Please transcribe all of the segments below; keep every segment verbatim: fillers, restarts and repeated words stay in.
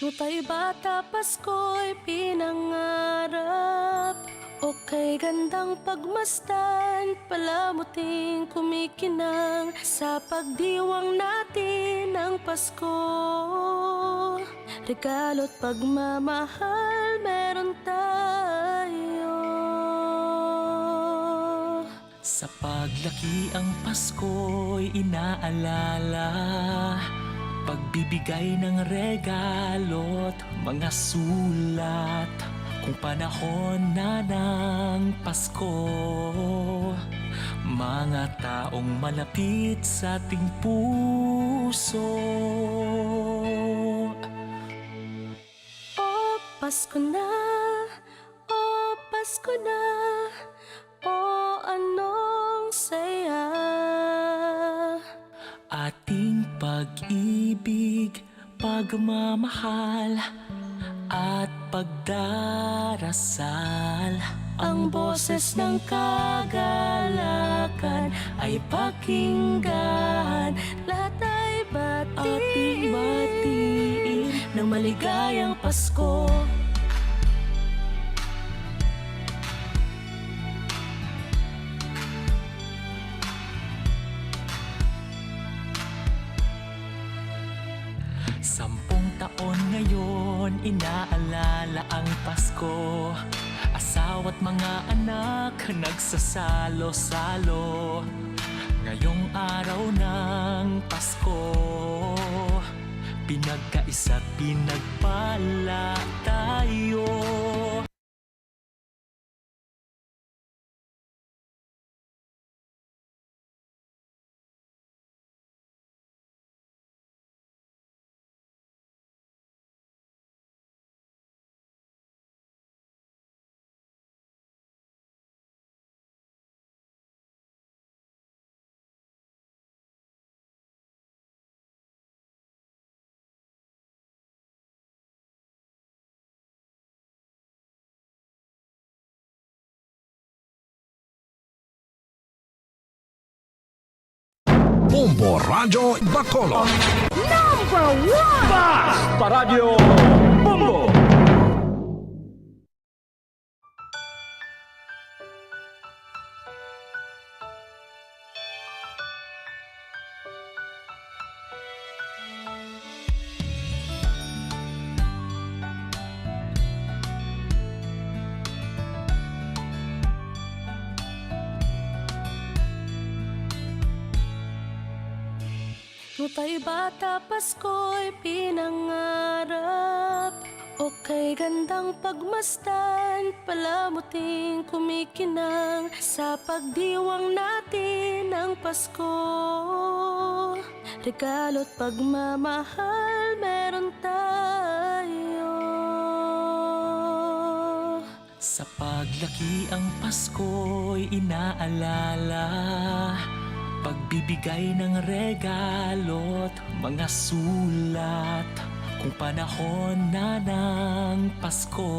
Nutay bata, Pasko'y pinangarap. O kay gandang pagmasdan, palamuting kumikinang sa pagdiwang natin ng Pasko. Regalo't pagmamahal meron tayo. Sa paglaki ang Pasko'y inaalala, pagbibigay ng regalo't mga sulat. Kung panahon na ng Pasko, mga taong malapit sa ating puso. O Pasko na, o Pasko na, o anong saya. Ating pag-ibig, pagmamahal, at pagdarasal. Ang boses ng kagalakan ay pakinggan. Lahat ay batiin. Ating batiin ng maligayang Pasko. Sampung taon ngayon, inaalala ang Pasko. Asawa't mga anak nagsasalo-salo. Ngayong araw ng Pasko, pinagkaisa't pinagpala tayo. Bombo Radyo Bacolod. Number one! Basta Radyo Bombo! Nutay bata, Pasko'y pinangarap. O kay gandang pagmasdan, palamuting kumikinang sa pagdiwang natin ng Pasko. Regalo't pagmamahal meron tayo. Sa paglaki ang Pasko'y inaalala, pagbibigay ng regalo't mga sulat. Kung panahon na ng Pasko,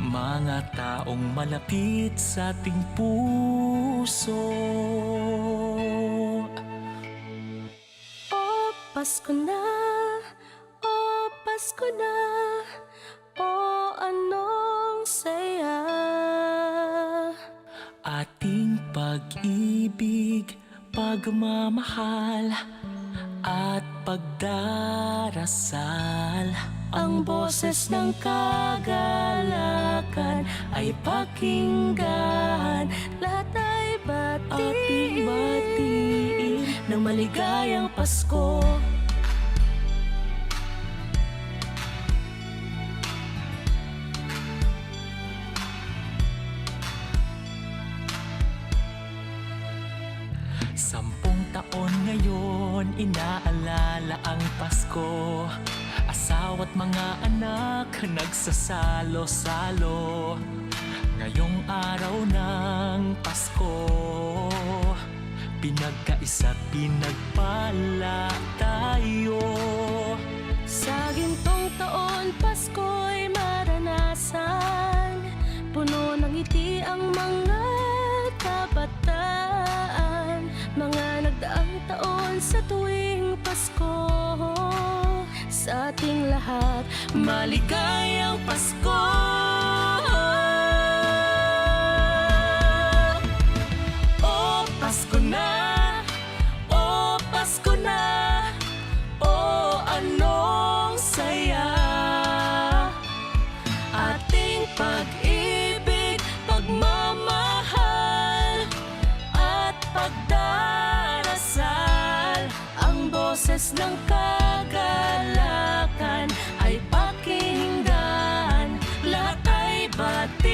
mga taong malapit sa ating puso. O Pasko na, o Pasko na, o anong saya. Ating pag-ibig, pagmamahal, at pagdarasal. Ang boses ng kagalakan ay pakinggan. Lahat ay batiin. Ating batiin ng maligayang Pasko. Sampung taon ngayon, inaalala ang Pasko. Asawa't mga anak nagsasalo-salo. Ngayong araw ng Pasko, pinagkaisa't pinagpala tayo. Sa gintong taon, Pasko'y maranasan, puno ng ngiti ang mga kabataan. Mga nagdaang taon sa tuwing Pasko, sa ating Maligayang Pasko. O Pasko na, o Pasko na, o anong saya. Ating pag-ibig, pagmamahal, at pagdarasal. Ang boses ng kagalakan ay pakinggan, lahat ay batiin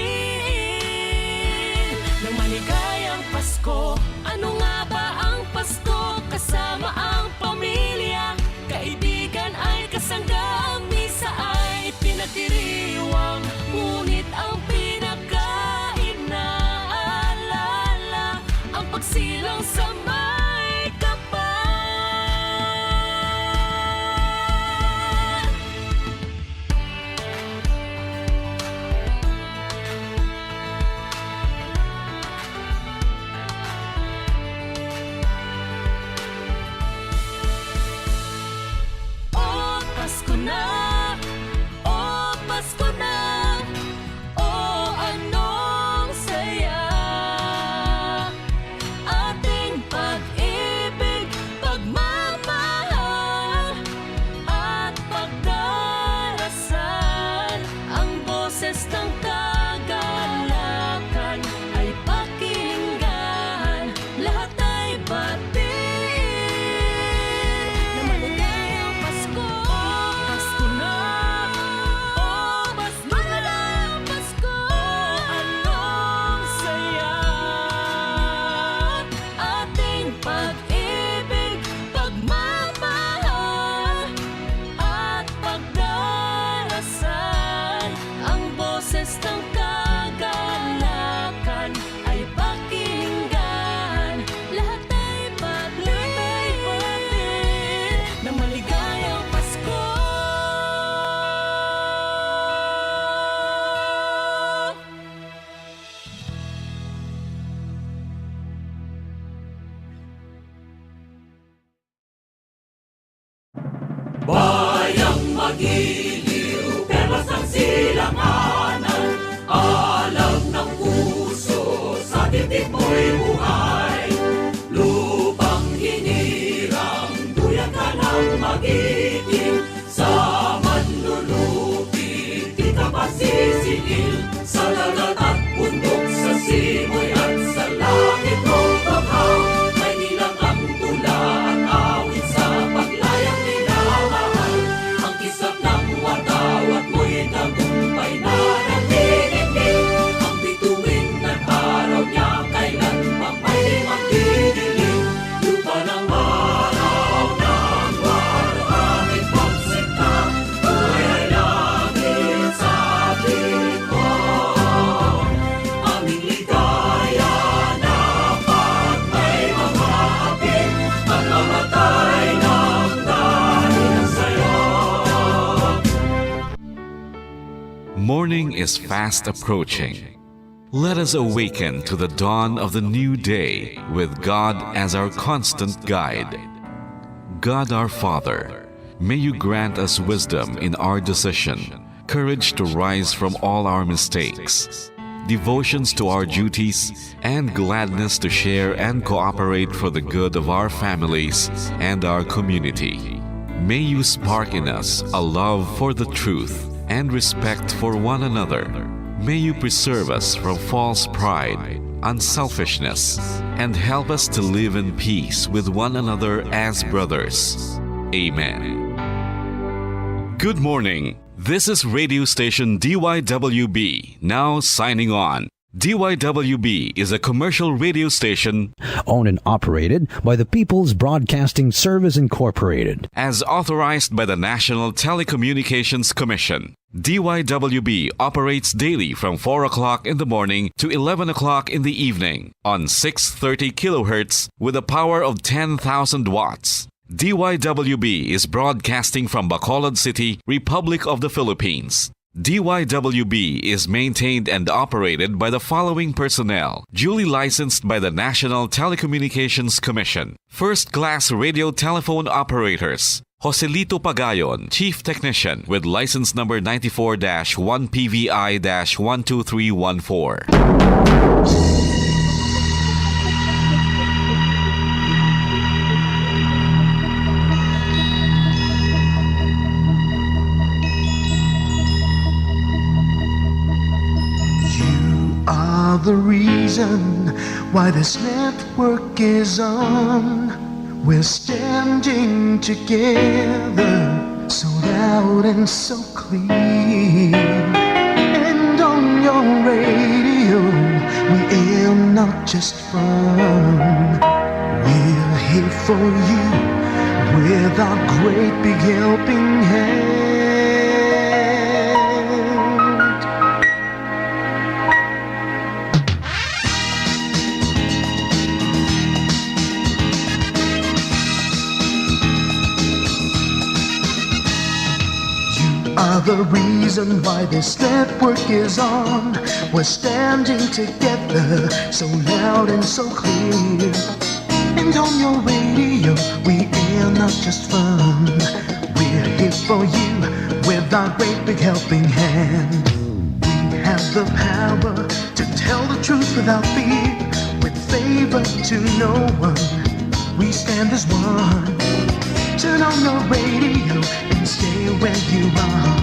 ng maligayang Pasko. Ano nga ba ang Pasko? Kasama ang pamilya, kaibigan ay kasangga. Ang misa ay pinagdiriwang, ngunit ang pinakainaalala ang pagsilang sa may kapal. O Pasko na, o Pasko na, o anong saya. Ating pag-ibig, pagmamahal, at pagdarasal. Ang boses ng kagalakan ay pakinggan, lahat ay batiin. Na maligayang Pasko, Pasko na, o Pasko na, Pasko. Anong saya. Ating pag-ibig, pagmamahal, at pagdarasal. Ang boses ng kagalakan ay pakinggan. Lahat ay batiin, lahat ay batiin ng maligayang Pasko. Bayang magiliw, perlas ang silanganan, alam ng puso, sa dibdib mo'y buhay. Lupang hinirang, duyan ka ng magiting, sa manlulupi, di ka pasisiil, sa dagat at bundok, sa simoy at sa langit, o baha, may nilang ang tula at awit sa paglayang minamahal. Ang kislap ng watawat mo'y tagumpay na nagdidikit. Ang bituin ng araw niya kailan pa may magdidilim. Lupa ng araw ng waluhangin pagsinta, buhay ay langit sa atin. Aming ligaya na pag may mga api, pagmamatay ng dahil sa'yo. Morning is fast approaching. Let us awaken to the dawn of the new day with God as our constant guide. God our Father, may you grant us wisdom in our decision, courage to rise from all our mistakes, devotions to our duties, and gladness to share and cooperate for the good of our families and our community. May you spark in us a love for the truth and respect for one another. May you preserve us from false pride, unselfishness, and help us to live in peace with one another as brothers. Amen. Good morning. This is radio station D Y W B, now signing on. D Y W B is a commercial radio station owned and operated by the People's Broadcasting Service Incorporated. As authorized by the National Telecommunications Commission. D Y W B operates daily from four o'clock in the morning to eleven o'clock in the evening on six thirty kilohertz with a power of ten thousand watts. D Y W B is broadcasting from Bacolod City, Republic of the Philippines. D Y W B is maintained and operated by the following personnel, duly licensed by the National Telecommunications Commission. First-class radio telephone operators, Joselito Pagayon, Chief Technician, with license number ninety-four dash one P V I dash one two three one four. You are the reason why this network is on. We're standing together, so loud and so clear. And on your radio, we air not just fun. We're here for you with our great big helping hand. You are the reason why this network is on. We're standing together, so loud and so clear. And on your radio, we air not just fun. We're here for you with our great big helping hand. We have the power to tell the truth without fear, with favor to no one. We stand as one. Turn on your radio and stay where you are.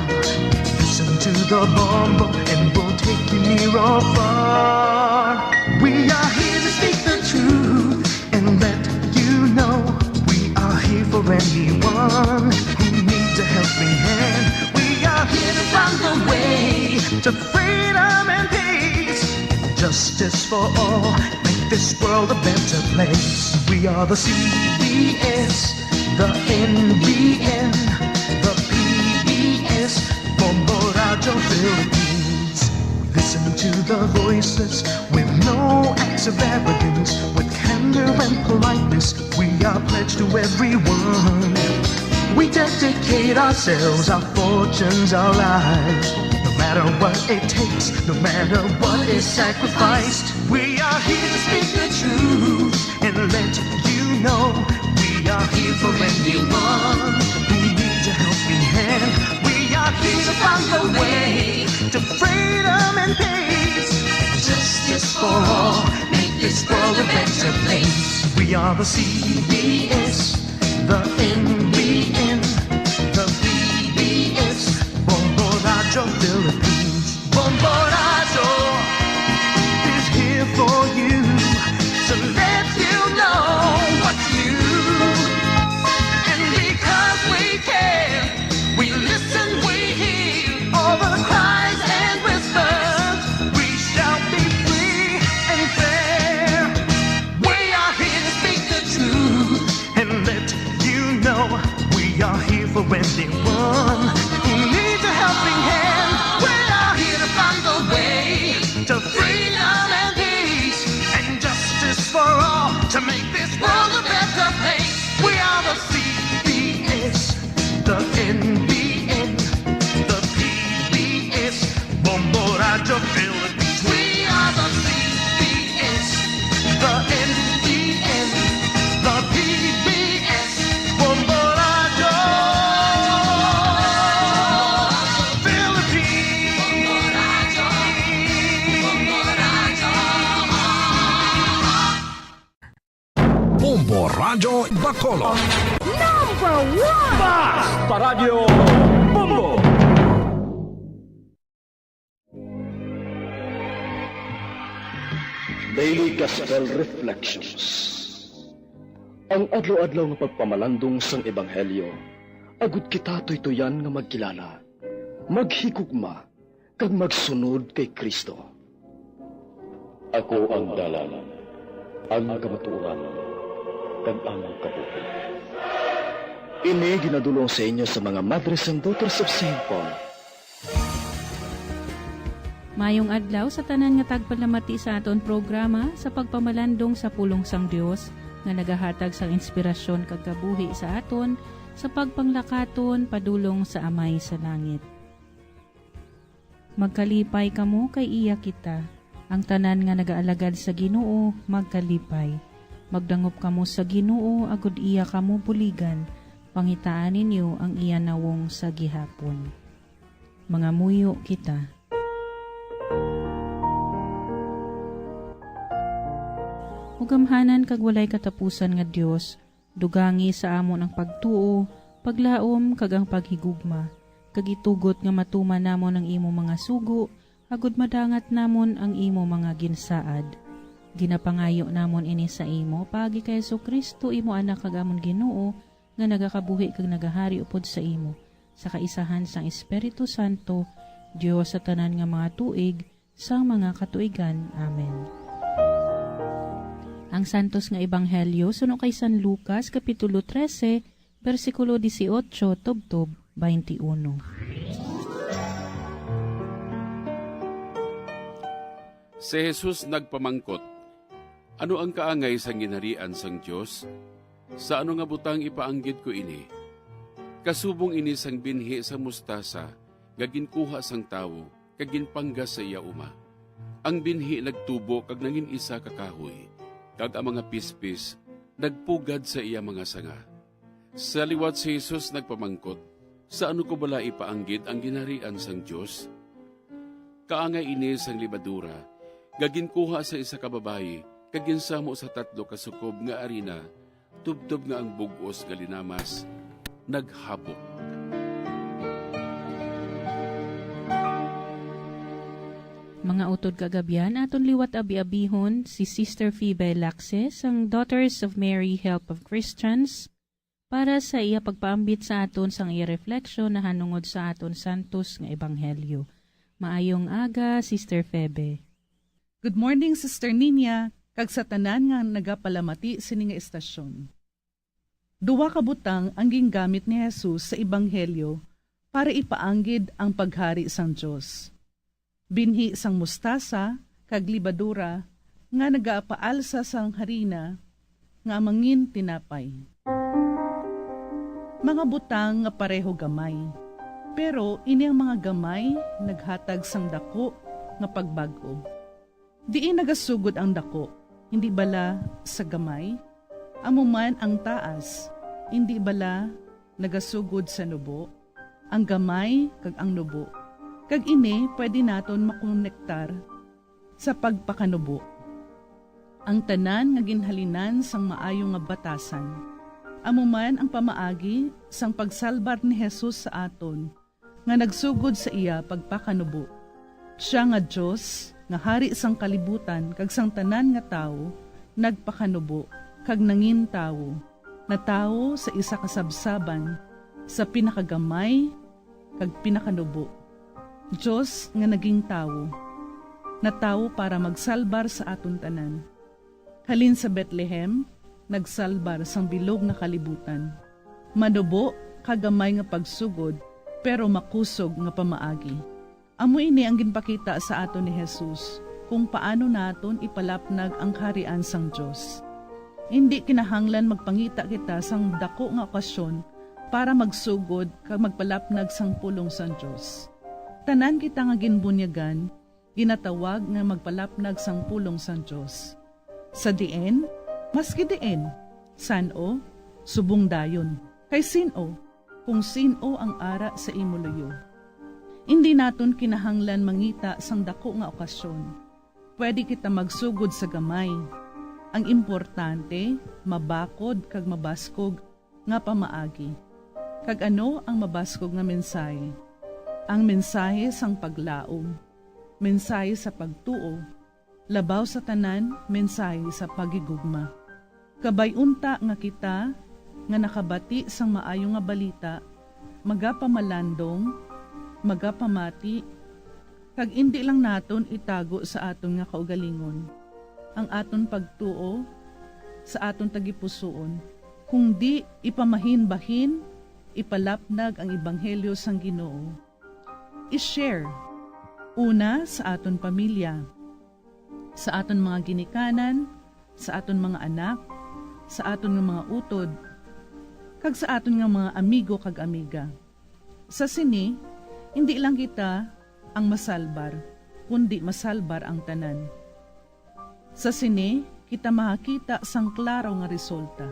Listen to the Bombo and we'll take you near or far. We are here to speak the truth and let you know we are here for anyone who needs a helping hand. We are here to find the way to freedom and peace. Justice for all, make this world a better place. We are the C B S, the N B N, the P B S, Bombo Radyo Philippines. We listen to the voices with no acts of arrogance, with candor and politeness. We are pledged to everyone. We dedicate ourselves, our fortunes, our lives. No matter what it takes, no matter what is sacrificed, we are here to speak the truth and let you know we are here for anyone who needs a helping hand. We are here to find the way to freedom and peace. Justice for all, make this world a better place. We are the C B S, the N B N, the P B S, Bombo Radyo Philippines. Bombo Radyo is here for you to let you know what's new. And because we care, we listen, we hear all the cries and whispers. We shall be free and fair. We are here to speak the truth and let you know we are here for anyone who needs a helping hand. We are here to find the way to freedom and peace and justice for all to make this world a better place. We are the C B S, the N B N, the P B S, Bombo Radyo Philippines. We are the C B S, the N B N, the P B S, Bombo Radyo Philippines. Bombo Radyo Bacolod. Number one! Basta Radyo Bombo! Daily Gospel Reflections. Ang adlaw-adlaw nga pagpamalandong sang Ebanghelyo, agud kita tuytuyan nga magkilala, maghigugma, kag magsunod kay Cristo. Ako ang dalan, ang kamatuoran, kag ang kabuhi. Ini ginadul-ong sa inyo sa mga Madres and Daughters of Saint Paul. Mayong adlaw sa tanan nga tagpalamati sa aton programa sa pagpamalandong sa pulong sang Dios nga nagahatag sang inspirasyon kag kabuhi sa aton sa pagpanglakaton padulong sa Amay sa Langit. Magkalipay kamo kay iya kita. Ang tanan nga nagaalagad sa Ginoo, magkalipay. Magdangop kamo sa Ginoo, agud iya kamo buligan. Pangitaan ninyo ang iya nawong sa gihapon. Mangamuyo kita. O gamhanan kag walay katapusan nga Dios, dugangi sa amon ang pagtuo, paglaom, kag ang paghigugma, kag itugot nga matuman namon ang imo mga sugo, agod madangat namon ang imo mga ginsaad. Ginapangayo namon ini sa imo paagi kay Jesu-Cristo, imo Anak kag amon Ginoo, nga nagakabuhi kag nagahari upod sa imo, sa kaisahan sang Espiritu Santo, Dios sa tanan nga mga tuig, sang mga katuigan. Amen. Ang Santos nga Ebanghelyo suno kay San Lucas, Kapitulo trese, bersikulo dieciocho tubtob twenty-uno. Si Jesus nagpamangkot, "Ano ang kaangay sang ginharian sang Dios? Sa ano nga butang ipaanggid ko ini? Kasubong ini sang binhi sang mustasa nga ginkuha sang tawo kag ginpanggas sa iya uma. Ang binhi nagtubo kag nangin isa ka kahoy, kag ang mga pispis nagpugad sa iya mga sanga." Sa liwat si Jesus nagpamangkot, "Sa ano ko bala ipaanggid ang ginharian sang Dios? Kaangay ini sang lebadura nga ginkuha sa isa ka babayi kag ginsamo sa tatlo ka sukob nga arina, tubtob nga ang bug-os nga linamas naghabok." Mga utod kag abyan, aton liwat abi-abihon si Sister Phoebe Laxe sang Daughters of Mary Help of Christians para sa iya pagpaambit sa aton sang iya refleksyon nahanungod sa aton santos nga ebanghelyo. Maayong aga, Sister Phoebe. Good morning, Sister Ninia, kag sa tanan nga nagapalamati sini nga estasyon. Duha ka butang ang gingamit ni Jesus sa ebanghelyo para ipaanggid ang paghari sang Dios: binhi sang mustasa kag lebadura nga nagapaalsa sang harina nga mangin tinapay. Mga butang nga pareho gamay, pero ini ang mga gamay naghatag sang daku nga pagbag-o. Diin nagasugod ang daku, indi bala sa gamay? Amo man ang taas, indi bala nagasugod sa nubo? Ang gamay kag ang nubo, kag ini pwede naton makonektar sa pagpakanubo. Ang tanan nga ginhalinan sang maayo nga batasan, amo man ang pamaagi sang pagsalbar ni Jesus sa aton nga nagsugod sa iya pagpakanubo. Sia nga Dios, nga Hari sang kalibutan kag sang tanan nga tawo, nagpakanubo kag nangin tawo, natawo sa isa ka sabsaban sa pinakagamay kag pinakanubo. Dios nga naging tawo, natawo para magsalbar sa aton tanan. Halin sa Betlehem, nagsalbar sang bilog nga kalibutan. Manubo kag gamay nga pagsugod, pero makusog nga pamaagi. Amo ini ang ginpakita sa aton ni Jesus kung paano naton ipalapnag ang Kaharian sang Dios. Indi kinahanglan magpangita kita sang daku nga okasyon para magsugod kag magpalapnag sang pulong sang Dios. Tanan kita nga ginbunyagan ginatawag nga magpalapnag sang pulong sang Dios. Sa diin, maski diin, san-o, subong dayon. Kay sin-o, kung sin-o ang ara sa imo luyo? Indi naton kinahanglan mangita sang daku nga okasyon. Pwede kita magsugod sa gamay. Ang importante, mabakod kag mabaskog nga pamaagi. Kag ano ang mabaskog nga mensahe? Ang mensahe sang paglaom, mensahe sa pagtuo, labaw sa tanan, mensahe sa paghigugma. Kabay unta nga kita nga nakabati sang maayo nga balita, magapamalandong, magapamati, kag indi lang naton itago sa aton nga kaugalingon ang aton pagtuo sa aton tagipusoon, kundi ipamahinbahin, ipalapnag ang ebanghelyo sang Ginoo. I-share, una, sa aton pamilya, sa aton mga ginikanan, sa aton mga anak, sa aton nga mga utod, kag sa aton nga mga amigo kag amiga. Sa sini, indi lang kita ang masalbar, kundi masalbar ang tanan. Sa sini, kita makakita sang klaro nga resulta.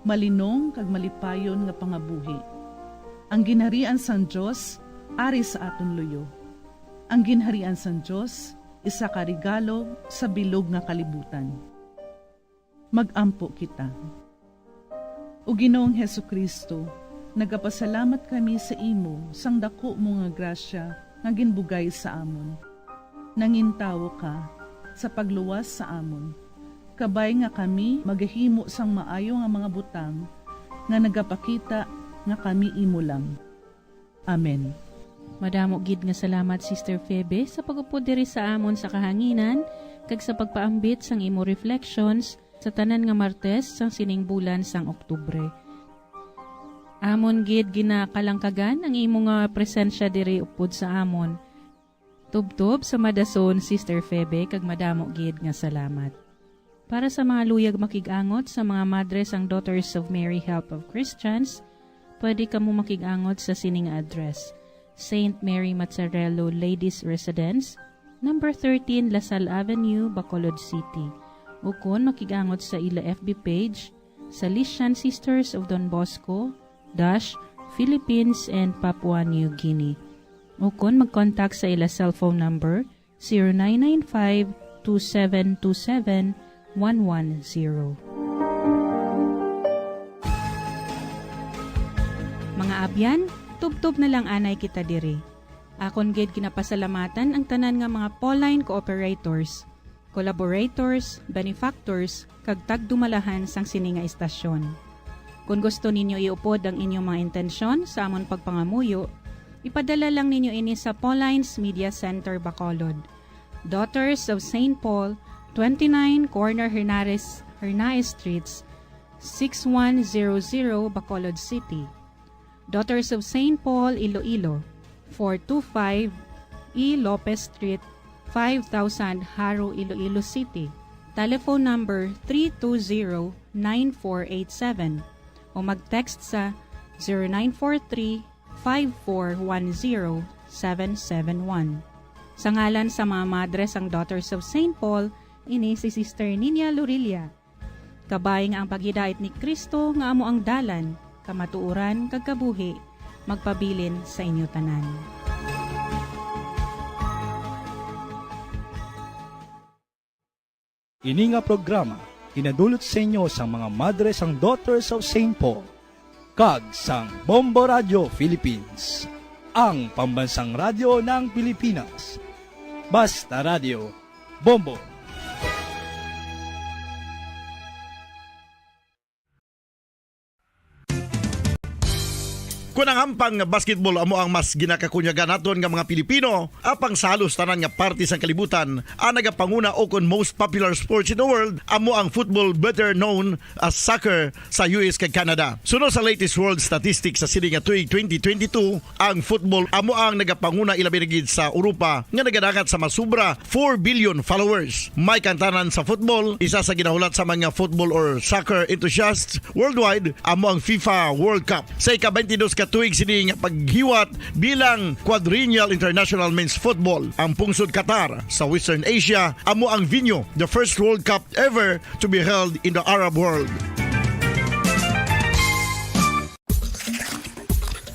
Malinong kag malipayon nga pangabuhi. Ang ginharian sang Dios ari sa aton luyo. Ang ginharian sang Dios isa ka regalo sa bilog nga kalibutan. Mag-ampo kita. O Ginoong Jesu-Cristo, nagapasalamat kami sa imo sang daku mo nga grasya nga ginbugay sa amon. Nangintawo ka sa pagluwas sa amon, kabay nga kami magahimo sang maayo nga mga butang nga nagapakita nga kami imo lang. Amen. Madamo gid nga salamat, Sister Febe, sa pag-upod diri sa amon sa kahanginan kag sa pagpaambit sang imo reflections sa tanan nga Martes sang sining bulan sang Oktubre. Amon gid ginakalangkagan ang imo nga presensya diri upod sa amon. Tubtob sa madason, Sister Febe, kag madamo gid nga salamat. Para sa mga luyag makig-angot sa mga madre sang Daughters of Mary Help of Christians, pwede kamo makig-angot sa sini nga address: Saint Mary Mazzarello Ladies Residence, number thirteen La Salle Avenue, Bacolod City, ukon makig-angot sa ila F B page, Salesian Sisters of Don Bosco, dash, Philippines and Papua New Guinea. Ukon mag-contact sa ila cellphone number, zero nine nine five two seven two seven one one zero. Mga abyan, tubtob na lang anay kita diri. Akon gid ginapasalamatan ang tanan nga mga Pauline cooperators, collaborators, benefactors, kag tagdumalahan sang sini nga istasyon. Kon gusto ninyo iupod ang inyong mga intensyon sa amon pagpangamuyo, ipadala lang ninyo ini sa Pauline's Media Center, Bacolod, Daughters of Saint Paul, twenty-nine Corner Hernares, Hernaez Streets, six one zero zero, Bacolod City. Daughters of Saint Paul, Iloilo, four two five E Lopez Street, five thousand, Jaro, Iloilo City. Telephone number three two zero nine four eight seven o mag-text sa zero nine four three five four one zero seven seven one. Sa ngalan sa mga madre sang Daughters of Saint Paul, ini si Sister Ninia Lorilla. Kabay nga ang paghidait ni Cristo nga amo ang dalan, kamatuoran, kag kabuhi, magpabilin sa inyo tanan. Ini nga programa ginadulot sa inyo sang mga madre sang Daughters of Saint Paul kag sang Bombo Radio Philippines, ang pambansang radyo ng Pilipinas. Basta Radio, Bombo. Kon ang hampang nga basketball amo ang mas ginakakunyagan naton nga mga Pilipino, apang sa halos tanan nga parte sang kalibutan, ang nagapanguna ukon most popular sports in the world amo ang football, better known as soccer, sa U S kag Canada. Suno sa latest world statistics sa sini nga tuig twenty twenty-two, ang football amo ang nagapanguna, ilabi na gid sa Europa nga nagadangat sa mas sobra four billion followers. May kantanan sa football, isa sa ginahulat sa mga football or soccer enthusiasts worldwide, amo ang FIFA World Cup. Sa ika-twenty-dos ka tuig sini nga paghiwat bilang Quadrennial International Men's Football, ang pungsod Qatar sa Western Asia amo ang venue, the first World Cup ever to be held in the Arab world.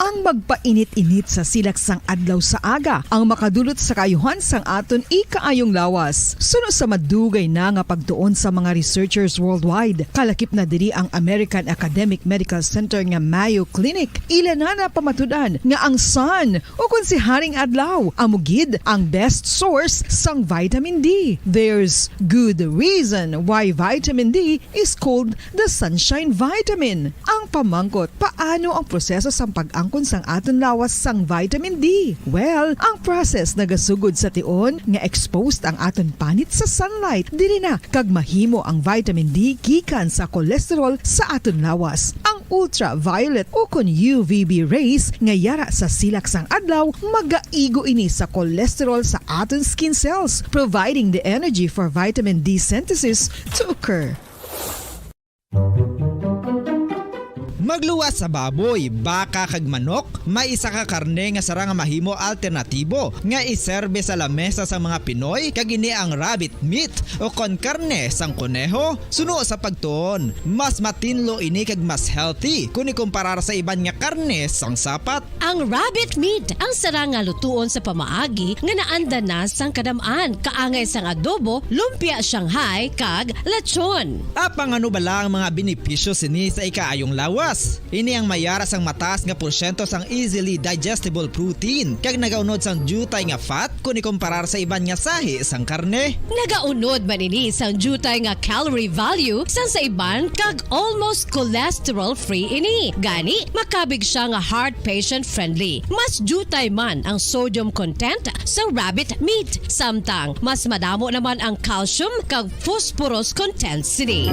Ang magpainit-init sa silak sang adlaw sa aga ang makadulot sa kaayuhan sang aton ikaayong lawas. Suno sa madugay na nga pagtuon sa mga researchers worldwide, kalakip na diri ang American Academic Medical Center nga Mayo Clinic. Ila na napamatud-an nga ang sun, ukon si Haring Adlaw, amo gid ang best source sang vitamin D. There's good reason why vitamin D is called the sunshine vitamin. Ang pamangkot, paano ang proseso sang pag-angkon sang aton lawas sang vitamin D? Well, ang process nagasugod sa tion nga exposed ang aton panit sa sunlight. Diri na kag mahimo ang vitamin D gikan sa cholesterol sa aton lawas. Ang ultraviolet ukon U V B rays nga yara sa silak sang adlaw magaigo ini sa cholesterol sa aton skin cells, providing the energy for vitamin D synthesis to occur. Magluwas sa baboy, baka kag manok, may isa ka karne nga sarang nga mahimo alternatibo nga iserbe sa lamesa sa mga Pinoy, kag ini ang rabbit meat o kon karne sang koneho. Suno sa pagtuon, mas matinlo ini kag mas healthy kon ikumparar sa iban nga karne sang sapat. Ang rabbit meat ang sarang nga lutuon sa pamaagi nga naanda na sang kadam-an, kaangay sang adobo, lumpia Shanghai, kag lechon. Apang ano bala ang mga benepisyo sini sa ikaayong lawas? Ini ang may ara sang mataas nga porsyento sang easily digestible protein, kag nagaunod sang diutay nga fat kon ikumparar sa iban nga sahi sang karne. Nagaunod man ini sang diutay nga calorie value sang sa iban, kag almost cholesterol-free ini. Gani, makabig siya nga heart patient-friendly. Mas diutay man ang sodium content sa rabbit meat, samtang mas madamo naman ang calcium kag phosphorus content sini.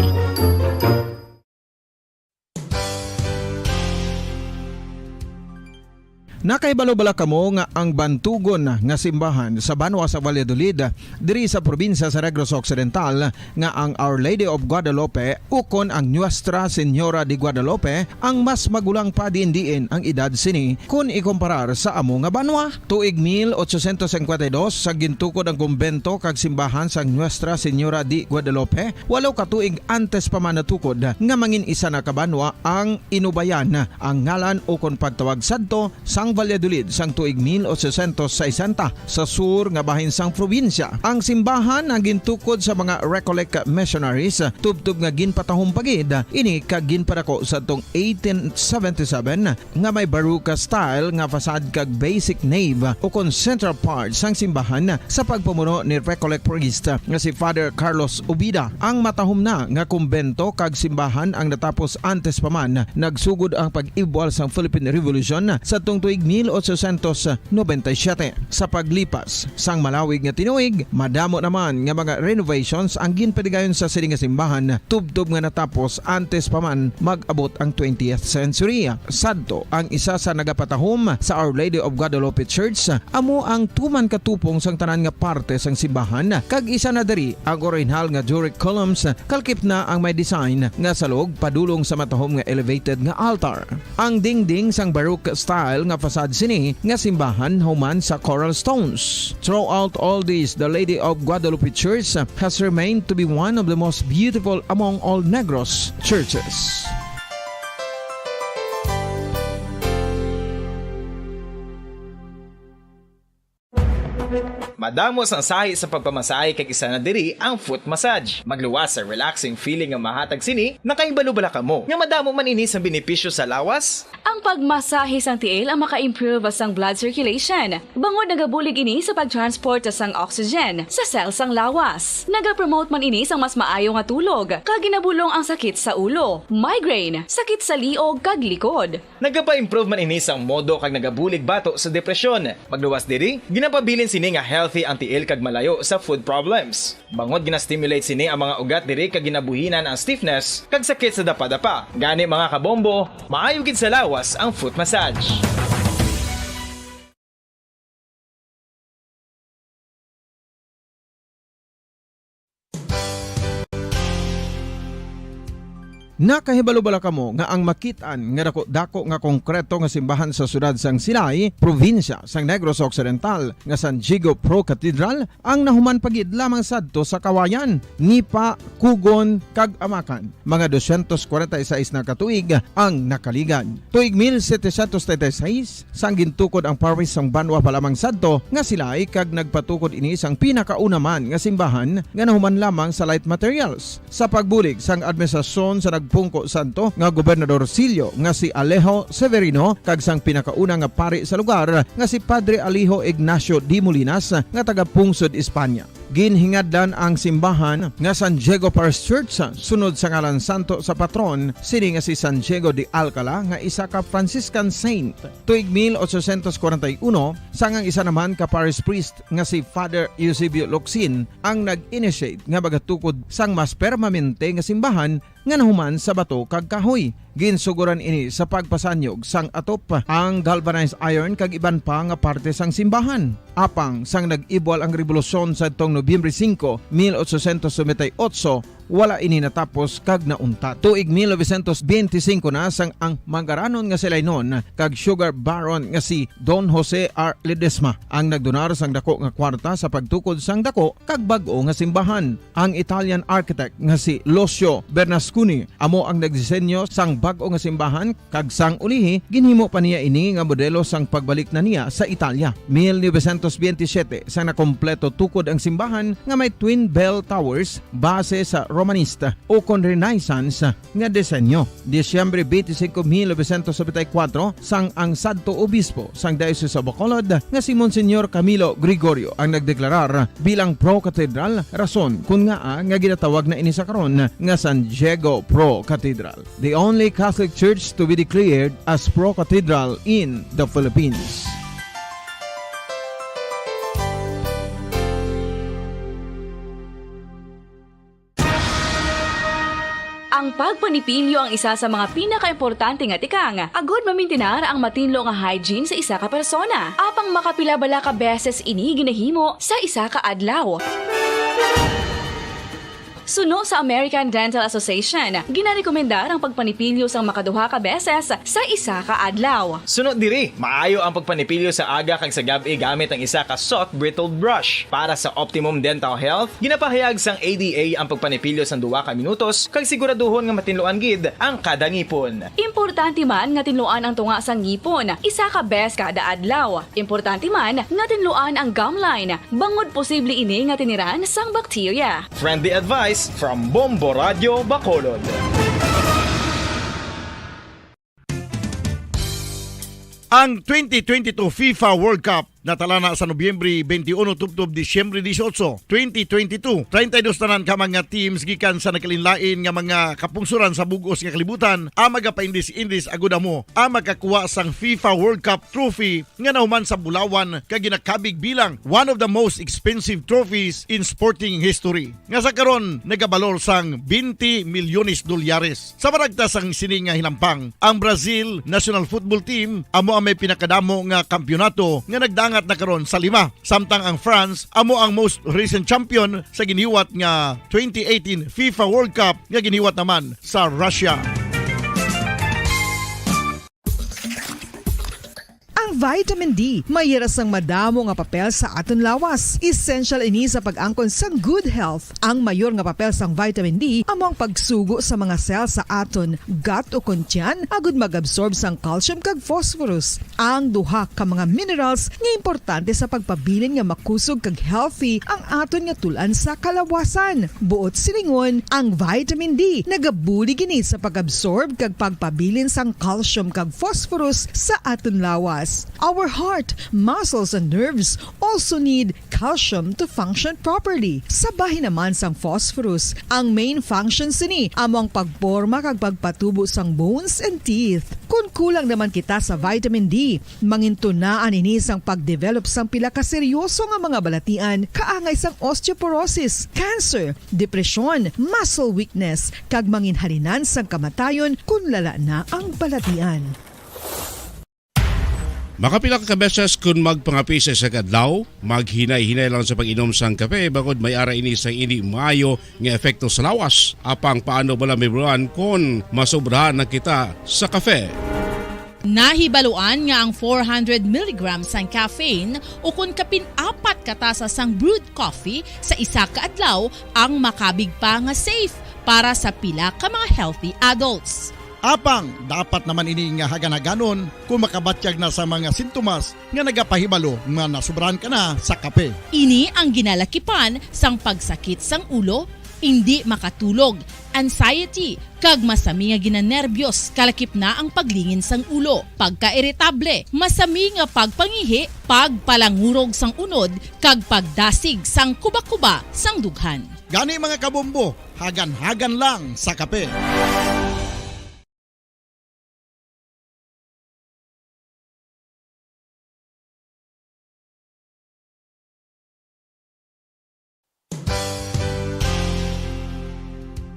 Nakahibalo bala kamo nga ang bantugon nga simbahan sa banwa sa Valladolid, diri sa probinsya sa Negros Occidental, nga ang Our Lady of Guadalupe ukon ang Nuestra Señora de Guadalupe ang mas magulang pa diin-diin ang edad sini kon ikumparar sa amo nga banwa? Tuig mil ochocientos cincuenta y dos, sa gintukod ang kumbento kag simbahan sang Nuestra Señora de Guadalupe, walo ka tuig antes pa man natukod nga mangin isa na ka banwa ang Inubayan ang ngalan ukon pagtawag sadto sang Valladolid sang tuig mil ochocientos sesenta sa sur nga bahin sang probinsya. Ang simbahan ang gintukod sa mga Recollect missionaries, tubtob nga ginpatahom pa gid ini kag ginpadako sadtong eighteen seventy-seven, nga may Baroque style nga facade kag basic nave ukon central part sang simbahan sa pagpamuno ni Recollect priest nga si Father Carlos Ubida. Ang matahom na nga kumbento kag simbahan ang natapos antes pa man nagsugod ang pag-ibwal sang Philippine Revolution sadtong tuig mil ochocientos noventa y siete. Sa paglipas sang malawig nga tinuig, madamo naman nga mga renovations ang ginpadigayon sa sini nga simbahan, tubtob nga natapos antes pa man mag-abot ang twentieth century. Sadto, ang isa sa nagapatahom sa Our Lady of Guadalupe Church amo ang tuman ka tupong sang tanan nga parte sang simbahan, kag isa na diri ang orihinal nga Doric columns, kalkip na ang may design nga salog padulong sa matahom nga elevated nga altar. Ang dingding sang Baroque style nga facade sini nga simbahan human sa coral stones. Throughout all this, the Lady of Guadalupe Church has remained to be one of the most beautiful among all Negros churches. Madamo sang sahi sa pagpamasahe, kag isa na diri ang foot massage. Magluwas sa relaxing feeling nga mahatag sini. Nakahibalo bala kamo nga madamo man ini sang benepisyo sa lawas? Ang pagmasahe sang tiil ang maka-improve sang blood circulation, bangod nagabulig ini sa pag-transport sang oxygen sa cell sang lawas. Nagapromote man ini sang mas maayo nga tulog, kag ginabulong ang sakit sa ulo, migraine, sakit sa liog, kag likod. Nagapa-improve man ini sang modo kag nagabulig bato sa depresyon. Magluwas diri, ginapabilin sini nga healthy ang tiil kag malayo sa foot problems. Bangod gina-stimulate sini ang mga ugat diri kag ginabuhinan ang stiffness kag sakit sa dapadapa. Gani, mga kabombo, maayo gid sa lawas ang foot massage. Nakahibalo bala kamo nga ang makit-an nga dako-dako nga konkreto nga simbahan sa siyudad sang Silay, probinsya sang Negros Occidental, nga San Diego Pro Cathedral ang nahuman pa gid lamang sadto sa Kawayan, Nipa, Cogon, kag Amacan? Mga doscientos cuarenta y seis na ka tuig ang nakaligad. Tuig mil setecientos treinta y seis, sang gintukod ang parish sang banwa pa lamang sadto nga Silay, kag nagpatukod ini sang pinakauna man nga simbahan nga nahuman lamang sa light materials. Sa pagbulig sang administrasyon sa nagpungko sadto nga Gobernador Sillo nga si Alejo Severino kag sang pinakauna nga pari sa lugar nga si Padre Alejo Ignacio de Molinas nga taga-pungsod Espanya. Ginhingadlan ang simbahan nga San Diego Parish Church sunod sa ngalan santo sa patron sini nga si San Diego de Alcala nga isa ka Franciscan saint. Tuig mil ochocientos cuarenta y uno, sang ang isa naman ka parish priest nga si Father Eusebio Locsin ang nag-initiate nga magatukod sang mas permanente nga simbahan nga nahuman sa bato kag kahoy. Ginsugoran ini sa pagpasanyog sang atop, ang galvanized iron kag iban pa nga parte sang simbahan. Apang sang nag-ibwal ang rebolusyon sadtong Nobyembre singko, mil ochocientos noventa y ocho, Wala ini natapos kag nauntat. Tuig mil novecientos benti singko na sang ang Mangaranon nga si Lainon kag Sugar Baron nga si Don Jose R. Ledesma ang nagdonar sang dako nga kwarta sa pagtukod sang dako kag bag-o nga simbahan. Ang Italian architect nga si Lucio Bernasconi amo ang nagdisenyo sang bag-o nga simbahan, kag sang ulihi, ginhimo pa niya ini nga modelo sang pagbalik na niya sa Italia. Mil novecientos benti siyete, sang nakompleto tukod ang simbahan nga may twin bell towers base sa Romanista ukon Renaissance nga disenyo. Disyembre twenty-five, mil novecientos nobenta y cuatro, sang ang sadto obispo sang Diocese of Bacolod nga si Monsignor Camilo Gregorio ang nagdeklarar bilang pro-cathedral, rason kon ngaa nga ginatawag na ini sa karon nga San Diego Pro Cathedral, the only Catholic church to be declared as pro-cathedral in the Philippines. Ang pagpanipilyo ang isa sa mga pinakaimportante nga tikang agod mamintinar ang matinlo nga hygiene sa isa ka persona. Apang makapila bala ka beses ini ginahimo sa isa ka adlaw? Suno sa American Dental Association, ginarekomendar ang pagpanipilyo sang makaduha ka beses sa isa ka adlaw. Suno diri, maayo ang pagpanipilyo sa aga kag sa gab-i gamit ang isa ka soft bristled brush. Para sa optimum dental health, ginapahayag sang A D A ang pagpanipilyo sang duha ka minutos kag siguraduhon nga matinluan gid ang kada ngipon. Importante man nga tinluan ang tunga sang ngipon isa ka beses kada adlaw. Importante man nga tinluan ang gum line, bangod posible ini nga tiniran sang bakterya. Friendly advice from Bombo Radio Bacolod. Ang twenty twenty-two FIFA World Cup natalana sa Nobyembre twenty-one tubtob Disyembre dieciocho, twenty twenty-two. Treinta y dos tanan ka mga teams gikan sa nagkalainlain nga mga kapungsoran sa bug-os nga kalibutan ang magapaindis-indis agud amo ang makakuha sang FIFA World Cup trophy nga nahuman sa bulawan kag ginakabig bilang one of the most expensive trophies in sporting history, nga sa karon nagabalor sang twenty milyones dolyares. Sa maragtas sang sini nga hinampang, ang Brazil national football team amo ang may pinakadamo nga kampiyonato nga nagdangat na karon sa lima, samtang ang France amo ang most recent champion sa giniwat nga twenty eighteen FIFA World Cup nga giniwat naman sa Russia. Ang vitamin D may hira sang madamo nga papel sa aton lawas. Essential ini sa pag-angkon sang good health. Ang mayor nga papel sang vitamin D amo ang pagsugo sa mga cell sa aton gut ukon tiyan agud mag-absorb sang calcium kag phosphorus, ang duha ka mga minerals nga importante sa pagpabilin nga makusog kag healthy ang aton nga tul-an sa kalawasan. Buot silingon, ang vitamin D nagabulig ini sa pag-absorb kag pagpabilin sang calcium kag phosphorus sa aton lawas. Our heart, muscles, and nerves also need calcium to function properly. Sa bahin naman sang phosphorus, ang main function sini amo ang pagporma kag pagpatubo sang bones and teeth. Kon kulang naman kita sa vitamin D, mangintunaan ini sang pagdevelop sang pila ka seryoso nga mga balatian, kaangay sang osteoporosis, cancer, depresyon, muscle weakness, kag manginhalinan sang kamatayon kon lala na ang balatian. Makapila ka beses kon magpangape sa isa ka adlaw, maghinay-hinay lang sa pag-inom sang kape, bangod may ara ini sang indi maayo nga epekto sa lawas. Apang paano bala mahibaluan kon masobrahan na kita sa kape? Nahibaluan nga ang four hundred milligrams sang caffeine ukon kapin apat ka tasa sang brewed coffee sa isa ka adlaw ang makabig pa nga safe para sa pila ka mga healthy adults. Apang dapat naman ini nga hagan-haganon kon makabatyag na sa mga sintomas nga nagapahibalo nga nasobrahan ka na sa kape. Ini ang ginalakipan sang pagsakit sang ulo, indi makatulog, anxiety, kag masami nga ginanerbyos, kalakip na ang paglingin sang ulo, pagkairitable, masami nga pagpangihi, pagpalangurog sang unod, kag pagdasig sang kuba-kuba sang dughan. Gani, mga kabombo, hagan-hagan lang sa kape.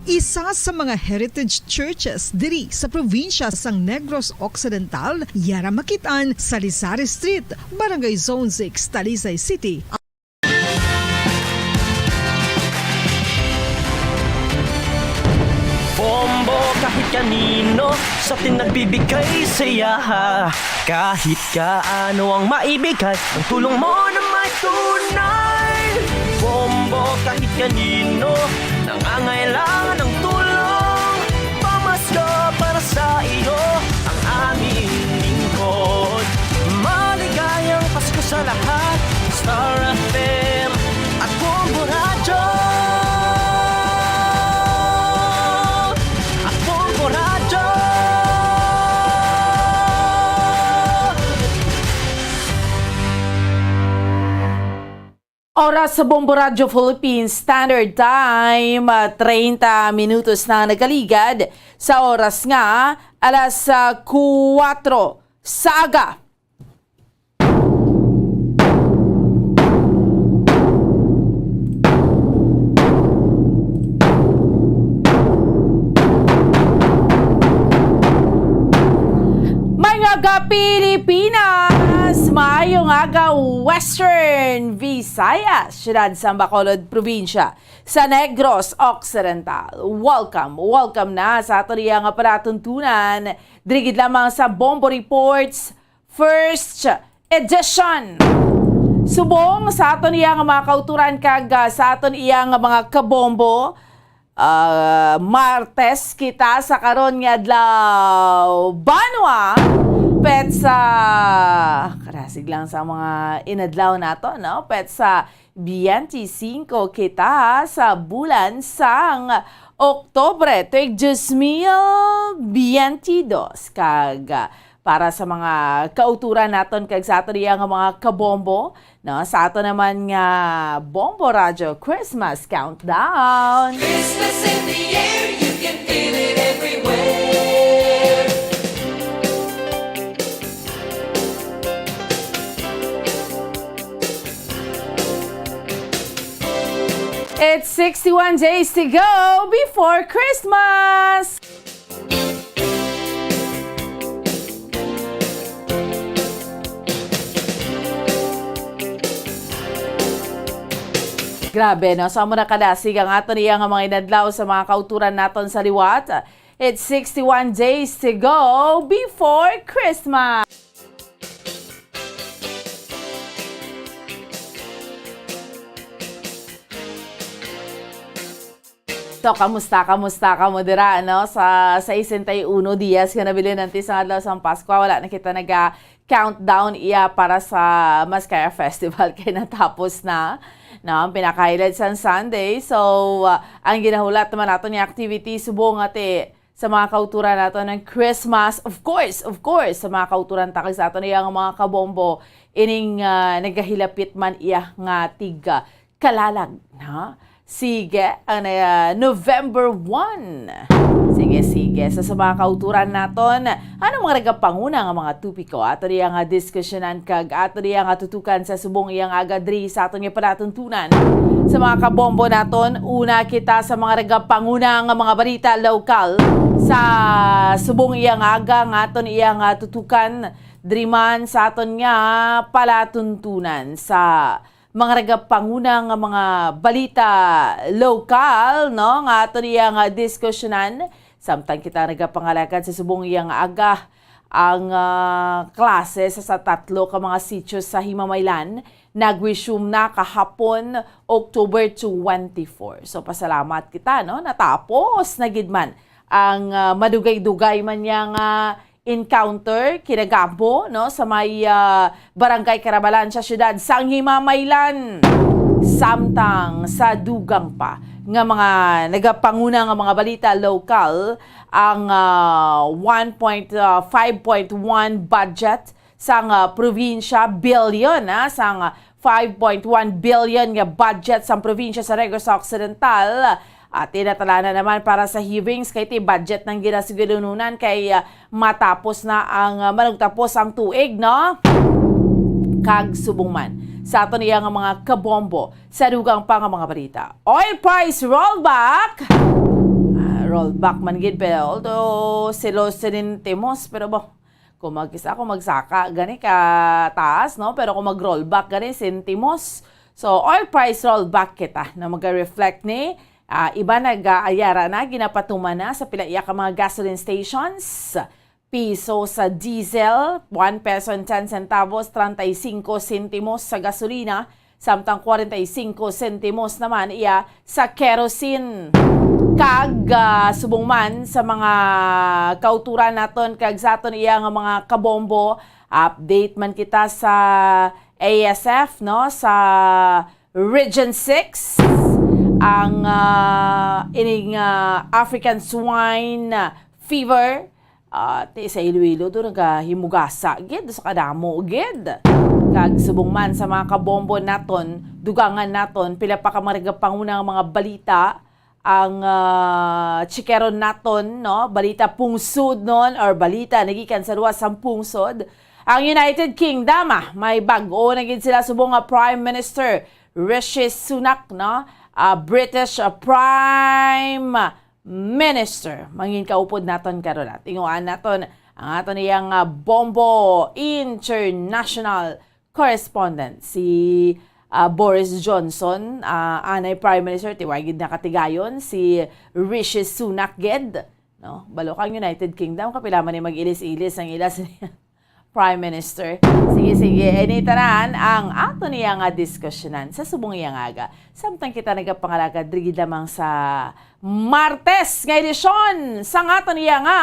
Isa sa mga heritage churches diri sa probinsya sang Negros Occidental, yara makit-an sa Rizal Street, Barangay Zone six, Talisay City. Kanino sa atin nagbibigay saya? Kahit kaano ang maibigay, ang tulong mo na may tunay. Bombo, kahit kanino nangangailangan ng tulong, pamasko para sa iyo ang aming lingkod. Maligayang Pasko sa lahat. Star F M at Bombo Radyo. At Bombo Radyo. Oras sa Bombo Radyo Philippines Standard Time, ah, treinta minutos na nagaligad sa oras nga alas, ah, kuwatro sa aga. Maayong aga, Pilipinas! Maayong aga, Western Visayas, siyudad sa Bacolod, probinsya sa Negros Occidental. Welcome, welcome na sa aton iya nga palatuntunan. Diri gid lamang sa Bombo Reports First Edition. Subong sa aton iya nga mga kauturan kag, ah, sa aton iya nga mga kabombo, ah, Martes kita sa karon nga adlaw. Banwa, petsa, karasig lang sa mga inadlaw nato, no? Petsa biyente singko kita sa bulan sang Oktubre, tuig dos mil biyente dos. Kag, ah, para sa mga kauturan naton kag sa aton iya nga mga kabombo, no, sa ato naman nga Bombo Radyo Christmas Countdown. Christmas in the air, you can feel it everywhere. It's sixty-one days to go before Christmas! Grabe, no? Sa amo na kadasig ang aton iya nga mga inadlaw sa mga kauturan naton sa liwat. It's sixty-one days to go before Christmas. So, kamusta, kamusta kamo dira, no? Sa sesenta y uno dias nga nabilin antes ang adlaw sang Paskwa, wala na kita naga-countdown iya para sa Maskara Festival kay natapos na, no? Ang pinaka-highlight sang Sunday. So, uh, ang ginahulat naman nato nga activity subong ati sa mga kauturan nato ng Christmas. Of course, of course, sa mga kauturan ta kag sa aton iya nga mga kabombo, ining, ah, nagahilapit man iya nga tig, ah, kalalag, ha? Sige, ang, ah, November one. Sige, sige. So, sa mga kauturan naton, ano mga nagapanguna nga mga topiko ato niya nga diskusyonan kag ato niya nga tutukan sa subong iyang aga diri sa aton nga palatuntunan? Sa mga kabombo naton, una kita sa mga nagapanguna nga mga balita lokal sa subong iyang aga nga aton iyang, ah, tutukan diri man sa aton nga palatuntunan sa mga nagapanguna nga mga balita lokal, no, nga aton iya nga diskusyonan. Samtang kita nagapangalagad sa subong iya nga aga, ang, ah, klase sa, sa tatlo ka mga sitio sa Himamaylan nag-resume na kahapon, October twenty-four. So, pasalamat kita, no? Natapos na gid man ang, ah, madugay-dugay man niya nga encounter, kinagabo, no, sa may, ah, Barangay Carabalan sa siyudad sang Himamaylan. Samtang sa dugang pa nga mga nagapanguna nga mga balita lokal, ang, ah, one point, ah, five point one budget sang, ah, probinsya, billion, ah, sang five point one billion nga budget sang probinsya sa Negros Occidental. At tinatala na naman para sa hearings kay ti budget nang ginasigilununan kay, ah, matapos na ang, ah, manugtapos ang tuig, no? Kag subong man sa aton iya nga mga kabombo sa dugang pa nga mga balita. Oil price rollback. Ah, rollback man gid, pero although silo sinintimos, pero bo, kung mag-isa, kung magsaka gani ka taas, no? Pero kung mag-rollback gani, sentimos. So, oil price rollback kita na mag-reflect ni Ah, iba nag-aayara na, ginapatuman na sa pila iya ka mga gasoline stations. Piso sa diesel, one peso and ten centavos, treinta y cinco sentimos sa gasolina, samtang kwarenta y cinco sentimos naman iya sa kerosene. Kag, ah, subong man sa mga kauturan naton kag sa aton iya nga mga kabombo, update man kita sa A S F, no, sa Region six, ang, ah, ining, ah, African Swine Fever, ah, ti sa Iloilo do nagahimugasa gid sa kadamo gid. Kag subong man sa mga kabombo naton, dugangan naton pila pa ka mga nagapanguna nga mga balita ang, ah, chikeron naton, no? Balita pungsod non, or balita nagikan sa luwas sang pungsod. Ang United Kingdom, ah, may bag-o na gid sila subong nga Prime Minister Rishi Sunak, no? Ah, British, ah, Prime Minister. Mangin kaupod naton karon, ah. Tinguhaan naton ang aton iyang, ah, Bombo International correspondent, si, ah, Boris Johnson, ah, anay Prime Minister, ti wa gid nakatigayon, si Rishi Sunak gid, no? Balo kang United Kingdom, kapila man ni mag-ilis-ilis ang ila sa Prime Minister. Sige, sige, ini tanan ang ato niya nga diskusyonan sa subong iya nga aga. Samtang kita nagapangalagad diri gid lamang sa Martes nga edisyon sang aton iya nga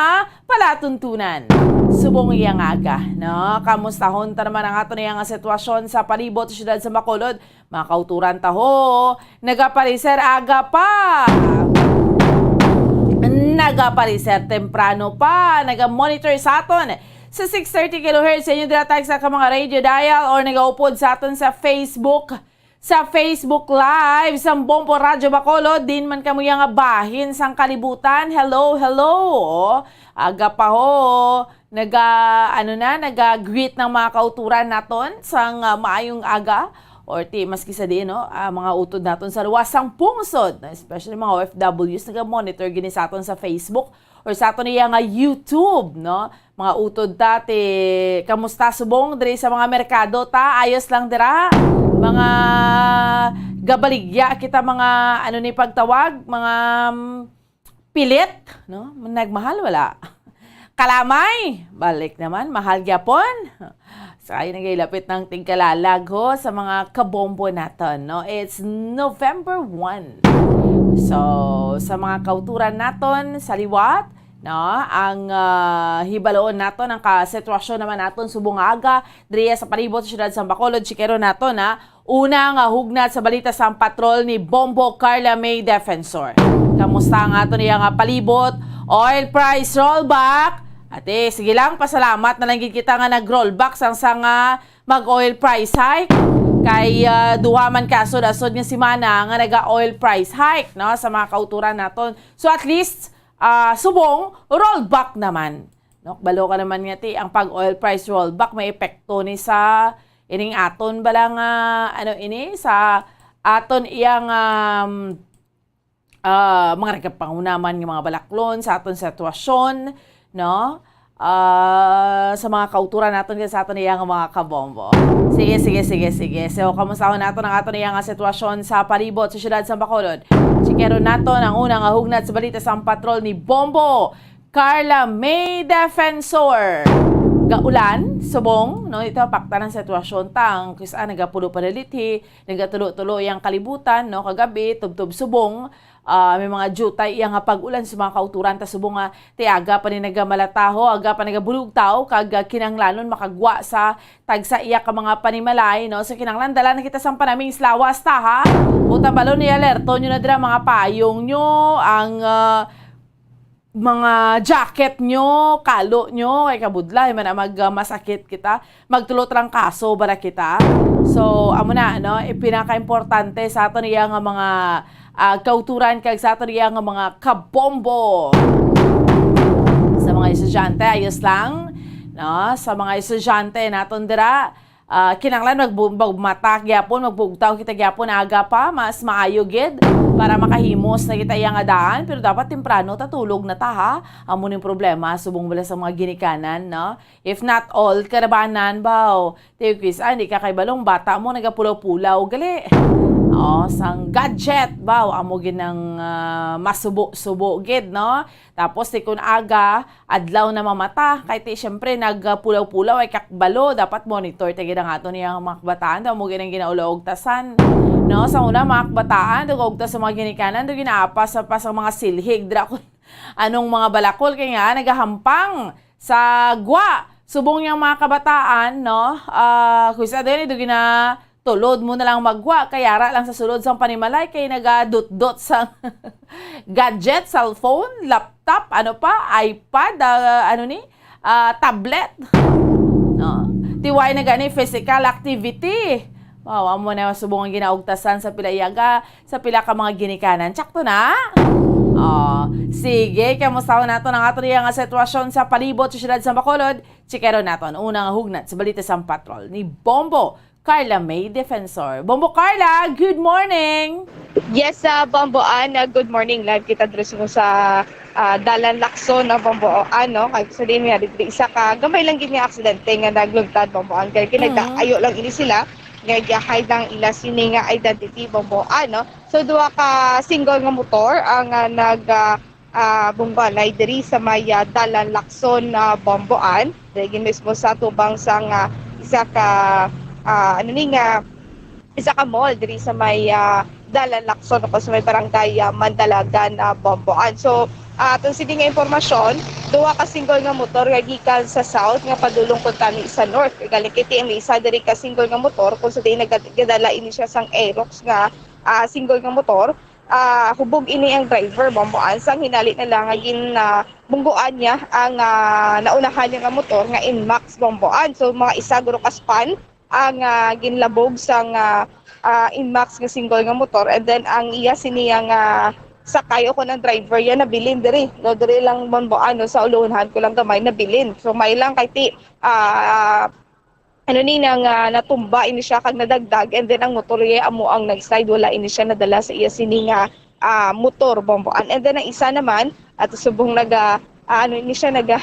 palatuntunan. Subong iya nga aga, no? Kamustahon ta naman ang aton iya nga sitwasyon sa palibot sa siyudad sa Bacolod. Mga kauturan ta ho, nagapariser aga pa. Nagapariser temprano pa. Naga-monitor sa aton sa six thirty kilohertz sa inyo dira tagsa ka mga radio dial or nagaupod sa aton sa Facebook. Sa Facebook Live sang Bombo Radyo Bacolod, din man kamo iya nga bahin sang kalibutan. Hello, hello. Aga pa ho, naga, ano na, naga-greet ng mga kauturan naton sang, ah, maayong aga. Or ti, maski sa diin, no, ah, mga utod naton sa luwas sang pungsod, especially mga O F Ws, naga-monitor gini sa aton sa Facebook or sa aton iya nga YouTube, no? Mga utod ta, ti, kamusta subong diri sa mga merkado ta? Ayos lang dira? Mga gabaligya kita, mga, ano ni pagtawag? Mga, mm, pilit, no? Nagmahal, wala. Kalamay, balik naman, mahal gyapon. Sa ay nagailapit ng tingkalalag ho sa mga kabombo naton, no? It's November one. So, sa mga kauturan naton sa liwat, no, ang, ah, hibaloon naton ang ka-, sitwasyon naman naton subong nga aga diriya sa palibot sa siyudad sa Bacolod. Chikero naton, ha. Una nga hugnat sa balita sang patrol ni Bombo Carla May Defensor. Kamusta ang aton iya nga palibot? Oil price rollback? Ate, sige lang, pasalamat na lang gid kita nga nag-rollback sang, sang, ah, mag-oil price hike. Kay, ah, duha man ka asod-asod nga semana nga naga-oil price hike, no, sa mga kauturan naton. So at least, ah, subong, rollback naman. No, balo ka naman nga ti, ang pag-oil price rollback may epekto ni sa ining aton bala nga, ano ini, sa aton iyang, um, ah, mga nagkapangunaman nga mga balaklon sa aton sitwasyon, no? Ah, sa mga kauturan naton kag sa aton iya nga mga kabombo. Sige, sige, sige, sige. So, kamusta naton ang aton iya nga sitwasyon sa palibot sa siyudad sa Bacolod? Chikero naton ang una nga hugnat sa balita sang patrol ni Bombo Carla May Defensor. Gaulan, subong, no? Ito, pakta ng sitwasyon tang, kis-a nagapulo pa dalithi, nagatulo-tulo yang kalibutan, no? Kagabi, tubtob subong, ah, may mga jutay iya nga pag-ulan sa mga kauturan ta subong nga ti aga pa ni nagamalataho, aga pa nagabulugtaw, kag, ah, kinanglanon makagwa sa tagsa iya ka mga panimalay, no? So, kinanglan dala na kita sang panaming sa lawas ta, ha? Buta balon, i-alerto nyo na dira mga payong nyo, ang, ah, mga jacket nyo, kalo nyo, kay kabudlay man ang mag, ah, masakit kita, magtulo trangkaso bala kita. So, amo na, no? Ipinakaimportante sa aton iya nga mga, ah, kauturan kag sa aton iya nga mga kabombo. Sa mga estudyante, ayos lang, no? Sa mga estudyante naton dira, ah, kinahanglan magbu-, magmata gyapon, magbugtaw kita gyapon aga pa, mas maayo gid para makahimos na kita iya nga daan, pero dapat temprano ta tulog na ta, ha? Amo ning problema subong bala sa mga ginikanan, no? If not all, karabanan baw. Ti kis-a, hindi ka kay balong bata mo nagapulaw-pulaw gali. Oh, sang gadget, baw, amo gid ang, ah, masubo-subo gid, no? Tapos, ti kun aga, adlaw na mamata, kay ti, siyempre, nagpulaw-pulaw, ay kakbalo, dapat monitor ta gid ang aton iyang mga kabataan, daw amo gid ang ginaulaog tasan, no? Sa una, mga kabataan, daw kaugtas sa mga ginikanan, daw ginaapas sa, pa sa mga silhig, dira ko, anong mga balakol, kay nga, nagahampang sa gwa. Subong yang mga kabataan, no? Ah, kung sa din, daw gina, tulod mo na lang maggwa, kay ara lang sa sulod sang panimalay, kay nagadutdot sa gadget, cellphone, laptop, ano pa, iPad, ah, ano ni, ah, tablet. No? Ti way na gani physical activity. Wow, amo na subong ang ginaugtasan sa pila iyaga, sa pila ka mga ginikanan. Tsakto na? Oh, sige, kamusta naton ang ato niya nga sitwasyon sa palibot sa siyudad sa Bacolod? Chikero naton unang hugnat sa balita sa Patrol ni Bombo Carla May Defensor. Bombo Carla, good morning! Yes, sa Bombo Ana, good morning. Live kita diri sa, sa, ah, Dalan Lacson na Bombo Ano. Kay sa din niya, dito isa ka gamay lang gid nga aksidente nga naglugtad, Bombo An. Kay kinagdaayo lang ini sila nga giahay ang ila sini nga identity, Bombo Ano. So, duha ka single nga motor ang, ah, nag, ah, ah, bungbalay diri sa may, ah, Dalan Lacson, ah, Bomboan. Diri gid mismo sa tubang sang, ah, isa ka, ah, ano ni nga, isa ka mall diri sa may, ah, Dalan Lacson o sa may barangay, ah, Mandalagan, ah, Bomboan. So, ah, atong sige nga impormasyon, duha ka single nga motor nga gikan sa south nga padulong kuntani sa north. Kay galing kay T M isa diri ka single nga motor kung sa diin nagad-, gadala ini siya sang Aerox nga, ah, single nga motor. Ah, hubog ini ang driver, Bomboan, sang hinali na lang nga gin, ah, bungguan niya ang, ah, naunahan niya nga motor nga Nmax, Bomboan. So, mga isa guro ka span ang, ah, ginlabog sang, ah, ah, Nmax nga single nga motor, and then ang iya sini nga sakay o kun ang driver iya nabilin diri. No, diri lang, Bomboan, no, sa ulunhan ko lang gamay nabilin. So, may lang kay ti, ah, ano ni, nang, ah, natumba ini siya kag nadagdag, and then ang motor iya amo ang nag-slide, wala ini siya nadala sa iya sini nga, ah, motor, Bomboan. And then ang isa naman, at subong naga, ah, ano ini siya, naga,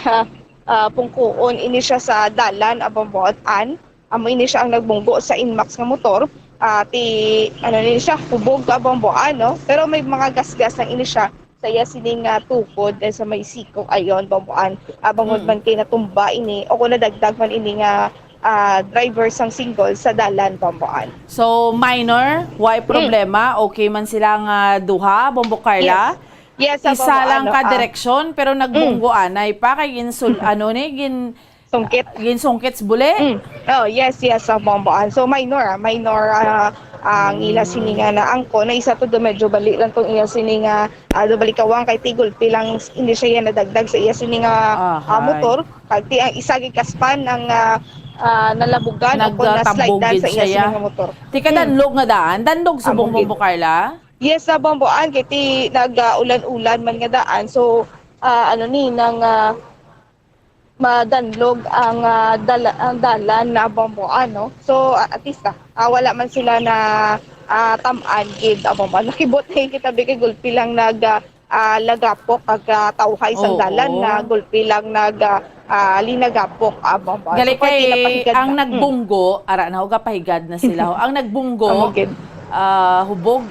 ah, pungkuon ini siya sa dalan, ah, Bomboan. Amo ini siya ang nagbunggo sa Nmax nga motor. Ah, ti, ano ni siya, hubog ka, Bomboan, no? Pero may mga gasgas lang ini siya sa iya sini nga tukod, eh, sa may sikog ayon, Bomboan. Ah, bangod Mm. man kay natumba ini o kung nadagdag man ini nga, ah, driver sang single sa dalan, Bomboan. So, minor, way Mm. problema? Okay man sila nga duha, Bombo Carla? Yes. Yes, sa Isa Bomboan, lang no, ka ah. direksyon, pero Mm. nagbunggo anay pa kay ginsul-, Mm. ano ni, gin-, Sungkit. Ginsungkit sa buli? Mm. Oh, yes, yes, sa Bomboan. So, minor, ah, minor, ah, ang ila sini nga naangkon. Na isa to do medyo bali lang tong iya sini nga, ah, do bali kawang kay ti gulpi lang s-, hindi siya yan nadagdag sa iya sini nga, ah, Ahay. motor. Kag ti ang isa gikaspan ang, ah, ah, nalabugan o kung Nagtambog naslidean gid sa iya siya, sini ya. nga motor. Ti Mm. kadanlog nga daan, danlog subong Ambog gid. Bombo Carla? Yes, sa Bomboan, kay ti nag, ah, ulan-ulan man nga daan. So, ah, ano ni, nang, ah, madanlog ang, ah, dala-, ang dalan na Bomboan, no? So, ah, at least, ah, ah, wala man sila na, ah, tam-an gid, ah, Bomboan. Nakibot na kita, bi, kay gulpi lang nag, ah, ah, lagapok, ag, ah, tawhay sang Oo. dalan na gulpi lang nag, ah, ah, linagapok, ah, Bomboan. Gali So, pwede kay na pahigad ang na. Hmm. nagbunggo, ara na, ho, gapahigad na sila, ho. Ang nagbunggo, Amo gid. ah, hubog.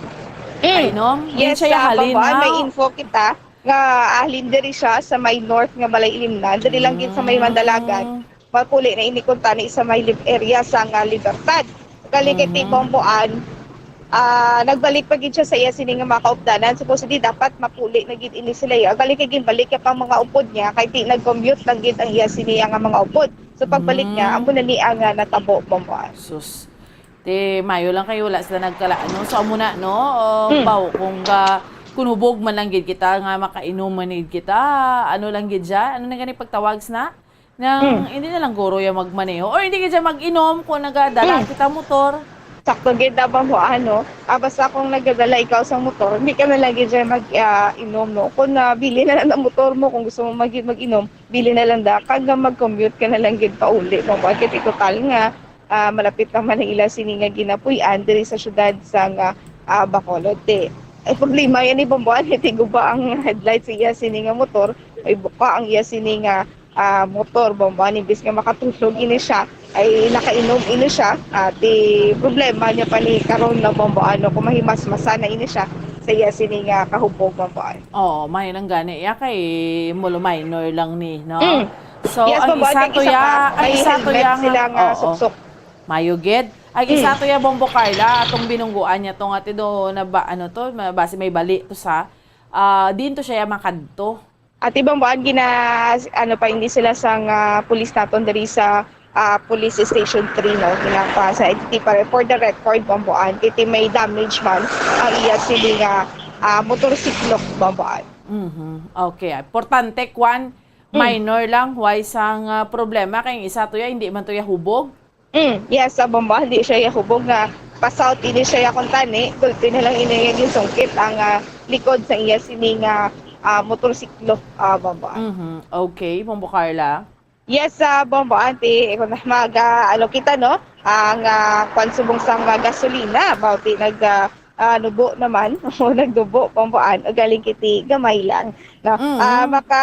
Mm. Kainom? Din Yes, siya ah, halin, Bomboan, may ha? info kita nga halin diri siya sa may north nga balay ilimnan. Diri lang gid sa may Mandalagan. Mm. Mapuli na ini kuntani sa may lib-, area sa nga Libertad. Gali kay Mhm. Tibomboan, ah, nagbalik pa gid siya sa iya sini nga mga kaupdanan. Supposedly, dapat mapuli na gid ini sila, ya. Gali kay ginbalik niya pang mga upod niya, kay ti nag-commute lang gid ang iya sini nga mga upod. So, pagbalik niya, Mm. amo na ni ang, ah, natabo, Bomboan. Sus. Ti, mayo lang kayo, wala sila nagkala, ano? So, amo na, no? O, Mm. baw, kung, ah, kung hubog man lang gid kita, nga makainom man gid kita, ano lang gid siya? Ano na gani pagtawag, sna? Nang, Mm. hindi na lang guro yung magmaneho. Or hindi gid siya mag-inom kung nagadala Mm. kita motor. Sakto gid na ba mo, ano? Ah, basta kung nagadala ikaw sa motor, hindi ka na lang gid siya mag, ah, inom, no? Kung nabili na lang ang motor mo, kung gusto mo mag-, mag-inom, bili na lang da. Kag mag-commute ka na lang gid pauli, Bomboan. Kay ti total nga, ah, malapit naman ang ila sini nga ginapuy-an diri sa syudad sa nga, ah, Bacolod. Ti, ay, problema yan ni Bomboan, eh, ti guba ang headlight sa iya sini nga motor, may buka ang iya sini nga, ah, motor, Bomboan, imbis nga makatulog ini siya, ay nakainom ini siya. Ah, ti problema niya pa ni karon na, Bombo, ano, kung mahimasmasan na ini siya sa iya sini nga kahubog, Bombo, ano. Oo, may nang gani iya kay mulo minor lang ni, no? Mm. So, Yes, ang Bombo, isa ang to isa ya, pa, ang may isa to helmet ya nga, sila nga oo. suksok. Mayo gid. Ang Mm. isa to ya, Bombo Carla, atong binungguan niya to nga ti do na ba, ano to, ma-, basi may bali to sa, ah, din to siya ya makadto. Ati Bombo, ang gina-, ano pa, hindi sila sang, ah, pulis naton diri sa, ah, Police Station three, no? Ginapa sa entity para for the record, Bombo, ang kiti may damage man ang iya sini nga, ah, motorsiklo, Bombo. Mhm. Okay. Importante, kwan, Mm. minor lang, way sang, ah, problema, kay ang isa to ya, hindi man to ya hubog. Mm, yes, sa Bombo, hindi siya ya hubog nga pa-south, hindi siya ya kuntani, gulpi na lang ini nga ginsungkit ang, ah, likod sa iya sini nga, ah, motorsiklo, ah, Bombo. Mhm. Okay, Bombo Carla. Yes, sa Bombo, ante, eh, kung mag, ah, ano kita, no? Ang, ah, kwan subong sang, ah, gasolina, about it, nag, ah, ah, nubo naman, o nagdubo, Bombo, an, o galing kiti gamay lang, no? Mm. Ah, maka,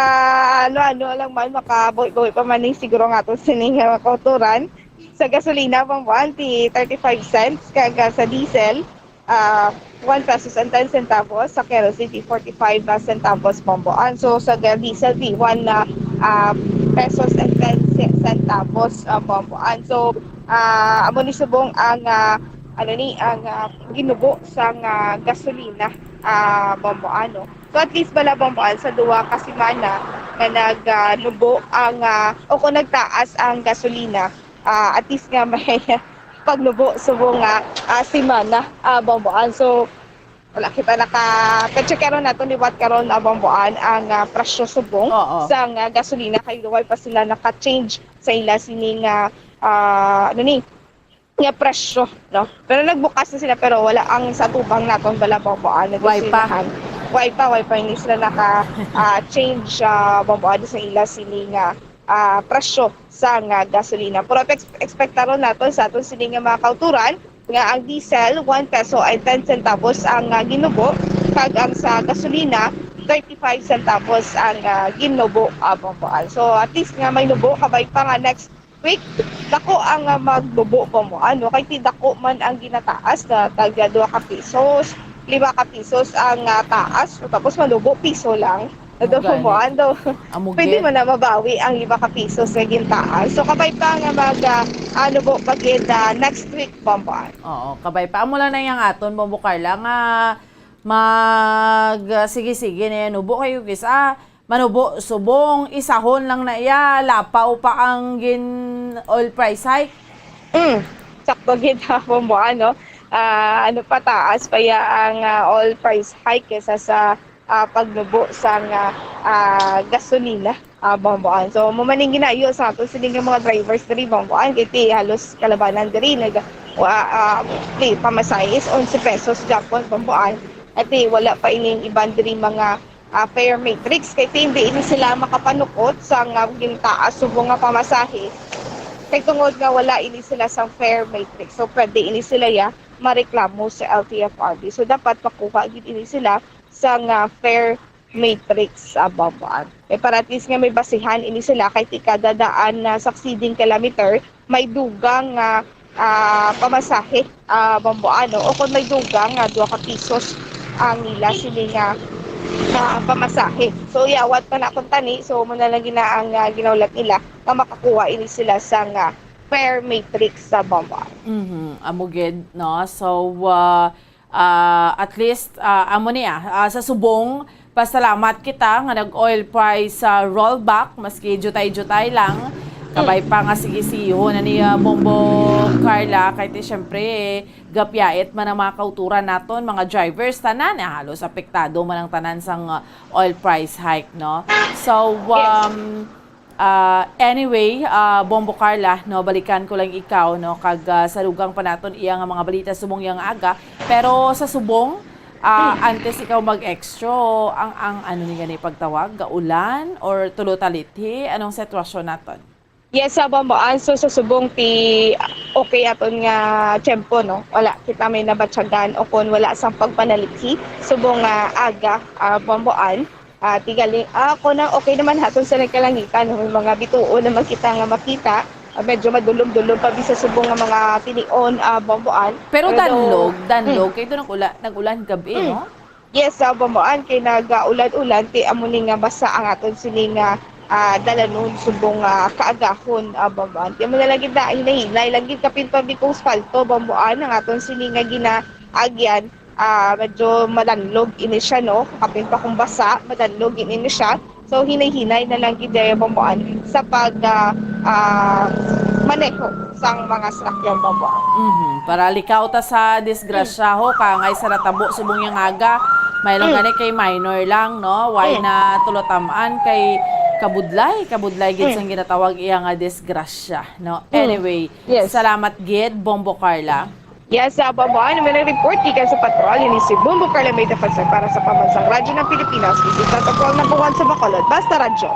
ano, ano lang man, makabuhi-buhi pa man ning siguro nga ato sining, ah, kauturan. Sa gasolina, Bombo, an, ti thirty-five cents, kag, ah, sa diesel, ah, one pesos and ten centavos, sa kerosene, ti forty-five, ah, centavos, Bombo, an. So, sa ga-, diesel, ti one, ah, ah, pesos and ten ce-, centavos, ah, Bombo, an. So, ah, amo ni subong ang, ah, ano ni, ang, ah, ginubo sang, ah, gasolina, ah, Bombo, ano. So, at least bala, Bombo, an, sa duha ka semana nga nag, ah, nubo ang, ah, o kung nagtaas ang gasolina, ah, at least nga may pagnubo subong nga, ah, semana, ah, Bombo, an. So, wala kita naka-, ka-check karon nato liwat karon, ah, Bombo, an, ang, ah, presyo subong Oo. sang, ah, gasolina kay way pa sila naka-change sa ila sini nga, ah, ano ni, nga presyo, no? Pero nagbukas na sila, pero wala ang sa tubang naton bala, Bombo, an, Way pa. nagkasinahan. Way pa, way pa, hindi sila naka, ah, change, ah, Bombo, an, sa ila sini nga, ah, presyo sa nga gasolina. Pero ex-, expectaron naton sa aton sini nga mga kauturan nga ang diesel, one peso and ten centavos ang, ah, ginubo, kag ang sa gasolina, thirty-five centavos ang, ah, ginubo, ah, Bombo, an. So, at least nga may nubo, kabay pa nga next week, dako ang, ah, magnubo, Bombo, an, no? Kay ti dako man ang ginataas na tagya duha ka pesos, lima ka pesos ang, ah, taas, tapos manubo, piso lang. Ito, Amo gani. Bombo, an, daw. Amo Pwede gid. man na mabawi ang lima ka pesos nga gintaas. So, kabay pa nga mag, ah, ah, nubo pa gid, ah, next week, Bombo, an. Oo, kabay pa. Amo lang na yang aton, Bombo Carla, nga mag, ah, sige-sige na yan, nubo kayo, kis-, ah, manubo, subong, isahon lang na iya, lapaw pa ang gin oil price hike. Mm, sakto gid, ha, Bombo, an, no? Ah, ano pa, taas pa ya ang, ah, oil price hike kaysa sa, ah, pagnubo sang, ah, ah, gasolina, ah, Bombo, an. So, amo man ning ginayo sa aton sini nga mga drivers diri, Bombo, an, kay ti halos kalabanan diri nag, wa, ah, ti pamasahe is onse pesos gyapon, Bombo, an. At ti wala pa ining iban diri mga, ah, fare matrix, kay ti hindi ini sila makapanukot sa nga gintaas subong nga pamasahe. Kay tungod nga wala ini sila sang fare matrix, so pwede ini sila ya mareklamo sa L T F R B. So dapat makuha gid ini sila sa nga fare matrix, ah, Bombo, an. Eh, para at least nga may basihan ini sila kay ti kada daan na succeeding kilometer, may dugang nga, ah, pamasahe, ah, Bombo, an, no? O kung may dugang nga duha ka pisos ang ila sini nga, ah, pamasahe. So, yawat pa na kung tani, so, mo na lang gina ang, ah, ginahulat nila nga makakuha ini sila sa nga fare matrix sa Bombo, an. Mhm, amo gid, no? So, ah, ah, at least, ah, amo ni, ah, ah, sa subong, pasalamat kita nga nag-oil price, ah, rollback, maski jutay-jutay lang. Kabay pa nga sige siho na ni, ah, Bombo Carla, kay ti, syempre, gapyait man ang mga kauturan naton, mga drivers, tanan, eh, halos apektado man ang tanan sang, ah, oil price hike, no? So, Yes. um, ah, anyway, ah, Bombo Carla, no, balikan ko lang ikaw, no, kag, ah, sa dugang pa naton iya nga mga balita subong yang aga. Pero sa subong, ah, Hmm. antes ikaw mag-extra, ang, ang ano ni gani pagtawag, gaulan or tulo talithi? Anong sitwasyon naton? Yes, sa Bombo, an, so sa subong ti okay aton nga tiyempo, no? Wala kita may nabatyagan o kon wala sang pagpanalithi subong nga aga, ah, Bombo, an. Ah, ti gali, ah, ako na, okay naman haton sa nagkalangitan, no? May mga bituon naman kita nga makita. Ah, medyo madulom-dulom pa bisa subong nga mga tinion, ah, Bomboan. Pero Pero- danlog, danlog. Kay doon nag-ulan, nag-ulan gabi, Mm. no? Yes, sa Bomboan kay nag-ulan-ulan, ti amo ni nga basa ang aton sini nga ah, dalanon subong nga kaagahon, ah, Bomboan. Ti amo na lang gid na hinay-hinay lang gid kapin pa bikong spalto, Bomboan, ang aton sini nga ginaagyan. Ah, medyo madanlog ini siya, no? Kapin pa kung basa, madanlog ini siya. So, hinay-hinay na lang gid diri, Bomboan, sa pag, ah, ah, maneho sang mga sasakyan, Bomboan. Mhm. Para likaw ta sa disgrasya ho, kangay sa natabo subong yang aga, may lang Mm. gani kay minor lang, no? Why Mm. na tulotam-an kay kabudlay, kabudlay gid Mm. sang ginatawag iya nga disgrasya, no? Mm. Anyway, Yes. salamat gid, Bombo Carla. Yes, sa Bomboan, may report gikan sa patrol, ini si Bombo Carla May Defensor para sa Pambansang Radyo ng Pilipinas. This is Tata Paul number one sa Bacolod. Basta Radyo.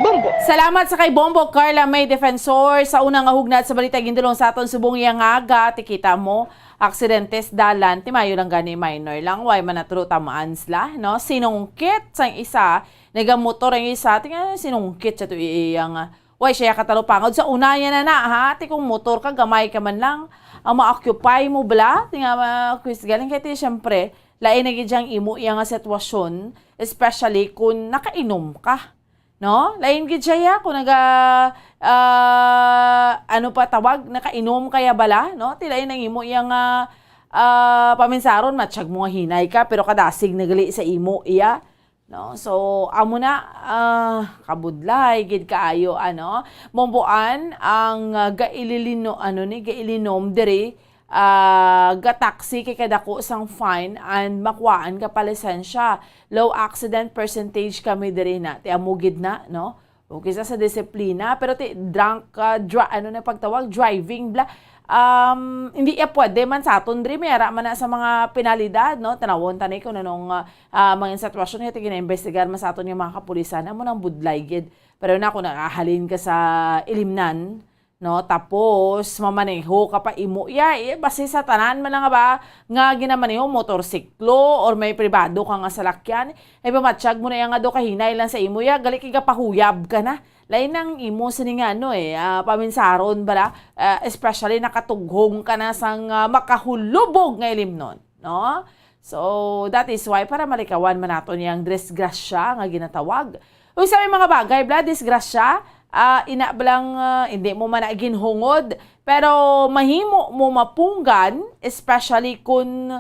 Bombo. Salamat sa kay Bombo Carla May Defensor sa una nga hugnat sa balita gindulong sa aton subong iya nga aga. Ti kita mo, aksidentes dalan, ti mayo lang gani minor lang, way man naturo tamaan sila, no? Sinungkit sang isa, nagamotor ang isa, ti nga sinungkit siya to iya nga, way siya katalupangod sa una niya na na, ha? Ti kung motor ka, gamay ka man lang, ang ma-occupy mo bala, ti nga, ah, Chris, galing kay ti, syempre, lain na gid ang imo iya nga sitwasyon, especially kung nakainom ka. No? Lain gid siya ya, kung naga, ah, ano pa tawag, nakainom kaya bala, no? Ti lain ang imo iya nga, ah, paminsaron, matsyag mo nga hinay ka, pero kadasig nagali sa imo iya, no? So, amo na, ah, kabudlay gid kaayo, ano? Bomboan ang, ah, gaililino, ano ni, gailinom diri, ah, gataksi kay kadako sang fine and makuhaan ka pa lisensya. Low accident percentage kami diri na. Ti amo gid na, no? O kisa sa disiplina, pero ti drunk, ah, dra-, ano na pagtawag, driving, bla. Um, hindi ya pwede man sa aton diri, may ara man na sa mga penalidad, no? Tanawon ta ni kung anong, ah, ah, mga sitwasyon nga ti ginaimbestigar man sa aton nga mga kapulisan, amo nang budlay gid. Pero na kung nakahalin ka sa ilimnan, no? Tapos mamaneho ka pa imo iya, eh, basi sa tanan man nga ba nga ginamaneho, motorsiklo or may pribado ka nga salakyan, eh, pamatsyag mo na iya nga do kahinay lang sa imo iya, gali kay gapahuyab ka na. Lain ang imo sini nga ano eh, ah, paminsaron bala, ah, especially nakatughong ka na sang, ah, makahulubog nga ilimnon, no? So, that is why para malikawan man naton yang disgrasya nga ginatawag. Uy, sa may mga bagay, bla, disgrasya, ah, ina blang, ah, hindi mo man na ginhungod, pero mahimo mo mapunggan, especially kun,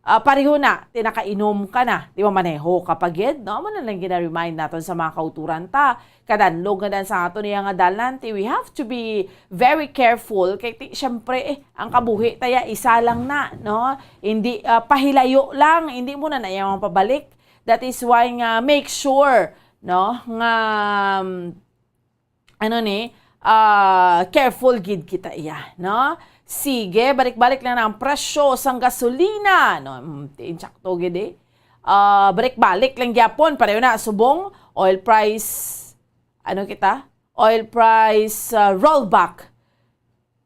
ah, pareho na, ti nakainom ka na, di ba, maneho ka pa gid, no? Amo na lang gina-remind naton sa mga kauturan ta. Kadanlog nga dan sa aton iya nga dalan, ti we have to be very careful kay ti, syempre, eh, ang kabuhi ta ya isa lang na, no? Hindi, ah, pahilayo lang, hindi mo na na iya mapabalik. That is why nga make sure, no, nga, um, ano ni, ah, careful gid kita iya, no? Sige, balik-balik lang na ang presyo sang gasolina, no? Mm, ti insakto gid eh. Ah, balik-balik lang gyapon, pareho na subong oil price, ano kita? Oil price, ah, rollback.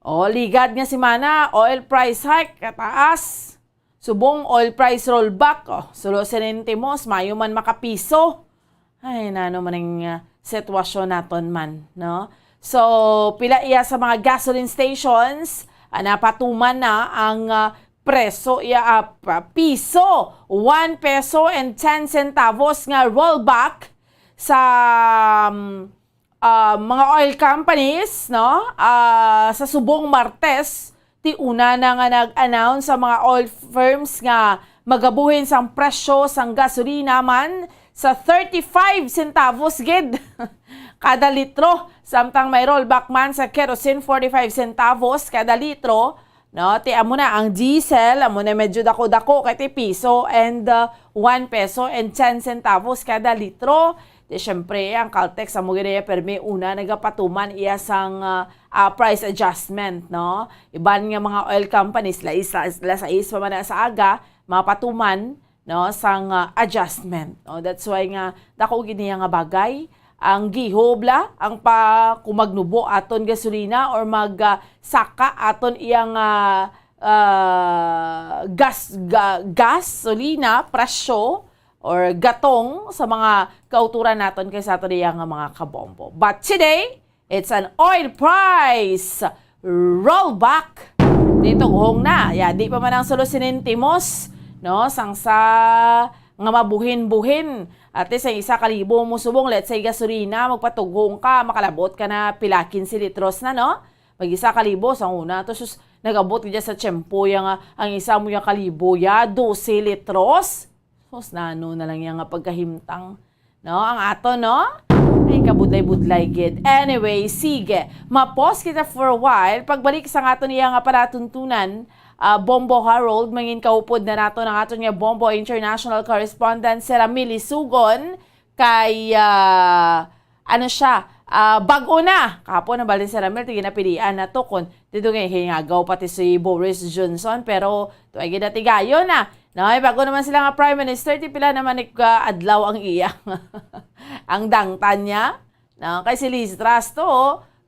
O, ligad nga semana, oil price hike, kataas. Subong oil price rollback, o, sulo sentimos, mayo man makapiso. Ay, nano man ang, ah, sitwasyon naton man, no? So, pila iya sa mga gasoline stations, ah, napatuman na ang, ah, preso iya, ah, pa-, piso, one peso and ten centavos nga rollback sa, um, ah, mga oil companies, no? Ah, sa subong Martes, ti una na nga nag-announce sa mga oil firms nga magabuhin sang presyo sang gasolina man sa thirty-five centavos gid kada litro, samtang may rollback man sa kerosene, forty-five centavos kada litro, no? Ti amo na ang diesel, amo na medyo dako-dako kay ti piso and, uh, one peso and ten centavos kada litro. Ti syempre, ang Caltex amo gid iya permi una nagapatuman iya sang, uh, uh, price adjustment, no? Iban nga mga oil companies, la isa, la sais pa man na sa aga, mapatuman, no, sang, uh, adjustment, no? That's why nga dako gid niya nga bagay ang gihob la, ang pa, kung magnubo aton gasolina or mag, ah, saka aton iyang, ah, ah, gas, ga-, gasolina, presyo, or gatong sa mga kauturan naton kay sa aton iya nga mga kabombo. But today, It's an oil price rollback. Di tughong na. Ya, di pa man ang sulo sentimos, no? Sang sa nga mabuhin-buhin. At least, ang isa ka libo mo subong, let's say, gasolina, magpatughong ka, makalabot ka na pila, quince litros na, no? Mag isa ka libo sa una. To, sus, nag-abot ka dyan sa tiyempo, ya nga, ang isa mo ya ka libo, ya, dose litros. Sus, nano na lang ya nga pagkahimtang. No, ang ato, no? Ay, kabudlay-budlay gid. Anyway, sige. Ma-pause kita for a while. Pagbalik sa ato niya nga palatuntunan, ah, Bombo Harold, mangin kaupod na nato ng ato niya Bombo International Correspondent, si Ramil Isugon, kay, ah, ano siya, ah, bag-o na. Kahapon, ang balin si Ramil, tigin napilian na to kung dito nga, hingagaw pati si Boris Johnson, pero tuwag na tigayon na. No, ay bago naman sila nga Prime Minister, ti pila naman ni, ah, adlaw ang iya. Ang dangtan niya. No, kay si Liz Truss to,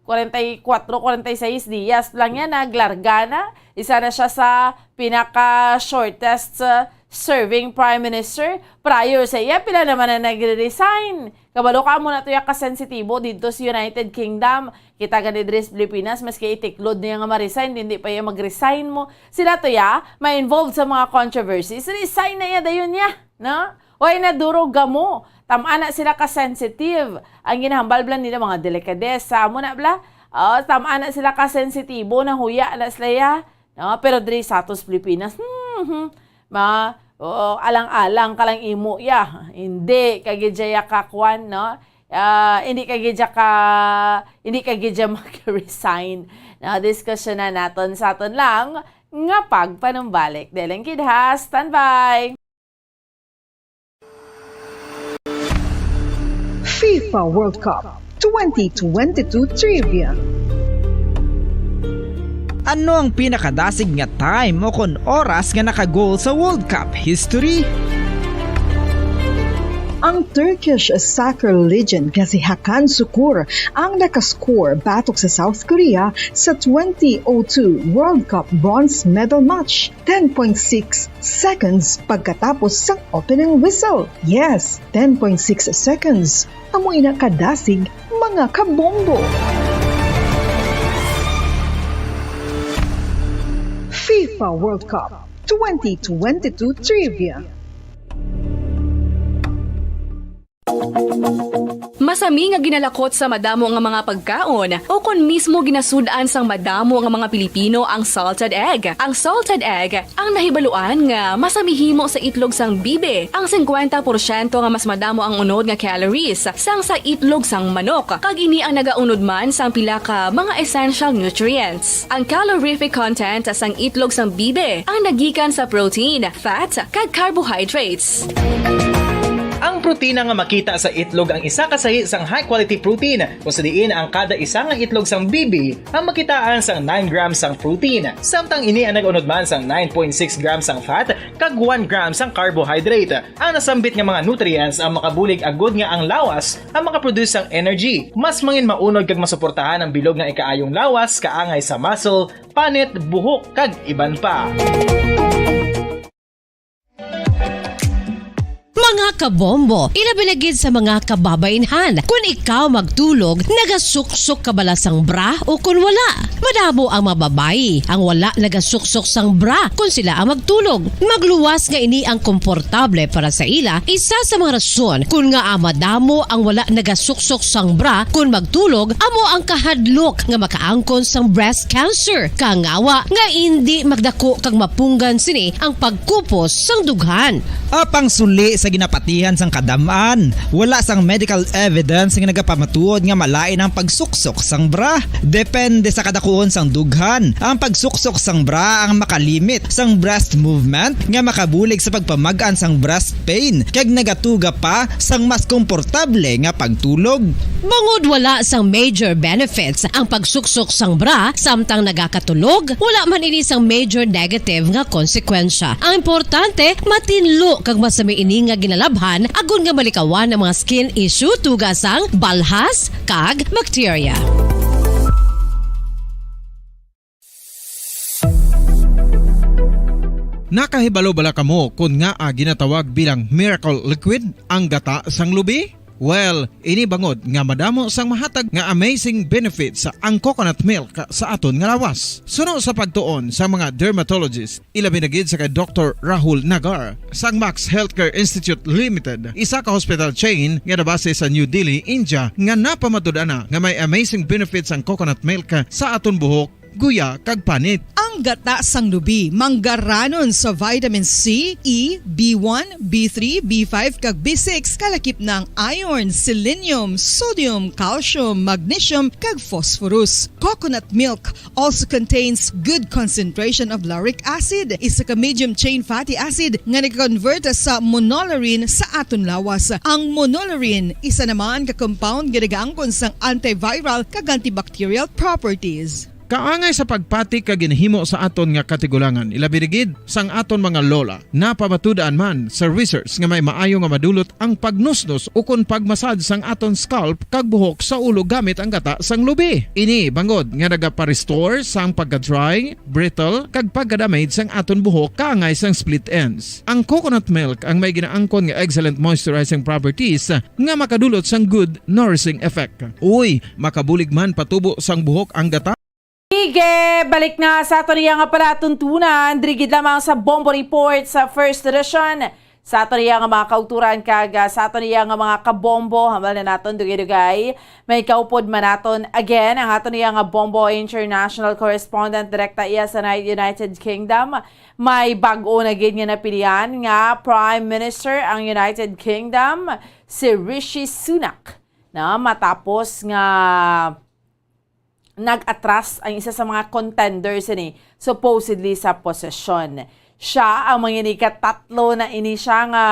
forty-four, forty-six dias lang yan, naglarga na. Isa na siya sa pinaka-shortest, uh, serving prime minister. Prior sa iya, pila naman na nagre-resign. Kabalo ka mo na to yung kasensitibo dito sa United Kingdom. Kita gani diri sa Pilipinas, maski itiklod niya nga ma-resign, hindi pa iya mag-resign mo. Sila to ya, ma-involved sa mga controversies. Resign na iya dayon niya, no? Way na duro gamo. Tam-ana sila ka-sensitive. Ang ginahambal bala nila mga delikadesa, amo na bala. Oh, tam-ana sila ka-sensitibo, nahuya na sila ya. No? Pero diri sa atos Pilipinas, hmm, hmm, ma, oh, alang-alang ka lang imo ya. Hindi ka gid ya kakwan, no? Ah, hindi ka gid ya ka, hindi ka gid ya mag-resign. No, diskusyon na naton sa aton lang nga pagpanumbalik. Deleng gid ha, standby. FIFA World Cup twenty twenty-two Trivia. Ano ang pinakadasig nga time o kon oras nga naka-goal sa World Cup history? Ang Turkish soccer legend nga si Hakan Sukur ang nakascore batok sa South Korea sa twenty oh two World Cup bronze medal match, ten point six seconds pagkatapos sang opening whistle. Yes, ten point six seconds. Amo ina kadasig, mga kabombo. FIFA World Cup twenty twenty-two Trivia. Masami nga ginalakot sa madamo nga mga pagkaon, o kon mismo ginasud-an sang madamo nga mga Pilipino ang salted egg. Ang salted egg ang nahibaluan nga masami himo sa itlog sang bibi. Ang singkwenta porsyento nga mas madamo ang unod nga calories sang sa itlog sang manok, kag ini ang nagaunod man sang pila ka mga essential nutrients. Ang calorific content sang itlog sang bibi ang nagikan sa protein, fat, kag carbohydrates. Ang protina nga makita sa itlog ang isa ka sahi sang high-quality protein, kung sa diin ang kada isa nga itlog sang bibi ang makitaan sang nine grams sang protein, samtang ini ang nag-unod man sang nine point six grams sang fat kag one gram sang carbohydrate. Ang nasambit nga mga nutrients ang makabulig agud nga ang lawas ang makaproduce sang energy, mas mangin maunod kag masuportahan ang bilog nga ikaayong lawas, kaangay sa muscle, panit, buhok, kag iban pa. Mga kabombo, ilabi na gid sa mga kababainhan. Kun ikaw magtulog, nagasuksok ka bala sang bra o kun wala? Madamo ang mga babayi ang wala nagasuksok sang bra kun sila ang magtulog. Magluwas nga ini ang komportable para sa ila, isa sa mga rason kun ngaa madamo ang wala nagasuksok sang bra kun magtulog amo ang kahadlok nga makaangkon sang breast cancer. Kangawa nga indi magdako kag mapunggan sini ang pagkupos sang dughan. Apang suli sa ginapatihan sang kadam-an, wala sang medical evidence nga nagapamatuod nga malain ang pagsuksok sang bra. Depende sa kadakuon sang dughan, ang pagsuksok sang bra ang makalimit sang breast movement nga makabulig sa pagpamag-an sang breast pain kag nagatuga pa sang mas komportable nga pagtulog. Bangod wala sang major benefits ang pagsuksok sang bra samtang nagakatulog, wala man ini sang major negative nga konsekwensya. Ang importante, matinlo kag masami ini nga ginalabhan agud nga malikawan ang mga skin issue, tuga sang balhas kag bacteria. Nakahibalo bala kamo kon ngaa ginatawag bilang miracle liquid ang gata sang lubi? Well, ini bangod nga madamo sang mahatag nga amazing benefits ang coconut milk sa aton nga lawas. Suno sa pagtuon sa mga dermatologist, ilabi na gid sa kay Doktor Rahul Nagar sang Max Healthcare Institute Limited, isa ka hospital chain nga nabase sa New Delhi, India, nga napamatud-an na nga may amazing benefits ang coconut milk sa aton buhok, guya, kag panit. Ang gata sang lubi manggaranon sa vitamin C, E, B one, B three, B five, kag B six, kalakip na ang iron, selenium, sodium, calcium, magnesium, kag phosphorus. Coconut milk also contains good concentration of lauric acid, isa ka medium chain fatty acid nga nag-convert sa monolaurin sa aton lawas. Ang monolaurin, isa naman ka compound nga nagaangkon sang antiviral kag antibacterial properties. Kaangay sa pagpati kag ginhimo sa aton nga katigulangan, ilabi na gid sang aton mga lola. Napamatud-an man sa research nga may maayo nga madulot ang pagnusnos ukon pagmasad sang aton scalp kag buhok sa ulo gamit ang gata sang lubi. Ini bangod nga nagapa-restore sang pagka-dry, brittle, kag pagka-damage sang aton buhok kaangay sang split ends. Ang coconut milk ang may ginaangkon nga excellent moisturizing properties nga makadulot sang good nourishing effect. Uy, makabulig man patubo sang buhok ang gata? Sige, balik na sa aton iya nga palatuntunan, diri gid lamang sa Bombo Report sa First Edition. Sa aton iya nga mga kauturan kag, ah, sa aton iya nga mga kabombo, hambal na naton dugay-dugay. May kaupod man naton again ang aton iya nga Bombo International Correspondent, direkta iya sa Ni-, United Kingdom. May bag-o na gid nga napilian nga Prime Minister ang United Kingdom, si Rishi Sunak, na matapos nga nag-atras ang isa sa mga contenders ini, supposedly sa posisyon. Siya ang mga ikatatlo na ini siya nga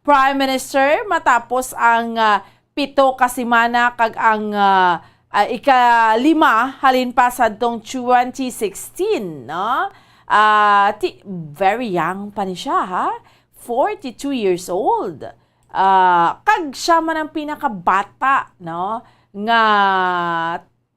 Prime Minister matapos ang, ah, pito ka semana kag ang, ah, ah, ikalima halin pa sadtong twenty sixteen, no? Ah, ti-, very young pa ni siya, ha? Forty-two years old. Ah, kag siya man ang pinakabata, no, nga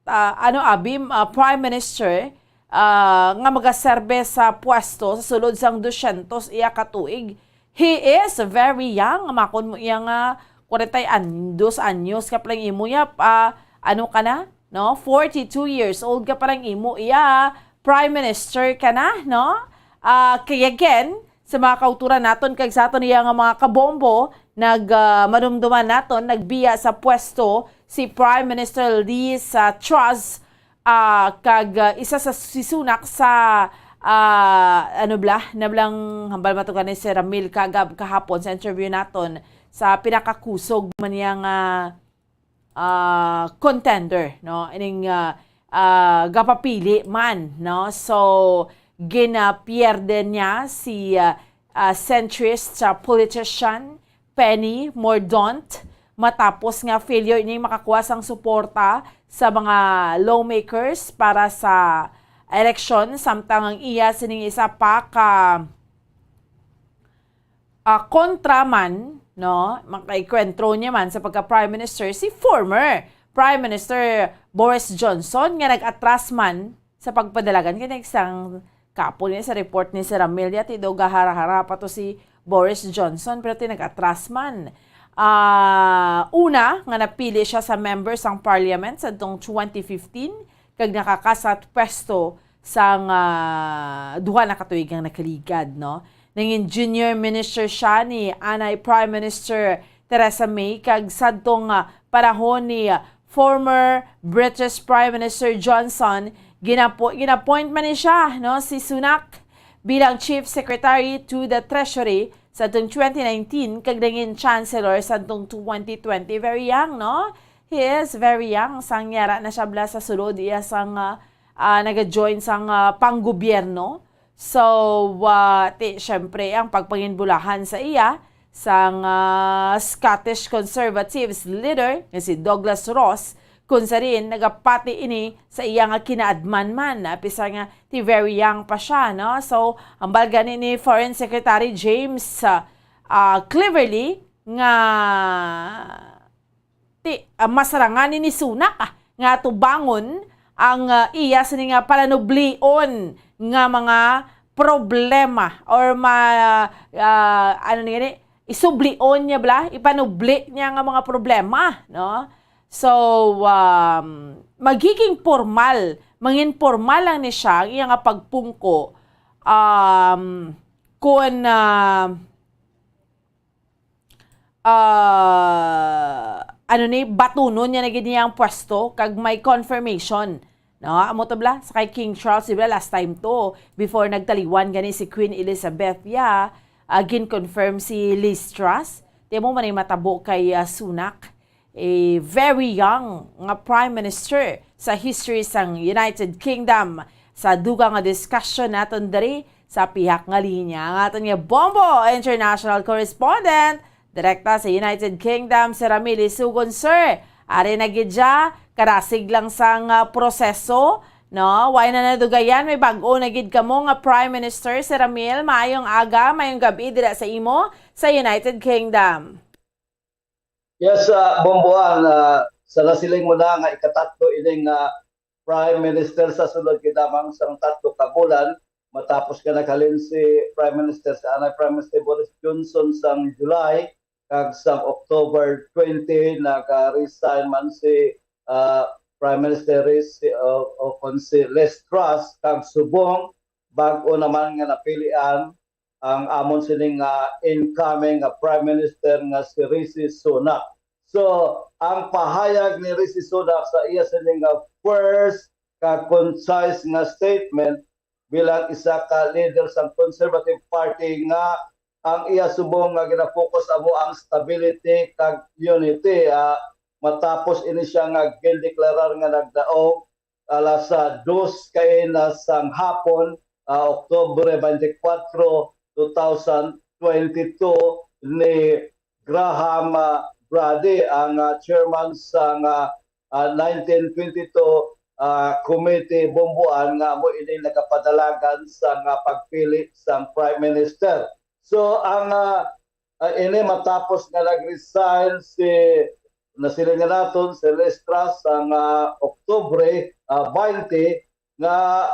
ah, ano, abi, ah, Prime Minister, ah, nga magaserbe sa pwesto sa sulod sang dosyentos iya ka tuig. He is very young. Makon mo iya nga kwarenta an-, dos anyos ka pa lang imo iya, ah, ano ka na, no? Forty-two years old ka pa lang imo iya, Prime Minister ka na, no? Ah, kay again, sa mga kauturan naton kag sa aton iya nga mga kabombo, nag, ah, madumduman naton, nagbiya sa pwesto si Prime Minister Liz, ah, Truss, ah, kag, ah, isa sa si Sunak sa, ah, ano bala, nablang hambal matukan ni Sir Ramil Kagab kahapon sa interview naton sa pinakakusog man niya nga ah, contender, no? Ining, ah, ah, gapapili man, no? So, ginapierde niya si, ah, ah, centrist sa politician Penny Mordaunt matapos nga failure niya makakuha sang suporta sa mga lawmakers para sa eleksyon, samtang ang iya sining isa pa ka ah, kontra man, no, makaenkwentro niya man sa pagka-Prime Minister si former Prime Minister Boris Johnson nga nag-atras man sa pagpadalagan kay nagsang kapo niya sa report ni Sir Amelia, ti daw gahara-hara pa to si Boris Johnson, pero ti nag-atras man. Ah, una nga napili siya sa member sang parliament sa tong twenty fifteen, kag nakakasat pwesto sang, ah, duha na ka tuig ang nakaligad, no? Nangin junior minister siya ni anay Prime Minister Theresa May, kag sadtong, ah, panahon ni, ah, former British Prime Minister Johnson, ginapo-, gin-appoint man ni siya, no, si Sunak bilang Chief Secretary to the Treasury sadtong twenty nineteen, kag nangin Chancellor sadtong twenty twenty. Very young, no? He is very young. Sang yara na siya bala sa sulod iya sang, ah, ah, naga-join sang, ah, panggobyerno. So, ah, ti, syempre, ang pagpanginbulahan sa iya sang, ah, Scottish Conservatives leader nga si Douglas Ross, kung sa diin nagapati ini sa iya nga kinaadman man, ah, bisan nga ti very young pa siya, no? So, hambal gani ni Foreign Secretary James, ah, ah, Cleverly nga ti, ah, mas rangan ni Sunak, ah, nga tubangon ang, ah, iya sini nga palanublion nga mga problema or ma-, ah, ano ni gani, isublion niya bala, ipanubli niya nga mga problema, no? So, um, magiging formal, mangin formal lang ni siya ang iya nga pagpungko, um, kun, ah, ah, ano ni, batunon niya na gid niya ang pwesto kag may confirmation, no? Amo to bala, sa kay King Charles, di ba, last time to, before nagtaliwan gani si Queen Elizabeth, ya, ah, gin-confirm si Liz Truss. Di mo man ay matabo kay, ah, Sunak, a very young nga prime minister sa history sang United Kingdom. Sa dugang nga discussion naton diri sa pihak nga linya, ang aton nga Bombo international correspondent, direkta sa United Kingdom, si Ramil Isugon. Sir, ari na gid siya, karasig lang sang, ah, proseso, no? Way na nadugayan, may bag-o na gid kamo nga Prime Minister, si Ramil. Maayong aga, maayong gabi dira sa imo sa United Kingdom. Yes, ah, Bomboan, ah, sa nasiling mo na nga ikatatlo ining, ah, Prime Minister sa sulod gid lamang sang tatlo ka bulan, matapos nga naghalin si Prime Minister, si anay Prime Minister Boris Johnson sang July, kag sang October twenty, nag-resign man si, ah, Prime Minister Rishi, o, o kon si Liz Truss, kag subong bag-o naman nga napilian ang amon sining, ah, incoming nga Prime Minister nga si Rishi Sunak. So, ang pahayag ni Rishi Sunak sa iya sining, ah, first ka concise nga statement bilang isa ka leader sa Conservative Party nga ang iya subong nga gina-focus amo ang stability kag unity, ah, matapos ini siya nga gindeklarar nga nagdaog alas, ah, dos kaina sang hapon, ah, Oktubre twenty-four, two thousand twenty-two, ni Graham, ah, Brady, ang, ah, chairman sang, ah, ah, nineteen twenty-two, ah, committee, Bomboan, nga amo ini nagapadalagan sang, ah, pagpili sang Prime Minister. So, ang, ah, ah, ini matapos nga nag-resign si, nasiling nga naton, si Liz Truss sang, ah, Oktubre, ah, twenty, nga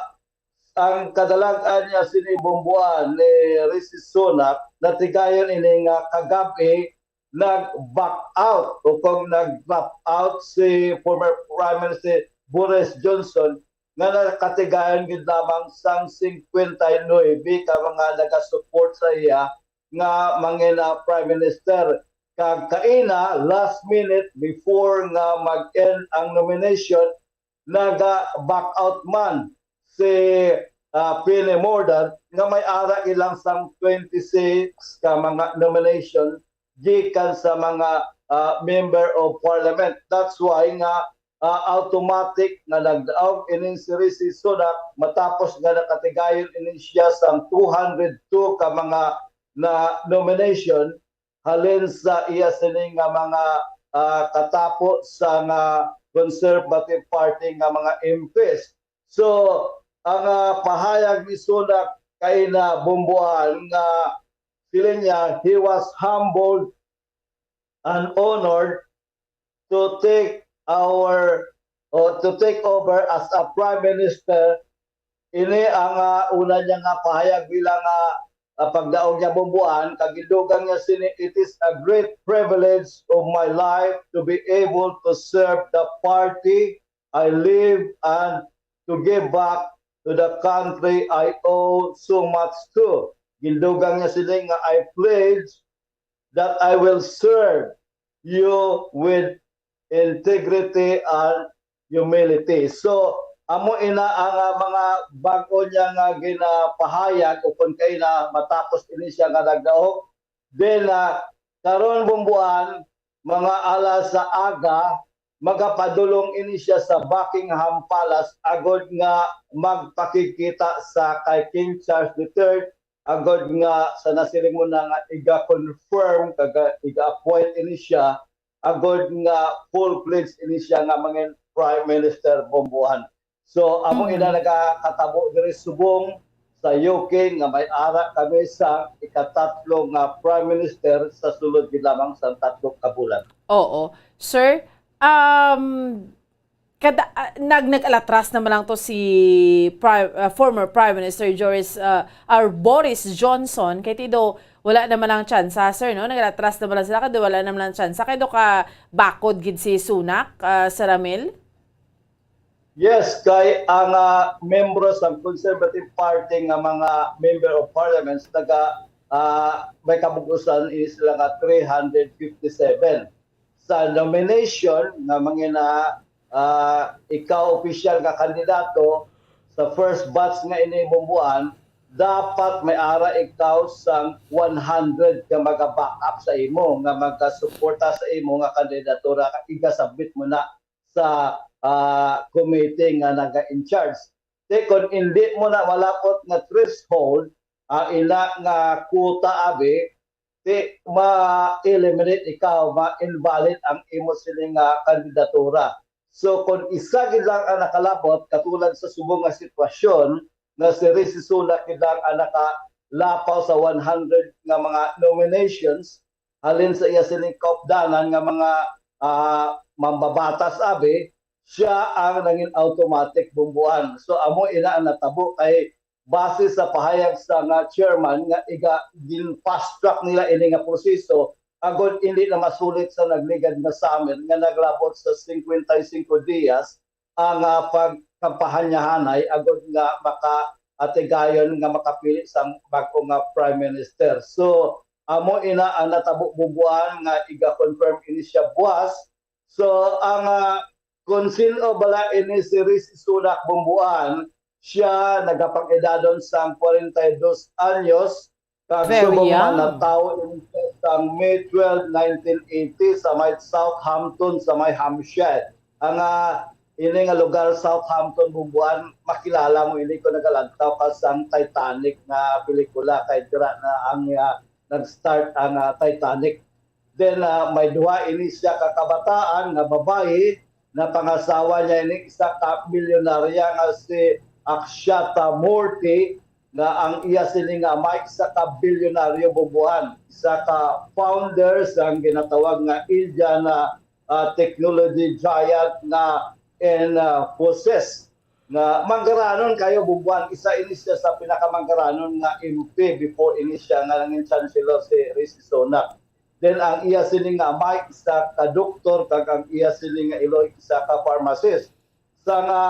ang kadalag-an niya sini, Bomboan, ni Rishi Sunak, natigayon ini nga kagab-i nag-back out o kung nag-drop out si former Prime Minister Boris Johnson, nga nakatigayon gid lamang sang singkwenta y nuebe ka mga nagasupport sa iya nga mangin, ah, Prime Minister. Kag kaina, last minute, before nga mag-end ang nomination, naga-back out man si, ah, Penny Mordaunt, nga may ara ilang sang twenty-six ka mga nomination gikan sa mga, ah, member of parliament. That's why nga, ah, automatic nga nagdaog ining si Rishi Sunak matapos nga nakatigayon ini siya sang two hundred two ka mga na nomination halin sa iya sini nga mga, ah, katapo sa nga Conservative Party nga mga M Ps. So, ang, ah, pahayag ni Sunak kaina, Bomboan, nga siling niya, he was humbled and honored to take our, or to take over as a Prime Minister. Ini ang, ah, una niya nga pahayag bilang, ah, ah, pagdaog niya, Bomboan, kag gidugang niya sini, "It is a great privilege of my life to be able to serve the party I live and to give back to the country I owe so much to." Gidugang niya sini nga, "I pledge that I will serve you with integrity and humility." So, amo ina ang, ah, mga bag-o niya nga ginapahayag, o kon kaina matapos ini siya nga nagdaog. Then, ah, karon, Bomboan, mga alas sa aga, magapadulong ini siya sa Buckingham Palace agod nga magpakigkita sa kay King Charles the Third, agod nga sa nasiling mo na nga iga-confirm kag iga-appoint ini siya, agod nga full-fledged ini siya nga mangin Prime Minister, Bomboan. So, amo ina nagakatabo diri subong sa U K nga may ara kami sa ikatatlo nga Prime Minister sa sulod gid lamang sa tatlo ka bulan. Oo. Sir, um, Kada, ah, nag-, nag-alatras naman lang to si Pri-, ah, former Prime Minister Joris, ah, or Boris Johnson, kay ti do, wala naman lang tsansa, sir, no? Nag-alatras naman lang sila, kay do, wala naman lang tsansa, kay do ka bakod gid si Sunak, ah, Sir Ramil? Yes, kay ang, ah, membro sa Conservative Party nga mga member of parliaments, naga, ah, may kabug-usan is sila nga three hundred fifty-seven. Sa nomination nga mga na, ah, ikaw opisyal nga kandidato sa first batch nga ini, Bumbuan, dapat may ara ikaw sang one hundred ka maga-backup sa imo, nga magasuporta sa imo nga kandidatura, igasabit mo na sa, ah, committee nga naga-in charge. Ti kon indi mo na malapot nga threshold, ah, ina nga quota, abi, ti ma-eliminate ikaw, ma-invalid ang imo sini nga kandidatura. So, kung isa gid lang ang nakalabot, katulad sa subong nga sitwasyon, nga si Rishi Sunak gid lang ang nakalapaw sa one hundred nga mga nominations, halin sa iya sining kaupdanan nga mga, ah, mambabatas, abi, siya ang nangin automatic, Bumbuan. So, amo ina ang natabo kay base sa pahayag sa nga chairman nga iga gin-fast track nila ini nga proseso, agod indi na masulit sa nagligad nga summer nga naglabot sa cincuenta y cinco dias ang, ah, pagkampanya anay agod nga maka-, atigayon nga makapili sang bag-o nga prime minister. So, amo ina ang natabo, Bumbuan, nga iga-confirm ini siya buwas. So, ang, ah, kung sin-o bala ini si Rishi Sunak, Bumbuan, siya nagapang-edadon sang forty y dos anyos, kag Very subong man young. natawo ini siya sang May twelve, nineteen eighty, sa may Southampton, sa may Hampshire. Ang, ah, ini nga lugar, Southampton, Bumbuan, makilala mo ini kung nagalantaw ka sang Titanic nga pelikula, kay dira na ang, ah, nag-start ang, ah, Titanic. Then, ah, may duha ini siya ka kabataan nga babayi, napangasawa niya ini isa ka milyonarya nga si Akshata Murthy, nga ang iya sini nga amay isa ka bilyonaryo, Bumbuan, isa ka founder sang ginatawag nga Indian, ah, ah, technology giant nga Infosys. Nga manggaranon kayo, Bumbuan, isa ini siya sa pinakamanggaranon nga M P before ini siya nga nangin chancellor si Rishi Sunak. Then ang iya sini nga amay isa ka doktor, kag ang iya sini nga iloy isa ka pharmacist. Sa nga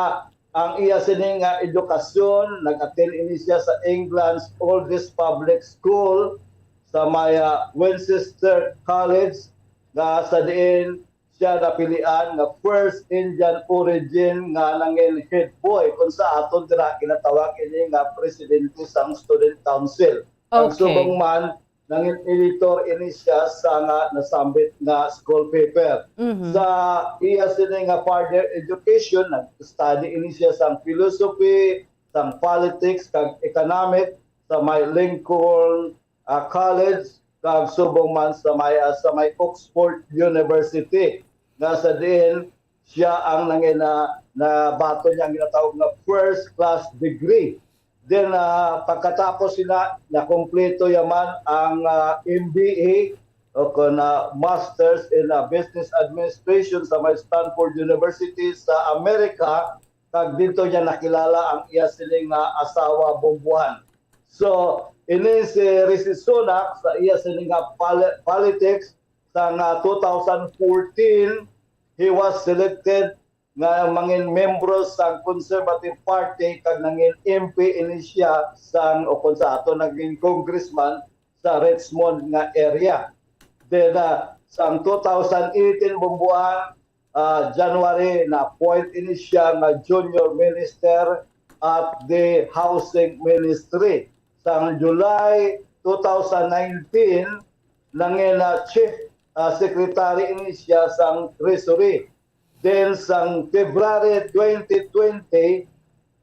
ang iya sini nga edukasyon, nag-attend ini siya sa England's oldest public school, sa may, ah, Winchester College, nga sa diin siya napilian nga first Indian origin nga nangin head boy, kung sa aton dira ginatawag ini nga presidente sang Student Council. Ang Okay. subong man, nangin editor ini siya sa nga nasambit nga school paper. Mhm. Sa iya sini nga further education, nag-study ini siya sang philosophy, sang politics, kag economic sa may Lincoln, ah, College, kag subong man sa may, ah, sa may Oxford University, nga sa diin siya ang nangina-, nabaton niya ang ginatawag nga first class degree. Then, ah, pagkatapos sina, nakumpleto yaman ang, ah, M B A o kon, ah, Masters in, ah, Business Administration sa may Stanford University sa Amerika, kag didto niya nakilala ang iya sini nga asawa, Bumbuan. So, ini si Rishi Sunak sa iya sini nga poli-, politics sa nga two thousand fourteen, he was selected nga mangin membro sa Conservative Party kag nangin M P ini siya sang, o kung sa ato, naging congressman sa Richmond nga area. Then, ah, sang two thousand eighteen, Bumbuan, ah, January, na-appoint ini siya nga junior minister at the housing ministry. Sang July two thousand nineteen, nangin, ah, chief, ah, secretary ini siya sang treasury. Then sang February twenty twenty,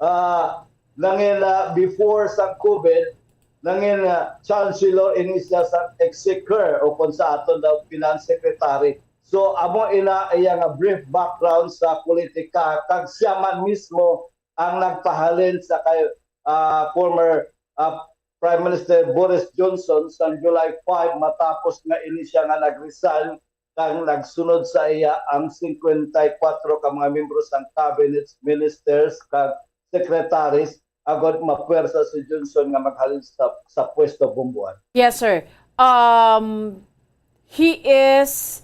ah, nangin, ah, before sa COVID, nangin, ah, chancellor ini siya sa exchequer, o kung sa aton daw, finance secretary. So, amo ina iya nga brief background sa politika, kag siya man mismo ang nagpahalin sa kay, ah, former, ah, Prime Minister Boris Johnson sa July five, matapos nga ini siya nga nag-resign kag nagsunod sa iya ang singkwenta y kwatro ka mga miyembro sang cabinet, ministers, kag secretaries, agod mapuwersa si Johnson nga maghalin sa, sa pwesto, Bomboan. Yes, sir. Um, he is,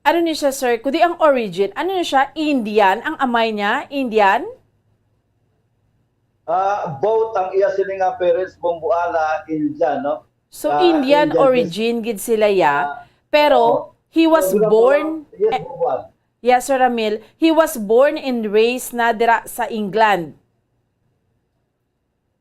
ano ni siya, sir? Kudi ang origin, ano ni siya? Indian ang amay niya? Indian? Ah, both ang iya sini nga parents, Bomboan, na Indian, no? So, Ah, Indian Indian origin gid sila, ya. Ah, Pero, oo. He was Pero, born, yes, eh, Bomboan. Yes, Sir Ramil. He was born and raised na dira sa England.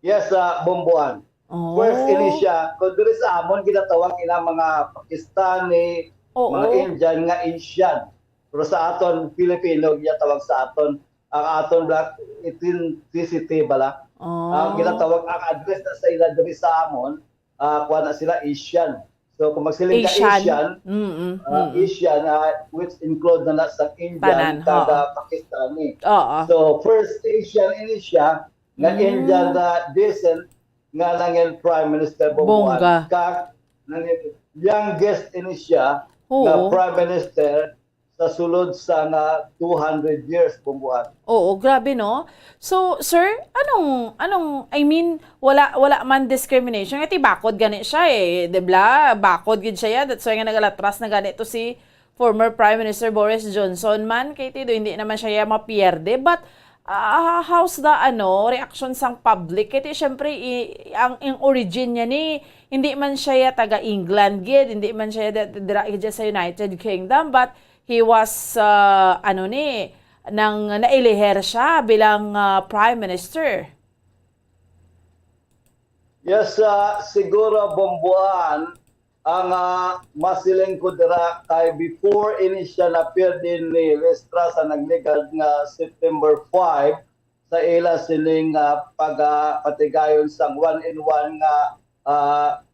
Yes, sa Bomboan. Oh. First ini siya, kung diri sa amon, ginatawag ina mga Pakistani, Oo. mga Indian nga Asian. Pero sa aton, Filipino, ginatawag sa aton, ang aton black ethnicity bala. Oh. Ang ginatawag, ang address na sa ila diri sa amon, ah, kuha na sila Asian. So, kung magsiling ka Asian. Asian, Mm-mm, ah, mm-mm. Asian, ah, which include na, na sa Indian, Tanan, kag, oo. ah, Pakistani. Oo. So, first Asian ini siya, nga Mm. Indian na descent nga nangin Prime Minister, Bomboan. Bongga. Kag nangin youngest ini siya nga Oo. Prime Minister sa sulod sa nga two hundred years, Bomboan. Oo, grabe, no? So, sir, anong, anong, I mean, wala, wala man discrimination. Kay bakod gani siya, eh, di ba? Bakod gid siya, that's why nga nagalatras na gani to si former Prime Minister Boris Johnson man. Kay ti do, hindi naman siya mapierde. But, ah, how's the, ano, reaction sang public? Kay ti, syempre, i-, ang, ang origin niya ni, hindi man siya taga England gid, hindi man siya da-, dira gid sa United Kingdom, but he was, ah, ano ni, nang nailiher siya bilang, ah, Prime Minister. Yes, ah, siguro, Bomboan, ang, ah, masiling ko dira kay before ini siya na-appear din ni Listras sa nagligad nga September five, sa ila sining, ah, pag, ah, patigayon sang one-in-one nga, ah,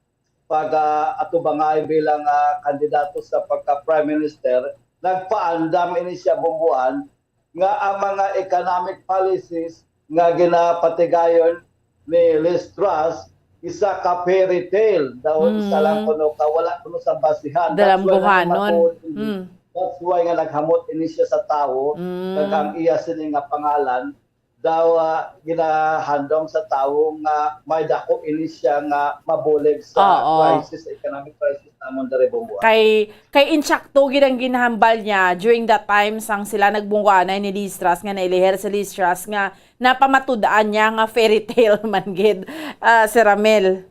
pag, ah, atubangay bilang, ah, kandidato sa pagka-Prime Minister, nagpaandam ini siya, Bomboan, nga ang mga economic policies nga ginapatigayon ni Liz Truss, isa ka fairy tale daw, isa lang Mm. kuno ka, wala kuno sa basihan. That's why Dalamguhanon. nagmatuod ini. Mm. That's why nga naghamot ini siya sa tawo, Mm. kag ang iya sini nga pangalan, daw, ah, ginahandom sa tawo nga may dako ini siya nga mabulig sa Oo. crisis, economic crisis namon diri, Bomboan. Kay, kay insakto gid ang ginahambal niya during that time sang sila nagbungwanay ni Liz Truss nga nailiher si Liz Truss nga napamatud-an niya nga fairy tale man gid, ah, Sir Ramil.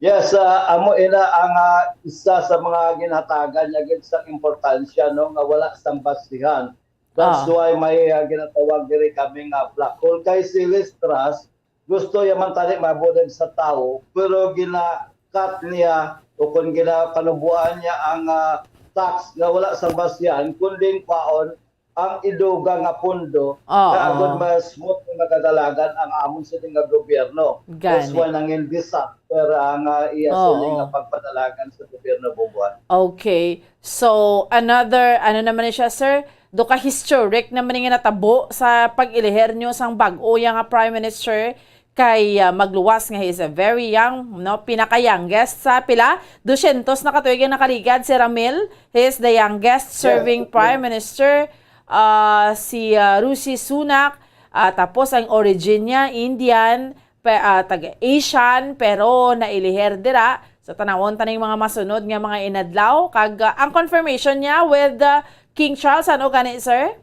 Yes, ah, amo ina ang, ah, isa sa mga ginhatagan niya gid sa importansya, no, nga wala sang basihan. That's Ah. why may, ah, ginatawag diri kami nga black hole. Kay si Liz Truss, gusto niya man tani mabulig sa tawo, pero gina-cut niya o kung ginapanubuan niya ang, ah, tax nga wala sang basihan, kundi kwaon ang idugang nga pondo, Oo. nga agud mas smooth nga magadalagan ang amon sini nga gobyerno. That's Gani. why nangin disaster ang, ah, iya sini Oo. nga pagpadalagan sa gobyerno, Bomboan. Okay. So, another, ano naman ni siya, sir? Do ka historic naman nga natabo sa pag-iliher nyo sang bag-o ya nga Prime Minister. Kay, ah, magluwas nga he is a very young, no? Pinaka-youngest sa pila? Dusyentos na ka tuig ang nakaligad si Ramil. He is the youngest Yes, serving yes. Prime Minister. Ah, si, ah, Rishi Sunak, ah, tapos ang origin niya, Indian, pe-, ah, taga-Asian, pero nailiher dira. So, tanawon ta ning mga masunod nga mga inadlaw. Kag, ah, ang confirmation niya with, ah, King Charles, ano gani, sir?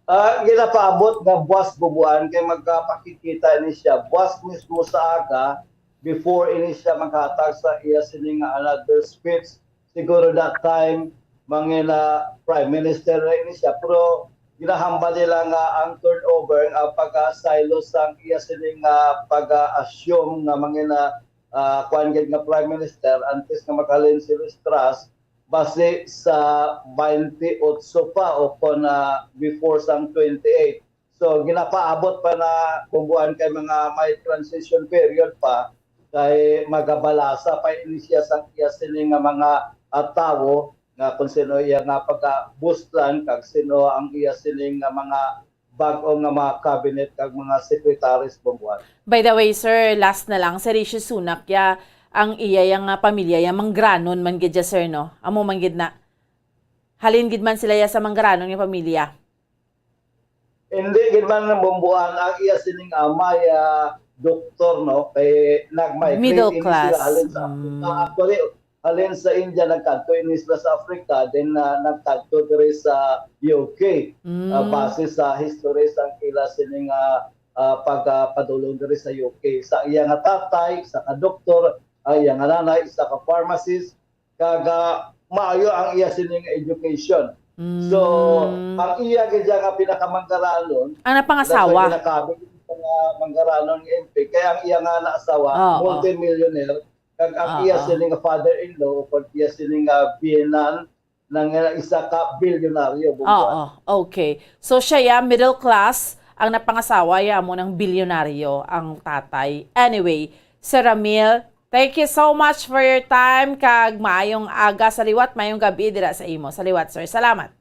Ah, ginapaabot nga buwas, Bomboan, kay magkapakikita ni siya buwas mismo sa aga, before ini siya maghatag sa iya sini nga another speech. Siguro that time, mangina Prime Minister na ini siya. Pero ginahambal nila nga ang turnover, ang pagka-silo sang iya sini nga pag-assume nga mangina, ah, kuwan gid nga Prime Minister, antes nga maghalin si Liz Truss, base sa twenty-eight pa o kon, ah, before sang twenty-eight. So, ginapaabot pa na, Bomboan, kay mga may transition period pa, kay magabalasa pa ini siya sa iya sini nga mga, ah, tawo nga kung sino iya nga pagabuslan kag sino ang iya sini nga mga bag-o nga mga cabinet kag mga secretaries, Bomboan. By the way, sir, last na lang, si Rishi Sunak, ya, ang iya yang, ah, pamilya, yang Mangranon man gid ya, sir, no? Amo man gid na. Halin gid man sila ya sa Mangranon nga pamilya. Hindi gid man nabumbuan ang iya sining amay, ah, doktor, no? Kay nag-migrate Middle ini sila class. Halin sa Africa. Mm. Actually, halin sa India, nagkadto ini sila sa Africa, then, ah, nagkadto diri sa U K. Mm. Ah, base sa history sang ila sining, ah, ah, pagpadulong diri sa U K. Sa iya nga tatay, isa ka doktor, ang iya nga nanay, isa ka pharmacist, kag, ah, maayo ang iya sining education. So, Mm. ang iya gid nga pinakamanggaraanon, Ang napangasawa. That's why ginakabig sa mga manggaraanon nga M P. Kaya ang iya nga naasawa, Oo. multimillionaire, kag ang iya Oo. sining father-in-law, o kung iya sining, ah, biyenan, nang, ah, isa ka bilyonaryo, Bumbo. Oo, okay. So, siya ya, middle class, ang napangasawa ya amo nang bilyonaryo ang tatay. Anyway, Sir Ramil, thank you so much for your time, kag maayong aga sa liwat, maayong gabi dira sa imo. Sa liwat, sir. Salamat.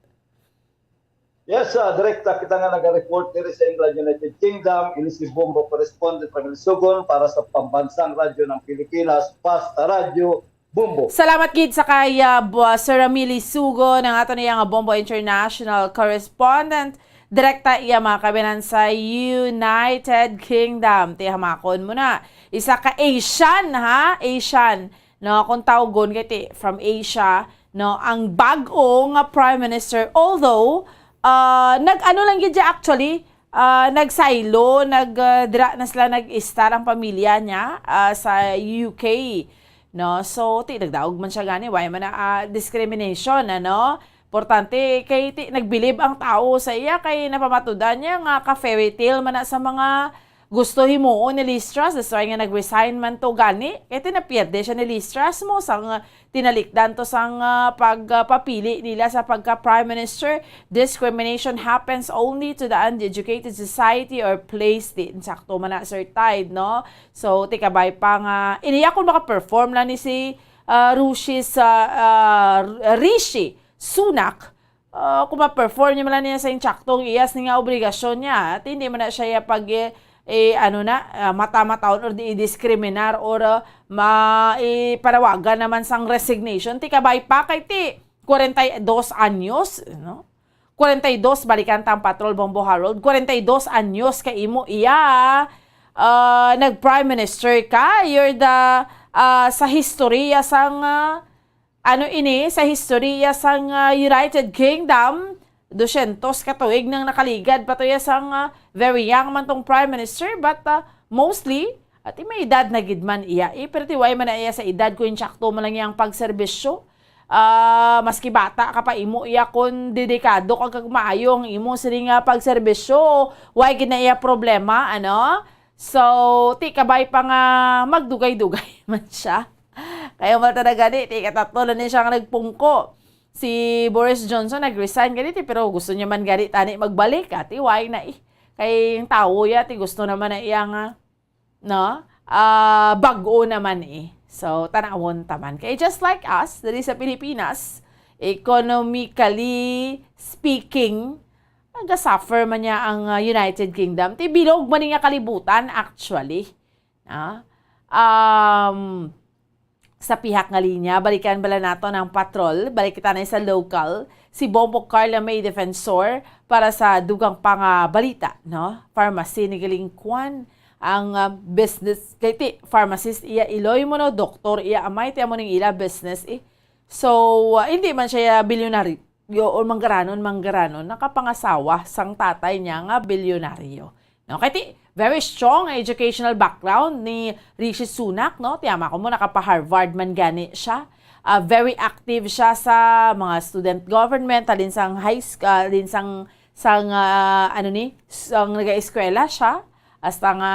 Yes, ah, direkta kita nga naga-report diri sa England, United Kingdom. Ini si Bombo Correspondent Ramil Sugon para sa Pambansang Radyo ng Pilipinas, Basta Radyo, Bombo. Salamat gid sa kay, ah, bu-, Sir Ramil Sugon, ang aton iya nga Bombo International Correspondent. Direkta iya, mga kabayan, sa United Kingdom. Ti hamakon mo na. Isa ka Asian, ha? Asian. No, kung tawgon kay ti from Asia, no, ang bag-o nga Prime Minister. Although, ah, nag-ano lang gid siya actually, ah, nagsaylo, nag, ah, dira na sila nag-istar ang pamilya niya, ah, sa U K, no? So, ti nagdaog man siya gani, why man na, ah, discrimination, ano? Importante kay ti nagbilib ang tawo sa iya kay napamatudan niya nga ka fairy tale man na sa mga gusto himuon ni Liz Truss, that's why nga nag-resign man to gani. Kay tinapierde siya ni Liz Truss mo sang, ah, tinalikdan to sang, ah, pag, ah, papili nila sa pagka Prime Minister. Discrimination happens only to the uneducated society or place. Di, sakto man na, Sir Tide, no? So, ti kabay pa nga, iniya kung maka-perform lang ni si, ah, Rushi sa, ah, Rishi Sunak, ah, kung ma-perform niya man lang niya sa intsakto ang iya sini nga obligasyon niya, at hindi man na siya ya pag, eh, eh, ano na, ah, mata-mataon or di i-diskriminar or, ah, ma-, ipanawagan naman sang resignation. Ti kabay pa kay ti kwarenta y dos anyos, no? Kwarenta y dos, balikan ta ang patrol, Bombo Harold. Kwarenta y dos anyos kay imo iya, ah, nag-prime minister ka. You're the, ah, sa historya sang, ah, ano ini, sa historya sang, ah, United Kingdom, dusyentos ka tuig nang nakaligad pa to iya sang, ah, very young man tong Prime Minister, but, ah, mostly, at may edad na gid man iya, eh, pero ti way man na iya sa edad, kung insakto man lang iyang pagserbisyo. Ah, maski bata ka pa, imo iya, kung dedikado ka kag maayo ang imo sini nga pagserbisyo, way gid na iya problema, ano? So, ti kabay pa nga magdugay-dugay man siya. Kaya wala talaga ni, ti katatlo na ni siya nga nagpungko. Si Boris Johnson nag-resign gani, ti, pero gusto niya man gani tani magbalik, ati, why na, eh? Kay ang tawo ya, ti, gusto naman na iya nga, no? Ah, bag-o naman, eh. So, tanawon taman. Kay just like us, diri sa Pilipinas, economically speaking, nagasuffer man niya ang, ah, United Kingdom. Ti bilog man ni nga kalibutan, actually. Ah, um, sa pihak nga linya, balikan bala naton ang patrol. Balik kita na sa local. Si Bombo Carla May Defensor para sa dugang pa nga balita, no? Pharmacy ni galing kwan ang, ah, business. Kay ti, pharmacist iya iloy mo, no? Doktor iya amay, ti amo ning ila business, eh. So, ah, hindi man siya bilyonaryo or manggaranon, manggaranon, nakapangasawa sang tatay niya nga bilyonaryo. No, kay ti, very strong educational background ni Rishi Sunak, no? Ti ama ko mo, nakapa-Harvard man gani siya. Ah, very active siya sa mga student government, halin sang high school, halin sang, sang, ah, ano ni, sang nag-eskwela siya, hasta nga,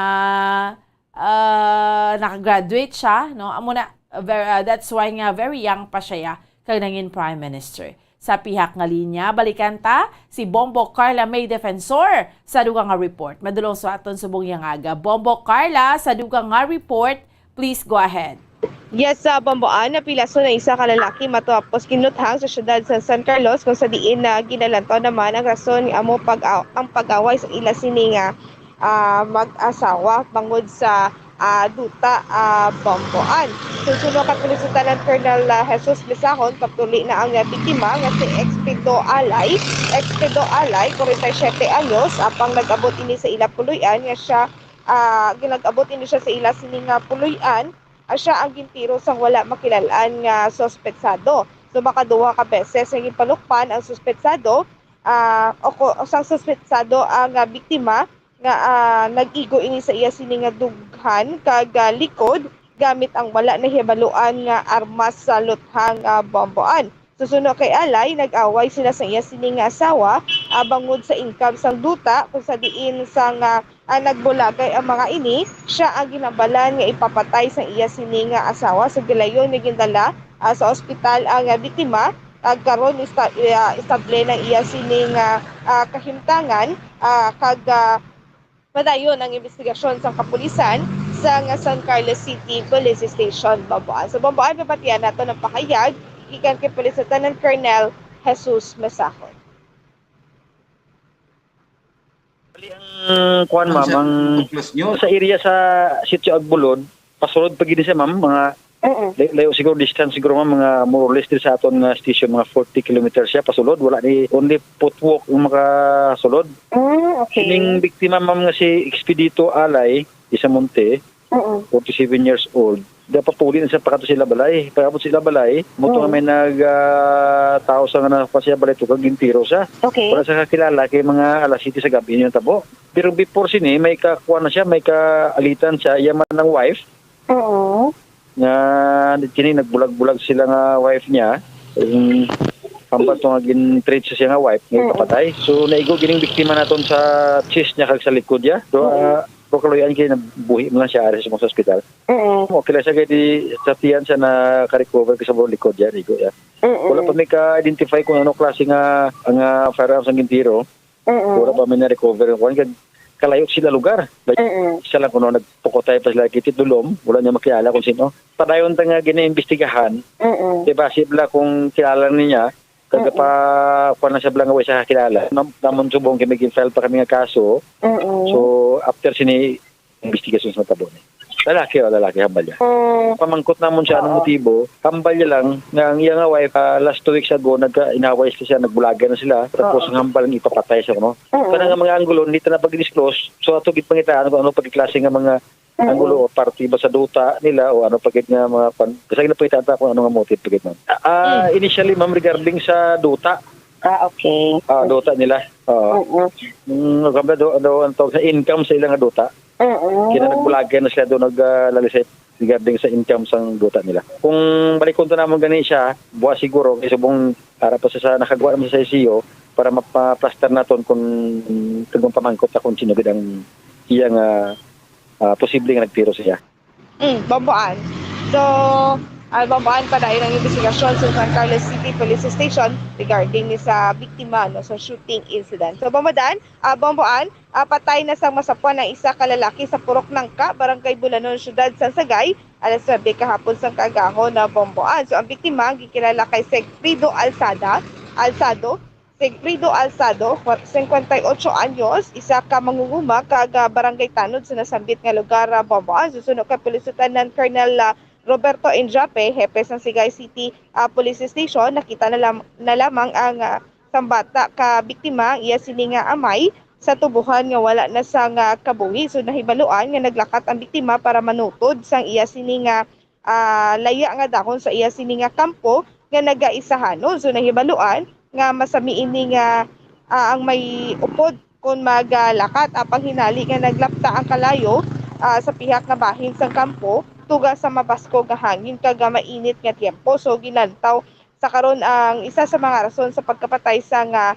ah, nakagraduate siya, no? Amo na, ver-, ah, that's why nga very young pa siya, ya, kag nangin Prime Minister. Sa pihak nga linya, balikan ta si Bombo Carla May Defensor sa dugang nga report. Madulong sa aton subong yang aga. Bombo Carla, sa dugang nga report, please go ahead. Yes, sa Bombo, ah, napilason na isa ka lalaki matapos ginluthang sa siyudad sa San Carlos, kung sa diin na ginalantaw naman ang rason nga amo pag-, ang pag-away sa ila sini nga, ah, mag-asawa bangod sa ah, duta, ah, Bamboan. Suno kay Police Lieutenant Colonel, ah, Jesus Lisahon, kaptuli na ang, ah, biktima nga si Expedo Alay, Expedo Alay, forty-seven anyos, apang nag-abot ini sa ila puloy-an nga siya, ah, ginag-abot ini siya sa ila sini nga puloy-an, ah, siya ang gintiro sang wala makilal-an nga suspetsado. So, makaduha ka beses nga ginpalukpan ang suspetsado, ah, o ko-, sang suspetsado ang, ah, biktima nga, ah, nag-igo ini sa iya sini nga dughan kag, ah, likod gamit ang wala nahibaluan nga armas sa luthang, ah, Bamboan. Susuno kay Alay, nag-away sila sa iya sini nga asawa, ah, bangod sa income sang duta, kung sa diin sang, ah, ah, nagbulagay ang mga ini, siya ang ginhambalan nga ipapatay sang iya sini nga asawa. Sa gilayon nga gindala, ah, sa ospital ang, ah, biktima, kag karon ista-, ah, estable na iya sini nga, ah, kahimtangan, ah, kag, ah, padayon ang investigasyon sang kapulisan sang San Carlos City Police Station, Bamboan. Sa Bamboan, mabatian nato ang pahayag gikan kay Police Lieutenant Colonel Jesus Masahon. Bali, ang kuwan, ma'am, ang sa area sa Sitio Agbolod, pasulod pa gid siya, ma'am, mga Mm. lay-, layo siguro, distance siguro, ma'am, mga more or less diri sa aton nga station, mga forty kilometers siya pasulod. Wala ni, only footwalk ang makasulod. Mm, okay. Kining biktima, ma'am, nga si Expedito Alay, isa Monte, Mm. forty-seven years old. Dapat puli na siya pakato sa ila balay. Pag-abot sa ila balay, mo to nga Mm. may nag, ah, tao sa nga na pa siya balay to, kag gintiro siya. Okay. Wala siya kakilala kay mga alas siyete sa gabi yung tabo. Pero before sini, may kakuha na siya, may kaalitan siya, iya man ang wife. Oo. Nga, kini nagbulag-bulag sila nga wife niya. Yung hambal to nga gin-treat siya nga wife, nga Mm. ipapatay. So, naigo gining biktima naton sa chest niya kag sa likod niya. So, Mm. ah, so, kaluyan kay nabuhi mo lang siya ari sa mga ospital. Mm. Okay lang siya, kay di sa tiyan siya naka-recover kay sa buong likod niya, igo niya. Mm. Wala pa may ka-identify kung ano klase nga, nga firearms ang gintiro. Mm. Wala pa may na-recover. Kuwan, kag kalayo sila lugar. Like, Mm. isa lang kuno, nagpukutay pa sila, kitit dulom, wala niya makilala kung sino. Padayon ta nga ginaimbestigahan, Mm. kay basi bala kung kilala niya, kag Mm. pa, kuwan na siya bala nga way siya kakilala. Nam-, namon subong kay may gin-file pa kami nga kaso. Mm. So, after sini, investigasyon sa matabo ni. Lalaki, o, lalaki, hambal niya. Mm. Pamangkot namon siya anong Oo. motibo. Hambal niya lang nga ang iya nga wife, ah, last two weeks ago, nagka-, inaway sila siya, nagbulagan na sila. Tapos Oo. ang hambal nga ipapatay siya, no? Mm. Kanang nga mga anggulo, hindi ta na pag-disclose. So, ato gid pangitaan kung ano pagklase nga mga Mm. anggulo o parte ba sa duta nila o ano pa gid nga mga pan-, basta ginapangitaan ta kung ano nga motive pa gid, ma'am. Ah, Mm. initially, ma'am, regarding sa duta. Ah, okay. Ah, duta nila. Oo. Mm. Mm, kami do, do, ang tawag sa income sa ilang duta. Mm. Kina nagbulagay na sila doon nag, ah, lalisay regarding sa income sang duta nila. Kung balikon ta naman gani siya, buwas siguro, kay subong ara pa siya sa nakagwa naman sa I C U para mapaplaster naton kung, kung pamangkot na kung sino gid ang iya nga, ah, posible nga nagtiro siya. Mm, Bamboan. So, ah, Bamboan, padayon ang investigasyon sa San Carlos City Police Station regarding ni sa biktima, no, sa shooting incident. So, Bamboan, ah, Bamboan, ah, patay na sang masapwan ang isa ka lalaki sa Purok Nangka, Barangay Bulanon, Siyudad sang Sagay, alas nuebe kahapon sang kaagahon na Bamboan. So, ang biktima, gikilala kay Segfrido Alzada, Alzado, Segfrido Alzado, kwa-, cincuenta y ocho anyos, isa ka mangunguma kag, ah, barangay tanod sa nasambit nga lugar, ah, Bamboan. Susuno kay Police Lieutenant Colonel, ah, Roberto Enjape, hepe sang Sagay City, ah, Police Station, nakita na lam-, na lamang ang, ah, sambata ka biktima, ang iya sini nga amay, sa tubohan nga wala na sang, ah, kabuhi. So, nahibaluan nga naglakat ang biktima para manutod sang iya sini nga, ah, laya nga dahon sa iya sini nga kampo nga nagaisahanon. So, nahibaluan nga masami ini nga, ah, ang may upod kon maglakat, apang hinali nga naglapta ang kalayo, ah, sa pihak nga bahin sang kampo, tuga sa mabaskog nga hangin kag, ah, mainit nga tiyempo. So, gilantaw sa karon ang isa sa mga rason sa pagkapatay sang, ah,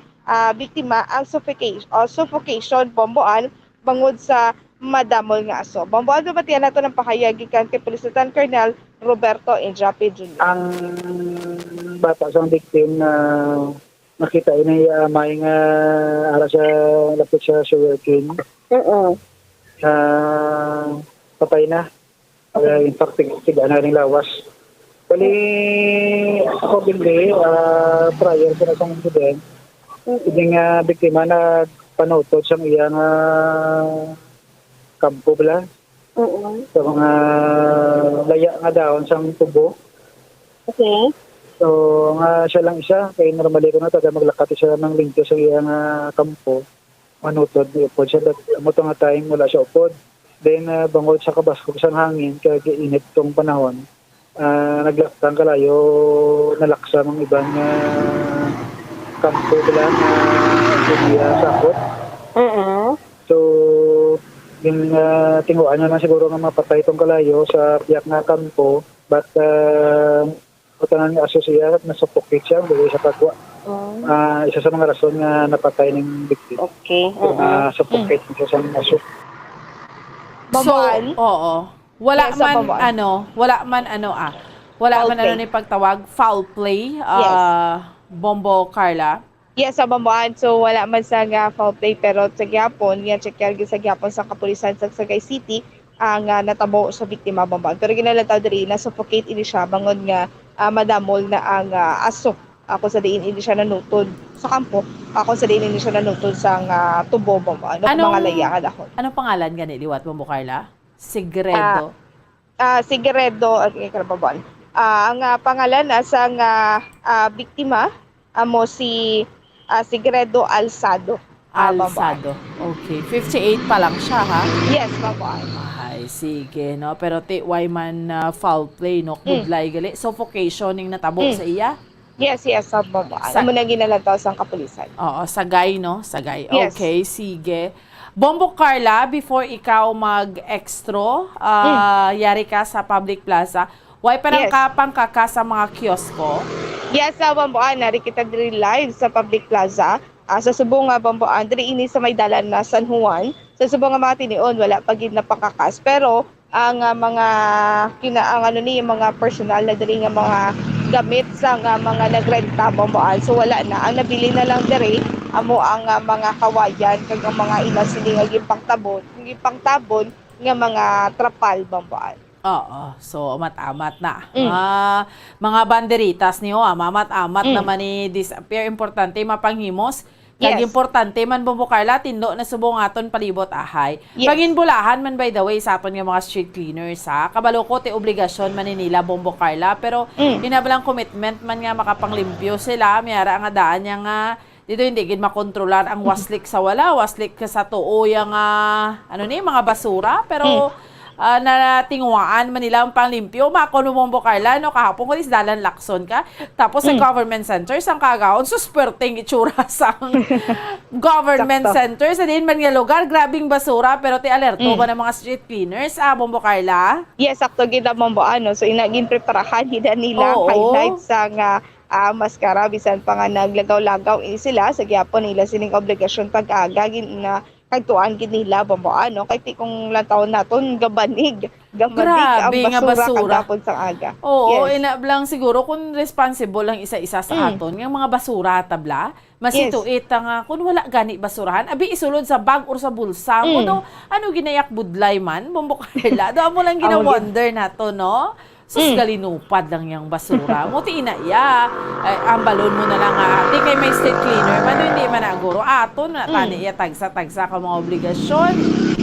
biktima, ang suffocation, o suffocation, Bamboan, bangod sa madamol nga aso. Bamboan, mabatian nato ang pahayag gikan kay Police Lieutenant Colonel Roberto Enjape Junior. Ang bata sang victim na nakita ini, ah, may nga ara sa lapit sa sugarcane. Oo. Ah, patay na. Ah, in fact, tig-, tiga na ring lawas. Bali, accordingly, ah, prior sa isang incident, Mm. hindi nga biktima nagpanutod sa iyang, ah, kampo bala. Oo. Sa mga laya nga dahon sang tubo. Okay. So, nga siya lang isa, kay normally ko na taga maglakat siya ng limpyo sa iya nga kampo. Manutod ni upod siya, but amo to nga time wala siya upod. Then, ah, bangod sa kabaskog sang hangin, kay init tong panahon, ah, naglakta ang kalayo, nalaksa ang iban nga kampo nila nga hindi, ah, sakot. Mm. So, yung, ah, tinguan na lang siguro nga mapatay tong kalayo sa piyak nga kampo, but, ah, utanan nga aso siya, nasuffocate siya, dili siya pagwa. Oh. Ah, isa sa mga rason nga napatay ng biktima. Okay. So, Oo. nasuffocate siya sa mga aso. So, Bambuan? Oo. Wala Yes, sa man Bambuan. ano, wala man ano ah. Wala Foul man ano play. Ni pagtawag foul play, ah, Bombo Carla. Yes, sa Bambuan. So, wala man sa nga foul play, pero sa gihapon, nga check sa gihapon sa kapulisan sa Sagay City, ang ah, natabo sa biktima, Bambuan. Pero ginalantaw diri, na-suffocate ini siya, bangod nga ah, madamol na ang ah, aso. Ako sa diin ini siya nanutod sa kampo, ako sa diin ini siya nanutod sa nga tubo, Bambuan. Ano Anong- mga laya nga dahon? Anong pangalan gani liwat, Bombo Carla? Segredo. Ah, Sigredo, okay, Karababuan. Ah, ang ah, pangalan ah, sa nga ah, biktima amo si ah, Sigredo Alsado. Ah, Bambuan. Alsado. Okay. Fifty-eight pa lang siya, ha? Yes, Bambuan. Ay, sige, no? Pero ti, why man ah, foul play, no? Mm. Budlay gali. Suffocation ning natabo Mm. sa iya? Yes, yes, sa Bambuan. Sa- Amo na ginalantaw sang kapulisan. Oo, Sagay, no? Sagay. Yes. Okay, sige. Bombo Carla, before ikaw mag-extro, ah, yari ka sa public plaza, why parang Yes. kapang ka ka sa mga kiosko? Yes, sa Bambuan, nari kita diri live sa public plaza. Ah, sa subong nga Bambuan, diri ini sa may dalan na San Juan. Sa subong nga mga tinion, wala pa gid napakakas. Pero ang ah, mga kina ang ano ni, mga personal na diri nga mga gamit sa nga mga nagrenta, Bambuan. So wala na. Ang nabili na lang diri amo ang ah, mga kawayan kag ang mga ila sini nga gipangtabon, gipangtabon nga mga trapal, Bambuan. Oo. So, amat-amat na. Mm. Ah, mga banderitas niyo, ah, mamat-amat Mm. naman ni disappear. Importante, mapanghimos. Kag Yes. importante man, Bombo Carla, tindo na subong aton palibot, ahay. Yes. Panginbulahan man, by the way, sa aton nga mga street cleaners, ha? Kabalo ko, ti obligasyon man ni nila, Bombo Carla, pero Mm. inabalang commitment man nga makapanglimpyo sila, may ara nga daan niya nga dito hindi gid makontrolar ang waslik sa wala, waslik sa tuo yang, ah, ano ni, mga basura, pero Mm. ah, natinguhaan man nila ang panglimpyo. Mako no, Bombo Carla, no, kahapon ko, is dalan lakson ka. Tapos sa Mm. government center, sang kagaon, susperteng itsura sa government Sakto. center. Sa diin man nga lugar, grabing basura, pero ti alerto Mm. ba ng mga street cleaners, ah, Bombo Carla? Yes, sakto gid ang Bambuan, no? So ina gin preparahan gid nila ang Oo. highlight sa nga ah, maskara, bisan pa nga naglagaw-lagaw ini sila, sa gihapon nila sining obligasyon pag-aga gin na kagtuan gid nila, Bambuan, no? Kay ti kung lantawon naton, gabanig, gabanig ang Grabe nga basura, basura. Kagapon sang aga. Oo, Yes. ina lang siguro kung responsible ang isa-isa sa Mm. aton nga mga basura tabla, masituit nga kung wala gani basurahan, abi isulod sa bag or sa bulsa mo Mm. do, ano ginayak budlay man, Bombo Carla, do amo lang Amo gid. gina-wonder nato, no? Sus, Mm. galinupad lang yang basura. Muti ina iya. Ay, ang balon mo na lang nga, ate, kay may street cleaner man, hindi man na guro. Aton na, Mm. tani iya, tagsa-tagsa ka mga obligasyon.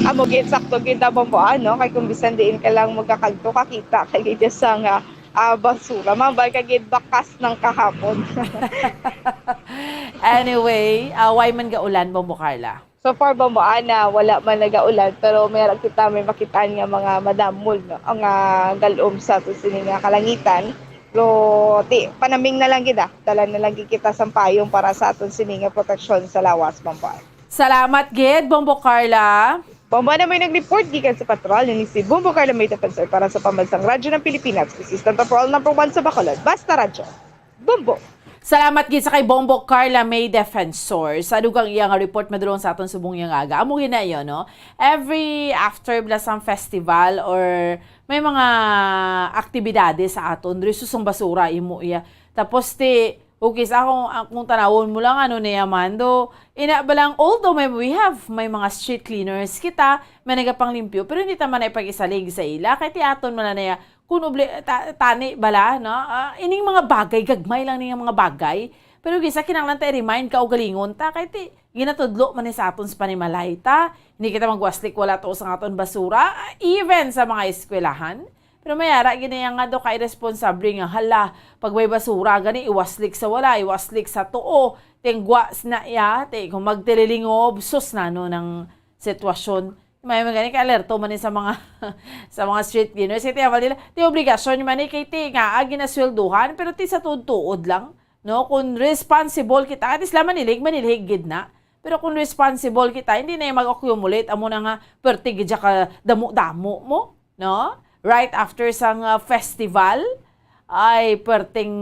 Amo gid, sakto gid ang Bambuan, no? Kay kung bisan diin ka lang magkakagto, kakita ka gid sa nga ah, basura. Mambal ka gid bakas ng kahapon. Anyway, ah, why man gaulan, Bombo Carla? So far, Bambuan, na wala man nagaulan, pero may ra kita may makitaan nga mga madamol, no? Ang ah, galom sa aton sini nga kalangitan. Pero ti, panaming na lang gid, ah. Dala na lang gid kita sa payong para sa aton sini nga proteksyon sa lawas, Bambuan. Salamat gid, Bombo Carla. Bambuan na may nag-report gikan sa patrol ni si Bombo Carla May Defensor para sa Pambansang Radyo ng Pilipinas, Assistant Patrol number one sa Bacolod. Basta Radyo. Bombo! Salamat gid sa kay Bombo Carla May Defensor sa dugang iya nga report madulong sa aton subong nga aga. Amo gid na iyo, no? Every after bala sang festival or may mga aktibidades sa aton, diri susong basura imo iya. Tapos ti, okay, sa akong, akong tanawon mo lang, ano niya man, do, ina ba lang, although may, we have, may mga street cleaners kita, may nagapanglimpyo, pero hindi ta man ay pag-isalig sa ila, kay ti aton man na niya, kung obli-, ta-, tani bala, no? Ah, ining mga bagay, gagmay lang ning mga bagay. Pero gisa kinahanglan ta i-remind ka o galingon ta, kay ti, Ginatudlo man ni sa aton sa panimalay ta, hindi kita magwaslik wala to sa aton basura, even sa mga eskwelahan. Pero may ara gini nga do ka irresponsable nga, hala, pag may basura gani iwaslik sa wala, iwaslik sa tuo, tingwa sina iya, ti kung magtililingob, sus, nano nang sitwasyon. May man gani kay alerto man ni sa mga sa mga street cleaners, kay ti amal nila, ti obligasyon man ni kay ti nga ginaswelduhan, pero ti sa tuod-tuod lang, no? Kung responsible kita, at least lang manilhig, manilhig gid na. Pero kung responsible kita, hindi na yung mag-accumulate amo na nga perti gid siya ka damo-damo mo, no? Right after sang ah, festival, ay perting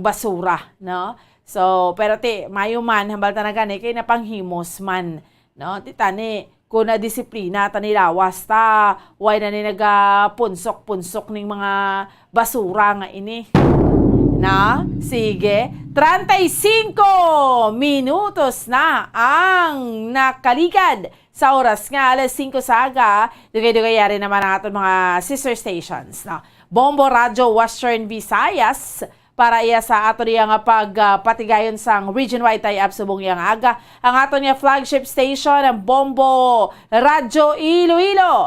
basura, no? So, pero ti, mayo man, hambal ta na gani, kay napanghimos man, no? Ti tani, kung na disiplina ta ni lawas ta, way na ni nagapunsok-punsok ning mga basura nga ini. Na? Sige. Treinta y cinco minutos na ang nakaligad sa oras nga alas singko sa aga. Dugay-dugay yari naman ang aton mga sister stations, no? Bombo Radyo Western Visayas, para iya sa ato niya nga pagpatigayon sang region-wide tie-up subong iyang aga. Ang aton nga flagship station, ang Bombo Radyo Iloilo.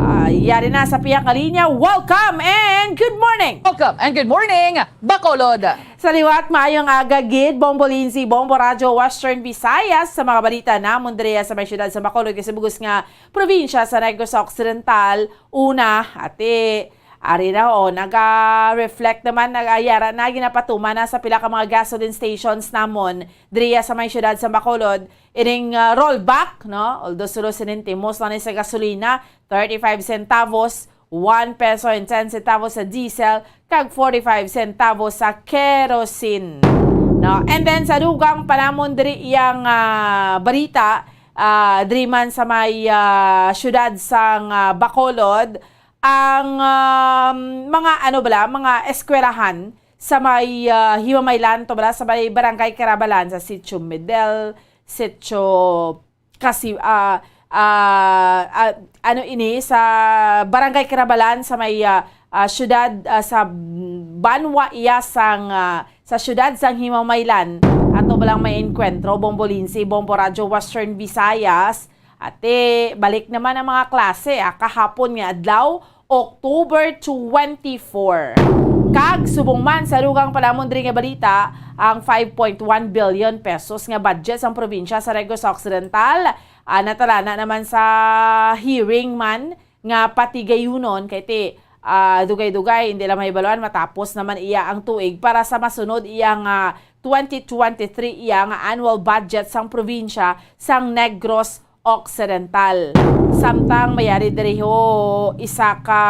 Ah, yari na sa pihak nga linya. Welcome and good morning! Welcome and good morning, Bacolod! Sa liwat, maayong aga gid, Bombo Lindsay, Bombo Radyo Western Visayas, sa mga balita namon diri sa may siyudad sa Bacolod, kay sa bugos nga probinsya sa Negros Occidental. Una, ati, ari na, o, naga-reflect naman, nagayara na, ginapatuman na sa pila ka mga gasoline stations namon diriya sa may siyudad sa Bacolod ining ah, rollback, no? Although sulo sinintimos lang ni sa gasolina, thirty-five centavos, one peso and ten centavos sa diesel, kag forty-five centavos sa kerosene. No? And then sa dugang pa namon diri iyang ah, balita, ah, diri man sa may ah, siyudad sang ah, Bacolod, ang um, mga ano bala, mga eskwelahan sa may ah, Himamaylan to bala, sa may Barangay Karabalan, sa Sitio Medel, Sitio kasi ah, ah, ah, ano ini sa Barangay Karabalan sa may ah, ah, siyudad ah, sa banwa iya sang ah, sa siyudad sang Himamaylan. Ato ba lang may enkwentro, Bombo Lindsay, Bombo Radyo Western Visayas. Ate, balik naman ang mga klase ah, kahapon nga adlaw, October twenty-four. Kag subong man sa dugang pa namon diri nga balita, ang five point one billion pesos nga budget sang probinsya sa Negros Occidental, ah, natalana naman sa hearing man nga patigayunon kay ti ah, dugay-dugay, hindi lang mahibaluan, matapos naman iya ang tuig para sa masunod iya nga twenty twenty-three iya nga annual budget sang probinsya sang Negros Occidental. Samtang mayari diriho isa ka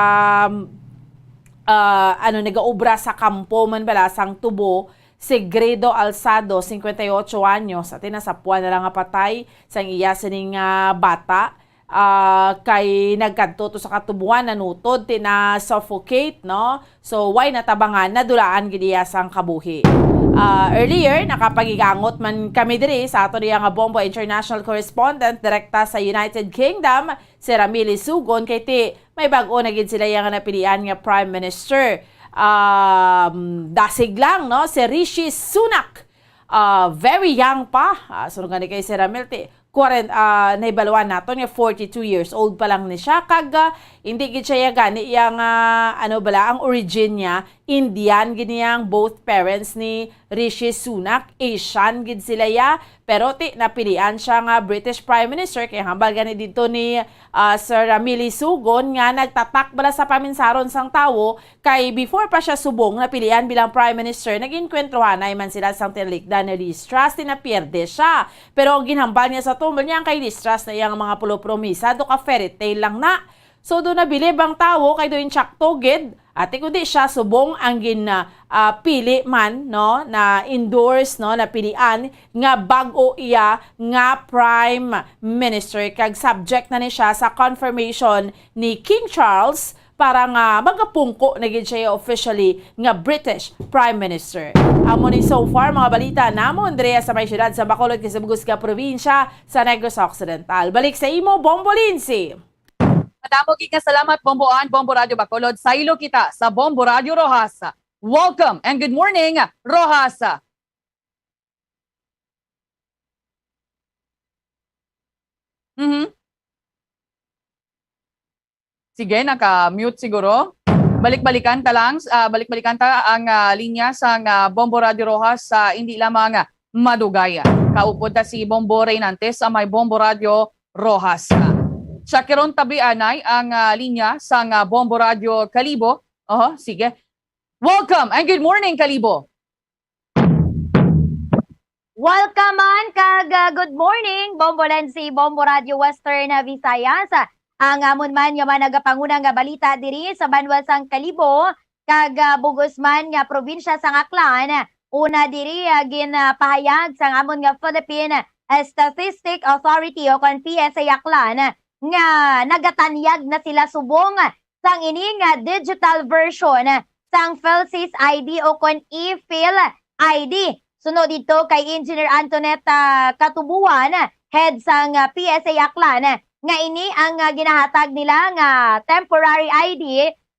ah, ano, nagaobra sa kampo man bala sang tubo, si Gredo Alzado, cincuenta y ocho anyos, ati nasapwan na lang nga patay sang iya sining ah, bata. Ah, kay nagkadto to sa katubuan, nanutod ti na-suffocate, no? So, way natabangan, nadulaan gid iya sang kabuhi. Ah, earlier, nakapagigangot man kami diri sa ato niya nga Bombo International Correspondent direkta sa United Kingdom, si Ramili Sugon, kay ti may bag-o na gid sila iya nga napilian nga Prime Minister. Um, dasig lang, no? Si Rishi Sunak. Ah, very young pa. Ah, so, gani kay si Ramil, ti, kwaren-, ah, nahibaluan naton nga forty-two years old pa lang ni siya. Kag, ah, hindi gid siya ya gani yang, ah, ano bala, ang origin niya, Indian gid niyang both parents ni Rishi Sunak, Asian gid sila ya. Pero ti, napilian siya nga British Prime Minister, kay hambal gani dito ni, ah, Sir Ramili Sugon nga nagtatak bala sa paminsaron sang tawo, kay before pa siya subong napilian bilang Prime Minister, nag-enkwentruhanay man sila sang tinalikdan ni Liz Truss, ti napierde siya. Pero ang ginhambal niya sa tumbol niya, ang kay Liz Truss na iyang mga pulo-promisa, do ka fairy tale lang na. So, do nabilib ang tawo kay do insakto gid. Ati kundi siya subong ang gin, ah, pili man, no, na endorse, no, na pilian nga bag-o iya nga Prime Minister, kag subject na ni siya sa confirmation ni King Charles para nga magapungko na gid siya officially nga British Prime Minister. Amo ni so far mga balita namon diri sa may siyudad sa Bacolod, kay sa bugos nga probinsya sa Negros Occidental. Balik sa imo, Bombo Lindsay. Madamo gid nga salamat, Bombo Ann, Bombo Radyo Bacolod. Saylo kita sa Bombo Radyo Roxas. Welcome and good morning, Roxas. Mhm. Sige, naka-mute siguro. Balik-balikan ta lang, ah, balik-balikan ta ang, ah, linya sang, ah, Bombo Radyo Roxas sa indi lamang madugay. Kaupod ta si Bombo Reynantes sa may Bombo Radyo Roxas. Siya karon tabi anay ang, ah, linya sang, ah, Bombo Radyo Kalibo. Oho, sige. Welcome and good morning, Kalibo. Welcome man kag, ah, good morning, Bombo Lenzi, Bombo Radio Western, ah, Visayas. Ang amon man nga mga nagapanguna nga balita diri sa banwa sang Kalibo kag, ah, bug-os man nga probinsya sang Aklan. Una diri, ah, ginapahayag sang amon nga Philippine Statistic Authority o kon P S A Aklan nga nagatanyag na sila subong sang ini nga digital version sang PhilSys I D o kon e-PhilID. Suno didto kay Engineer Antoinette, ah, Katubuan, head sang, ah, P S A Aklan, nga ini ang, ah, ginahatag nila nga temporary I D,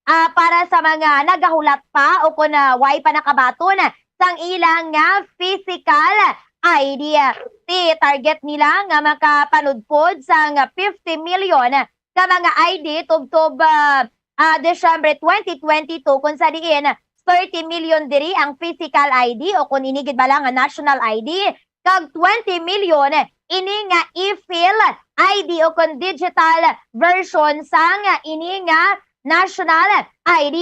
ah, para sa mga nagahulat pa o kon, ah, way pa nakabaton sang ilang nga physical I D. Ti target nila nga makapanudpod sang fifty million ka mga I D tubtob, ah, ah, Disyembre twenty twenty-two, kung sa diin thirty million diri ang physical I D o kung ini gid bala nga national I D, kag twenty million ini nga e-PhilID o kung digital version sang ini nga national I D.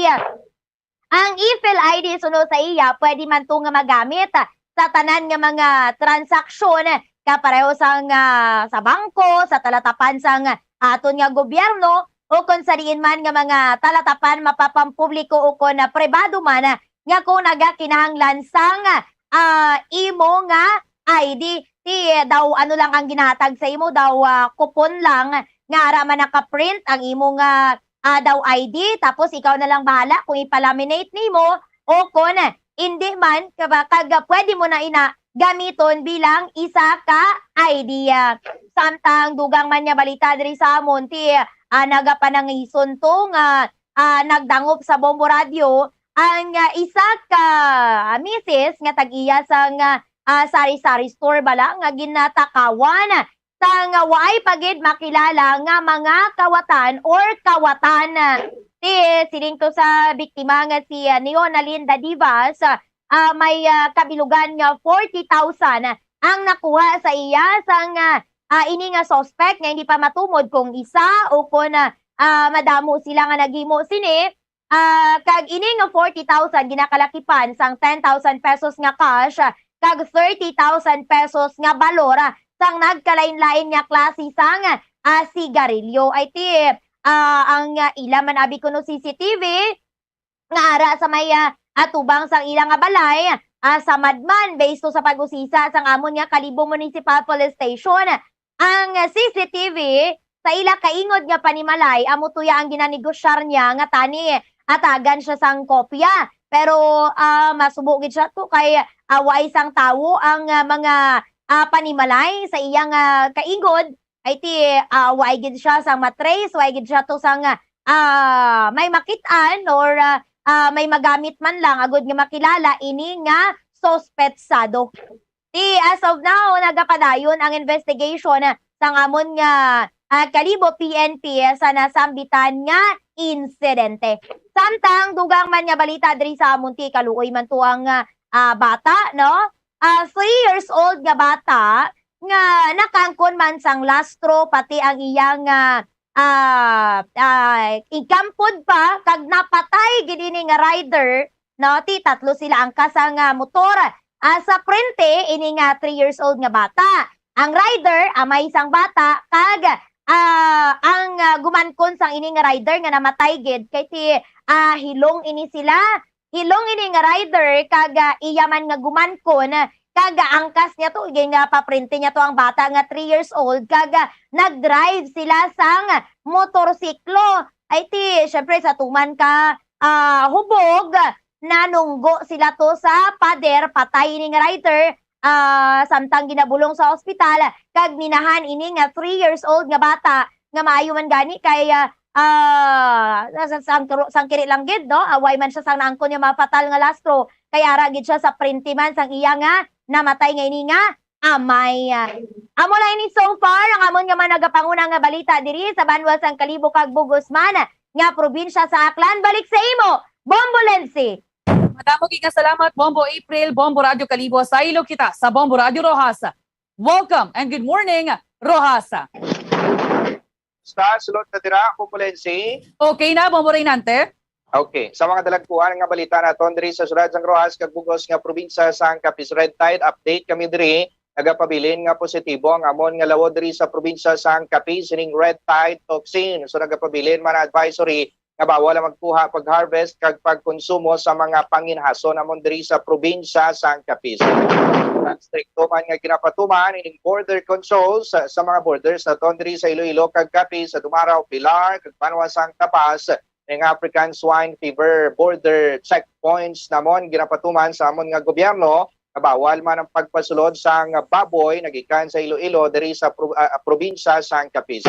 Ang e-PhilID suno sa iya, pwede man to nga magamit sa tanan nga mga transaksyon, kapareho sang, ah, sa bangko, sa talatapan sang aton nga gobyerno, o kon sa diin man nga mga talatapan mapapampubliko o kon, ah, pribado man, nga kung nagakinahanglan sang, ah, imo nga I D, ti daw ano lang ang ginahatag sa imo, daw, ah, kupon lang nga ara man naka-print ang imo nga, ah, daw I D, tapos ikaw na lang bahala kung ipa-laminate nimo o kon indi man, kaba-, kag pwede mo na ina gamiton bilang isa ka I D. Samtang dugang man nga balita diri sa amon, ti, ah, nagapanangison to nga, ah, nagdangop sa Bombo Radyo ang, ah, isa ka misis nga tag-iya sang, ah, sari-sari store bala nga ginatakawan sang waay pa gid makilala nga mga kawatan or kawatan. Ti, siling to sa biktima nga si, ah, Neona Linda Divas, ah, may, ah, kabilugan nga forty thousand ang nakuha sa iya sang, ah, ah, ini nga suspect nga hindi pa matumod kung isa o kon, ah, ah, madamo sila nga naghimo sini. Ah, kag ini nga forty thousand ginakalakipan sang ten thousand pesos nga cash, ah, kag thirty thousand pesos nga balor, ah, sang nagkalain-lain nga klase sang, ah, sigarilyo. Ay ti, ah, ang, ah, ila man abi kuno C C T V nga ara sa may, ah, atubang sang ila nga balay, ah, sa Madman, based to sa pag-usisa sang amon nga Kalibo Municipal Police Station. Ang C C T V sa ila kaingod nga panimalay, amo tuya ang ginanegosyar niya nga tani atagan siya sang kopya. Pero, ah, masubo gid siya to kay, ah, waay sang tawo ang, ah, mga, ah, panimalay sa iyang, ah, kaingod. Ay ti, ah, waay gid siya sang matrace, waay gid siya to sang, ah, may makit-an or, ah, ah, may magamit man lang agud nga makilala ini nga suspetsado. Ti, as of now, nagapadayon ang investigation sang amon nga, ah, Kalibo P N P sa nasambitan nga insidente. Samtang dugang man nga balita diri sa amon, ti, kaluoy man to ang, ah, ah, bata, no? Ah, three years old nga bata nga nakaangkon man sang lastro, pati ang iyang, ah, ah, ah, igampod pa, kag napatay gid ini nga rider, no? Ti tatlo sila angkas sang, ah, motor, ah, sa prente ini nga three years old nga bata. Ang rider, amay sang bata, kag, ah, ang, ah, gumankon sang ini nga rider nga namatay gid kay si, ah, hilong ini sila. Hilong ini nga rider kag, ah, iya man nga gumankon, kag, ah, angkas niya to, gin-, ah, paprente niya to ang bata nga three years old, kag, ah, nag-drive sila sang motorsiklo. Ay ti, syempre, sa tuman ka, ah, hubog, nanunggo sila to sa pader, patay ini nga rider, ah, samtang ginabulong sa ospital, kag minahan ini nga three years old nga bata nga maayo man gani kay, ah, ah, sa, sa, sang kiro-, sang kiri lang gid, no? Away man siya sang naangkon nga mga fatal nga lastro, kay ara gid siya sa prente man sang iya nga namatay nga ini nga Amay. Amo lang ini so far ang amon nga mga nagapanguna nga balita diri sa banwa sang Kalibo kag Bug-os man nga probinsya sa Aklan. Balik sa imo, Bombo Lenzy. Madamo gid nga salamat, Bombo April, Bombo Radyo Kalibo. Saylo kita sa Bombo Radyo Roxas. Welcome and good morning, Roxas. Basta, sulod na dira, Bombo Lenzy. Okay na, Bombo Reynante? Okay. Sa mga dalagkuan nga balita naton diri sa siyudad sang Roxas kag bug-os nga probinsya sang Capiz, red tide update kami diri. Nagapabilin nga positibo ang amon nga lawod diri sa probinsya sang Capiz sining red tide toxin. So, nagapabilin man ang advisory nga bawal ang magkuha, pag-harvest, kag pagkonsumo sa mga panginhason namon diri sa probinsya sang Capiz. Strikto man nga ginapatuman ining border controls sa, sa mga borders naton diri sa Iloilo kag Capiz, sa Dumarao, Pilar, kag banwa sang Capas, ning African Swine Fever border checkpoints namon ginapatuman sa amon nga gobyerno. Bawal man ang pagpasulod sang baboy nagikan sa Iloilo diri sa pro-, ah, probinsya sang Capiz.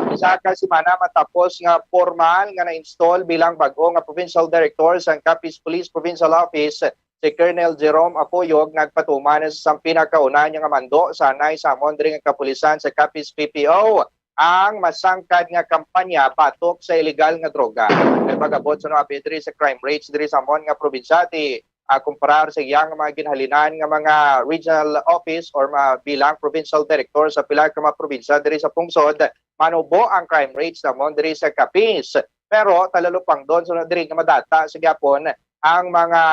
Isa ka semana matapos nga formal nga na-install bilang bag-o nga provincial director sang Capiz Police Provincial Office, si Colonel Jerome Apuyog, nagpatuman sa pinakauna niya nga mando sa anay sa amon diri nga kapulisan sa Capiz P P O ang masangkad nga kampanya batok sa iligal nga droga. Kay pag-abot sa mga diri sa crime rates diri sa amon nga probinsya, ti, ah, kumparar sa iyang mga ginhalinan nga mga regional office or mga bilang provincial director sa pila ka mga probinsya diri sa pungsod, manubo ang crime rates namon diri sa Capiz. Pero talalupangdon sa diri nga madata sa gyapon ang mga,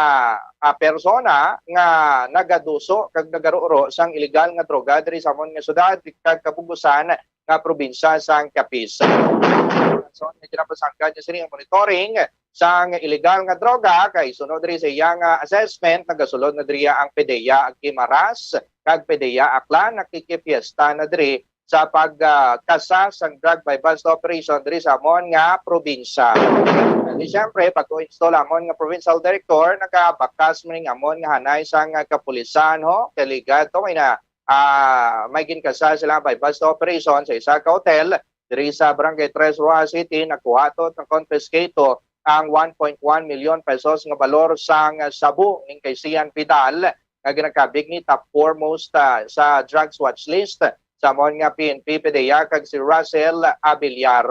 ah, persona nga nagaduso kag nagaruro sang iligal nga droga diri sa amon nga syudad kag kabugusan nga probinsya sang Capiz. So, nga ginapasangkad niya sini ang monitoring sang iligal nga droga, kay sunod diri sa iyang, ah, assessment, nagasulod na diriya ang PDEA Guimaras kag PDEA Aklan, nakikipiesta na diri sa pag, ah, kasa sang drug buy-bust operation diri sa amon nga probinsya. Di siyempre, pag-install amon nga provincial director, nagabakas man ning amon nga hanay sang, ah, kapulisan, ho, kay ligad to may na, ah, may ginkasa sila buy-bust operation sa isa ka hotel diri sa Barangay Tres Roxas City. Nakuha to, na-confiscate to ang one point one million pesos nga balor sang shabu ning kay Sian Vidal nga ginakabig ni top four most, ah, sa drugs watch list sa amon nga P N P PDEA kag si Russell Abiliar.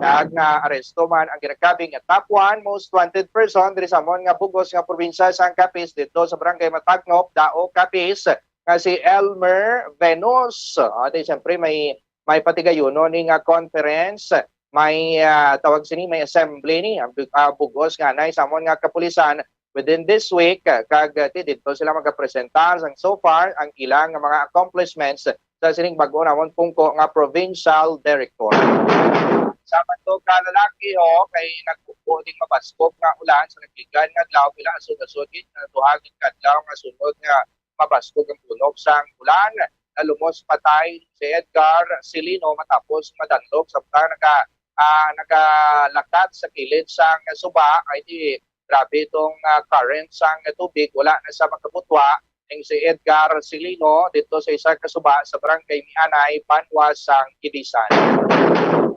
Kag naaresto man ang ginakabig nga top one most wanted person diri sa amon nga bug-os nga probinsya sang Capiz, dito sa Barangay Matagnop, Dao, Capiz, nga si Elmer Venus. Ah, di, siyempre, may, may patigayuno ni nga conference, may, ah, tawag sini, may assembly ni, ang bug-, ah, bug-os nga anay sa amon nga kapulisan within this week, ah, kag, ah, ti didto sila magapresentar sang so far ang ilang nga mga accomplishments sa sining bag-o namon pungko nga provincial director. Sa man to ka lalaki, ho, kay nagkuko ding mabaskog nga ulan sa nagligad nga adlaw, pila asod-asod gid nga duha gid ka adlaw nga sunod nga mabaskog ang tunog sang ulan. Nalumos patay si Edgar Silino matapos madanlog samtang naga-, ah, nagalakat sa kilid sang suba. Ay di, grabe itong, ah, current sang tubig, wala na sa makabutwa. Ang si Edgar Silino dito sa isa ka suba sa Barangay Mianay, banwa sang Ibisan.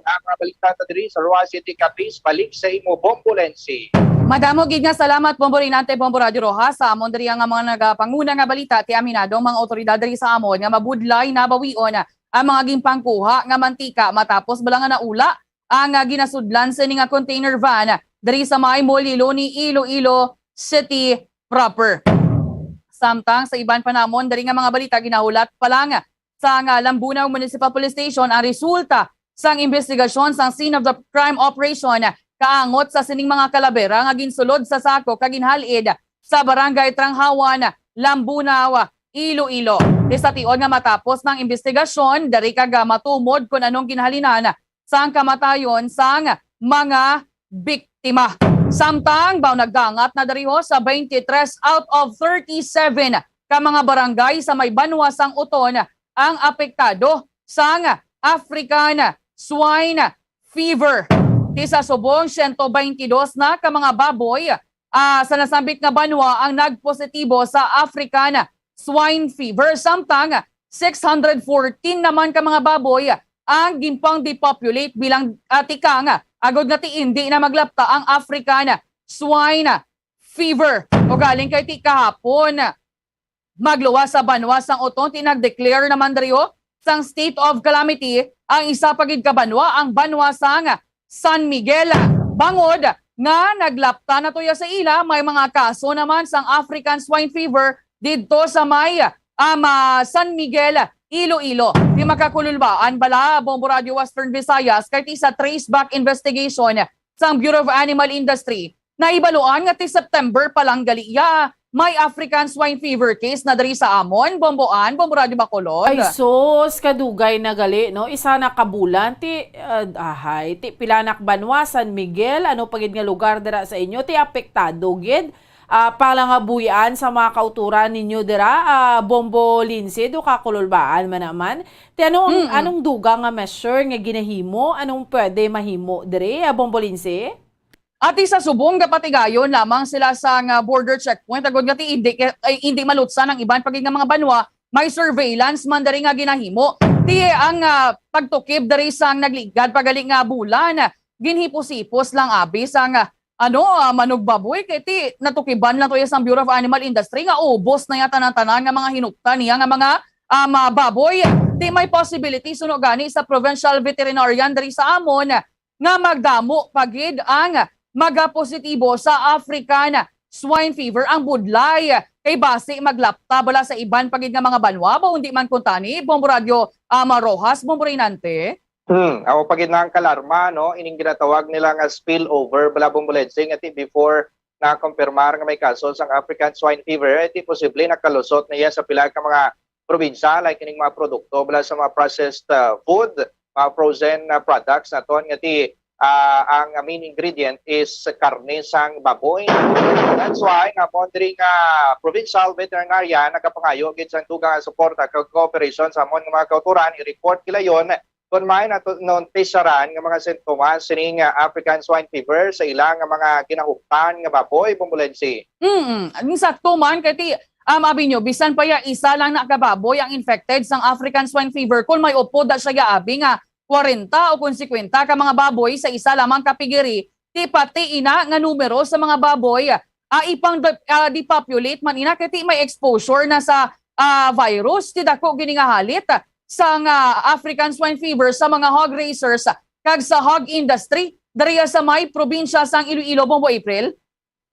Ang mga balita ta diri sa Roxas City, Capiz, balik sa imo, Bombo Lenzy. Madamo gid nga salamat, Bombo Reynante, Bombo Radyo Roxas, sa amon diri nga mga nagapanguna nga balita. Ti aminado ang mga awtoridad diri sa amon nga mabudlay nabawion ang mga ginpangkuha nga mantika matapos bala nga naula ang, ah, ginasudlan sini nga container van diri sa may Moliloni, Iloilo City proper. Samtang sa iban pa namon diri nga mga balita, ginahulat pa lang sang Lambunao Municipal Police Station ang resulta sang imbestigasyon sang scene of the crime operation kaangot sa sining mga kalabera nga ginsulod sa sako kag ginhal-id sa Barangay Tranghawan, Lambunao, Iloilo. Ti sa tion nga matapos na ang imbestigasyon, diri kag matumod kon anong ginhalinan sang kamatayon sang mga biktima. Samtang baw nagdangat na diri ho sa twenty-three out of thirty-seven ka mga barangay sa may banwa sang Oton ang apektado sang African Swine Fever. Ti sa subong, siyento baynte dos na ka mga baboy, ah, sa nasambit nga banwa ang nagpositibo sa African Swine Fever, samtang six hundred fourteen naman ka mga baboy ang ginpang-depopulate bilang, ah, tikang, agod nga ti indi na maglapta ang African Swine Fever. Ugaling kay ti kahapon, magluwas sa banwa sang Oton, ti nag-declare naman diri, oh, sang state of calamity ang isa pa gid ka banwa, ang banwa sang San Miguel, bangod nga naglapta na tuya sa ila may mga kaso naman sang African swine fever didto sa may, um, ah, San Miguel, Iloilo. Ti makakululbaan bala, Bombo Radio Western Visayas, kay ti sa trace back investigation sang Bureau of Animal Industry, nahibaluan nga ti September pa lang gali iya may African swine fever case na diri sa amon, Bomboan, Bombo Radio Bacolod. Ay, sus, kadugay na gali, no? Isa na ka bulan, ti, ah, ahay, ti pila na ka banwa, San Miguel, ano pa gid nga lugar dira sa inyo, ti apektado gid, ah, palangabuy-an sa mga kauturan ninyo dira, ah, Bombo Lince, do kakululbaan man naman. Ti ano ang, Mm-mm. anong dugang nga measure nga ginahimo? Anong pwede mahimo diri, ah, Bombo Lince? Ati sa subong, gapatigayon lamang sila sang border checkpoint, agod nga ti indi, ay, indi malutsan ang iban pa gid nga mga banwa, may surveillance man diri nga ginahimo. Ti ang, ah, pagtukib diri sang nagligad pa gali nga bulan, ginhipos-hipos lang abi sang, ah, ano, ah, manugbaboy, kay ti natukiban lang tuya sang Bureau of Animal Industry nga ubos na ya tanan-tanan nga mga hinuptan niya nga mga, ah, mga baboy. Ti may possibility suno gani sa provincial veterinarian diri sa amon nga magdamo pa gid ang magapositibo sa African swine fever ang budlay, kay basi maglapta bala sa iban pa gid nga mga banwa, ba undi man kuntani, Bombo Radio, ah, Marojas, Bombo Reynante? Hmm, amo pa gid na ang kalarma, no? Ining ginatawag nila nga spillover, bala, Bombo Lensing, nga ti before na kumpirmar nga may kaso sang African swine fever, ti posible nakalusot na iya sa pila ka mga probinsya, like ining mga produkto, bala, sa mga processed, ah, food, mga frozen, ah, products naton nga ti, ah, ang main ingredient is karne sang baboy. That's why nga mo diri nga provincial veterinarian nagapangayo gid sang dugang nga suporta kag cooperation sa amon nga mga kauturan, i-report gilayon kon may nato-, nauntisaran nga mga sintomas sining, ah, African swine fever sa ila nga mga ginahuptan nga baboy, Bombo Lensing. Mm, ang sakto man kay ti, um, abi nyo, bisan pa ya isa lang na ka baboy ang infected sang African swine fever, kung may upod na siya ya abi nga kwarenta o kung singkwenta ka mga baboy sa isa lamang ka piggery, ti pati ina nga numero sa mga baboy, ah, ipang de-, ah, depopulate man ina kay ti may exposure na sa, ah, virus, ti dako gini nga halit sang, ah, African swine fever sa mga hog raisers kag sa hog industry diriya sa may probinsya sang Iloilo, Bombo April.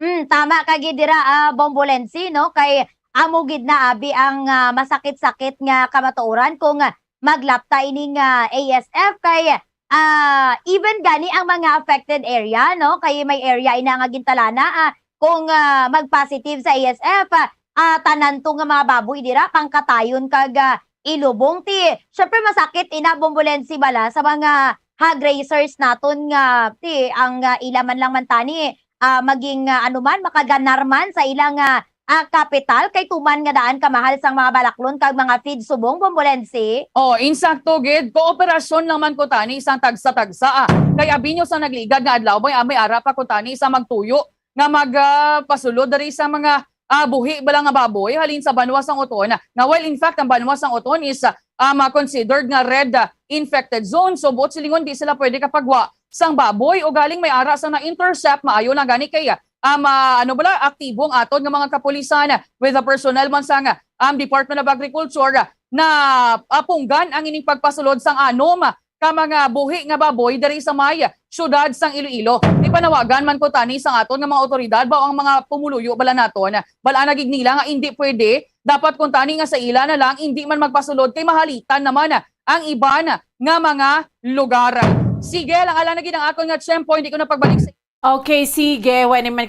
Mm, tama ka gid dira, ah, Bombo Lensi, no? Kay amo gid na abi ang, ah, masakit-sakit nga kamatuoran kung, ah, maglapta ining, ah, A S F kay, ah, even gani ang mga affected area, no? Kay may area ina nga gintalana, ah, kung, ah, mag-positive sa A S F, ah, ah, tanan to nga mga baboy dira pangkatayon kag, ah, ilubong. Ti, syempre masakit ina, Bombo Lensi, bala sa mga hog raisers naton nga ti ang, ah, ila man lang man tani, ah, maging, ah, ano man, makaganar man sa ilang, ah, ah, kapital kay tuman nga daan kamahal sang mga balaklon kag mga feed subong, Bombo Lensi. Oh, insakto gid, kooperasyon lang man ko tani sang tagsa-tagsa, ah. Kay abi nyo sa nagligad nga adlaw, may, ah, may ara pa ko tani sa magtuyo nga mag, ah, pasulod diri sa mga, ah, buhi bala nga baboy halin sa banwa sang Oton, nga while in fact ang banwa sang Oton is, ah, um, ah, considered nga red, ah, infected zone. So buot silingon di sila pwede kapagwa sang baboy o galing may ara sa na-intercept, maayo lang gani kay, ah, um, ah, ano bala, aktibo ang aton nga mga kapulisan with the personnel man sang, um, Department of Agriculture, ah, na, ah, punggan ang ining pagpasulod sang anom ka mga buhi nga baboy diri sa may siyudad sang Iloilo. Ipanawagan man ko tani sang aton nga mga awtoridad, baw ang mga pumuluyo bala naton, bal-an na gid nila nga indi pwede, dapat kun tani nga sa ila na lang, indi man magpasulod kay mahalitan naman ang iban nga mga lugar. Sige, lang ala na gid ang aton nga tiyempo, hindi ko na pagbalik sa Okay, sige. Wa ni man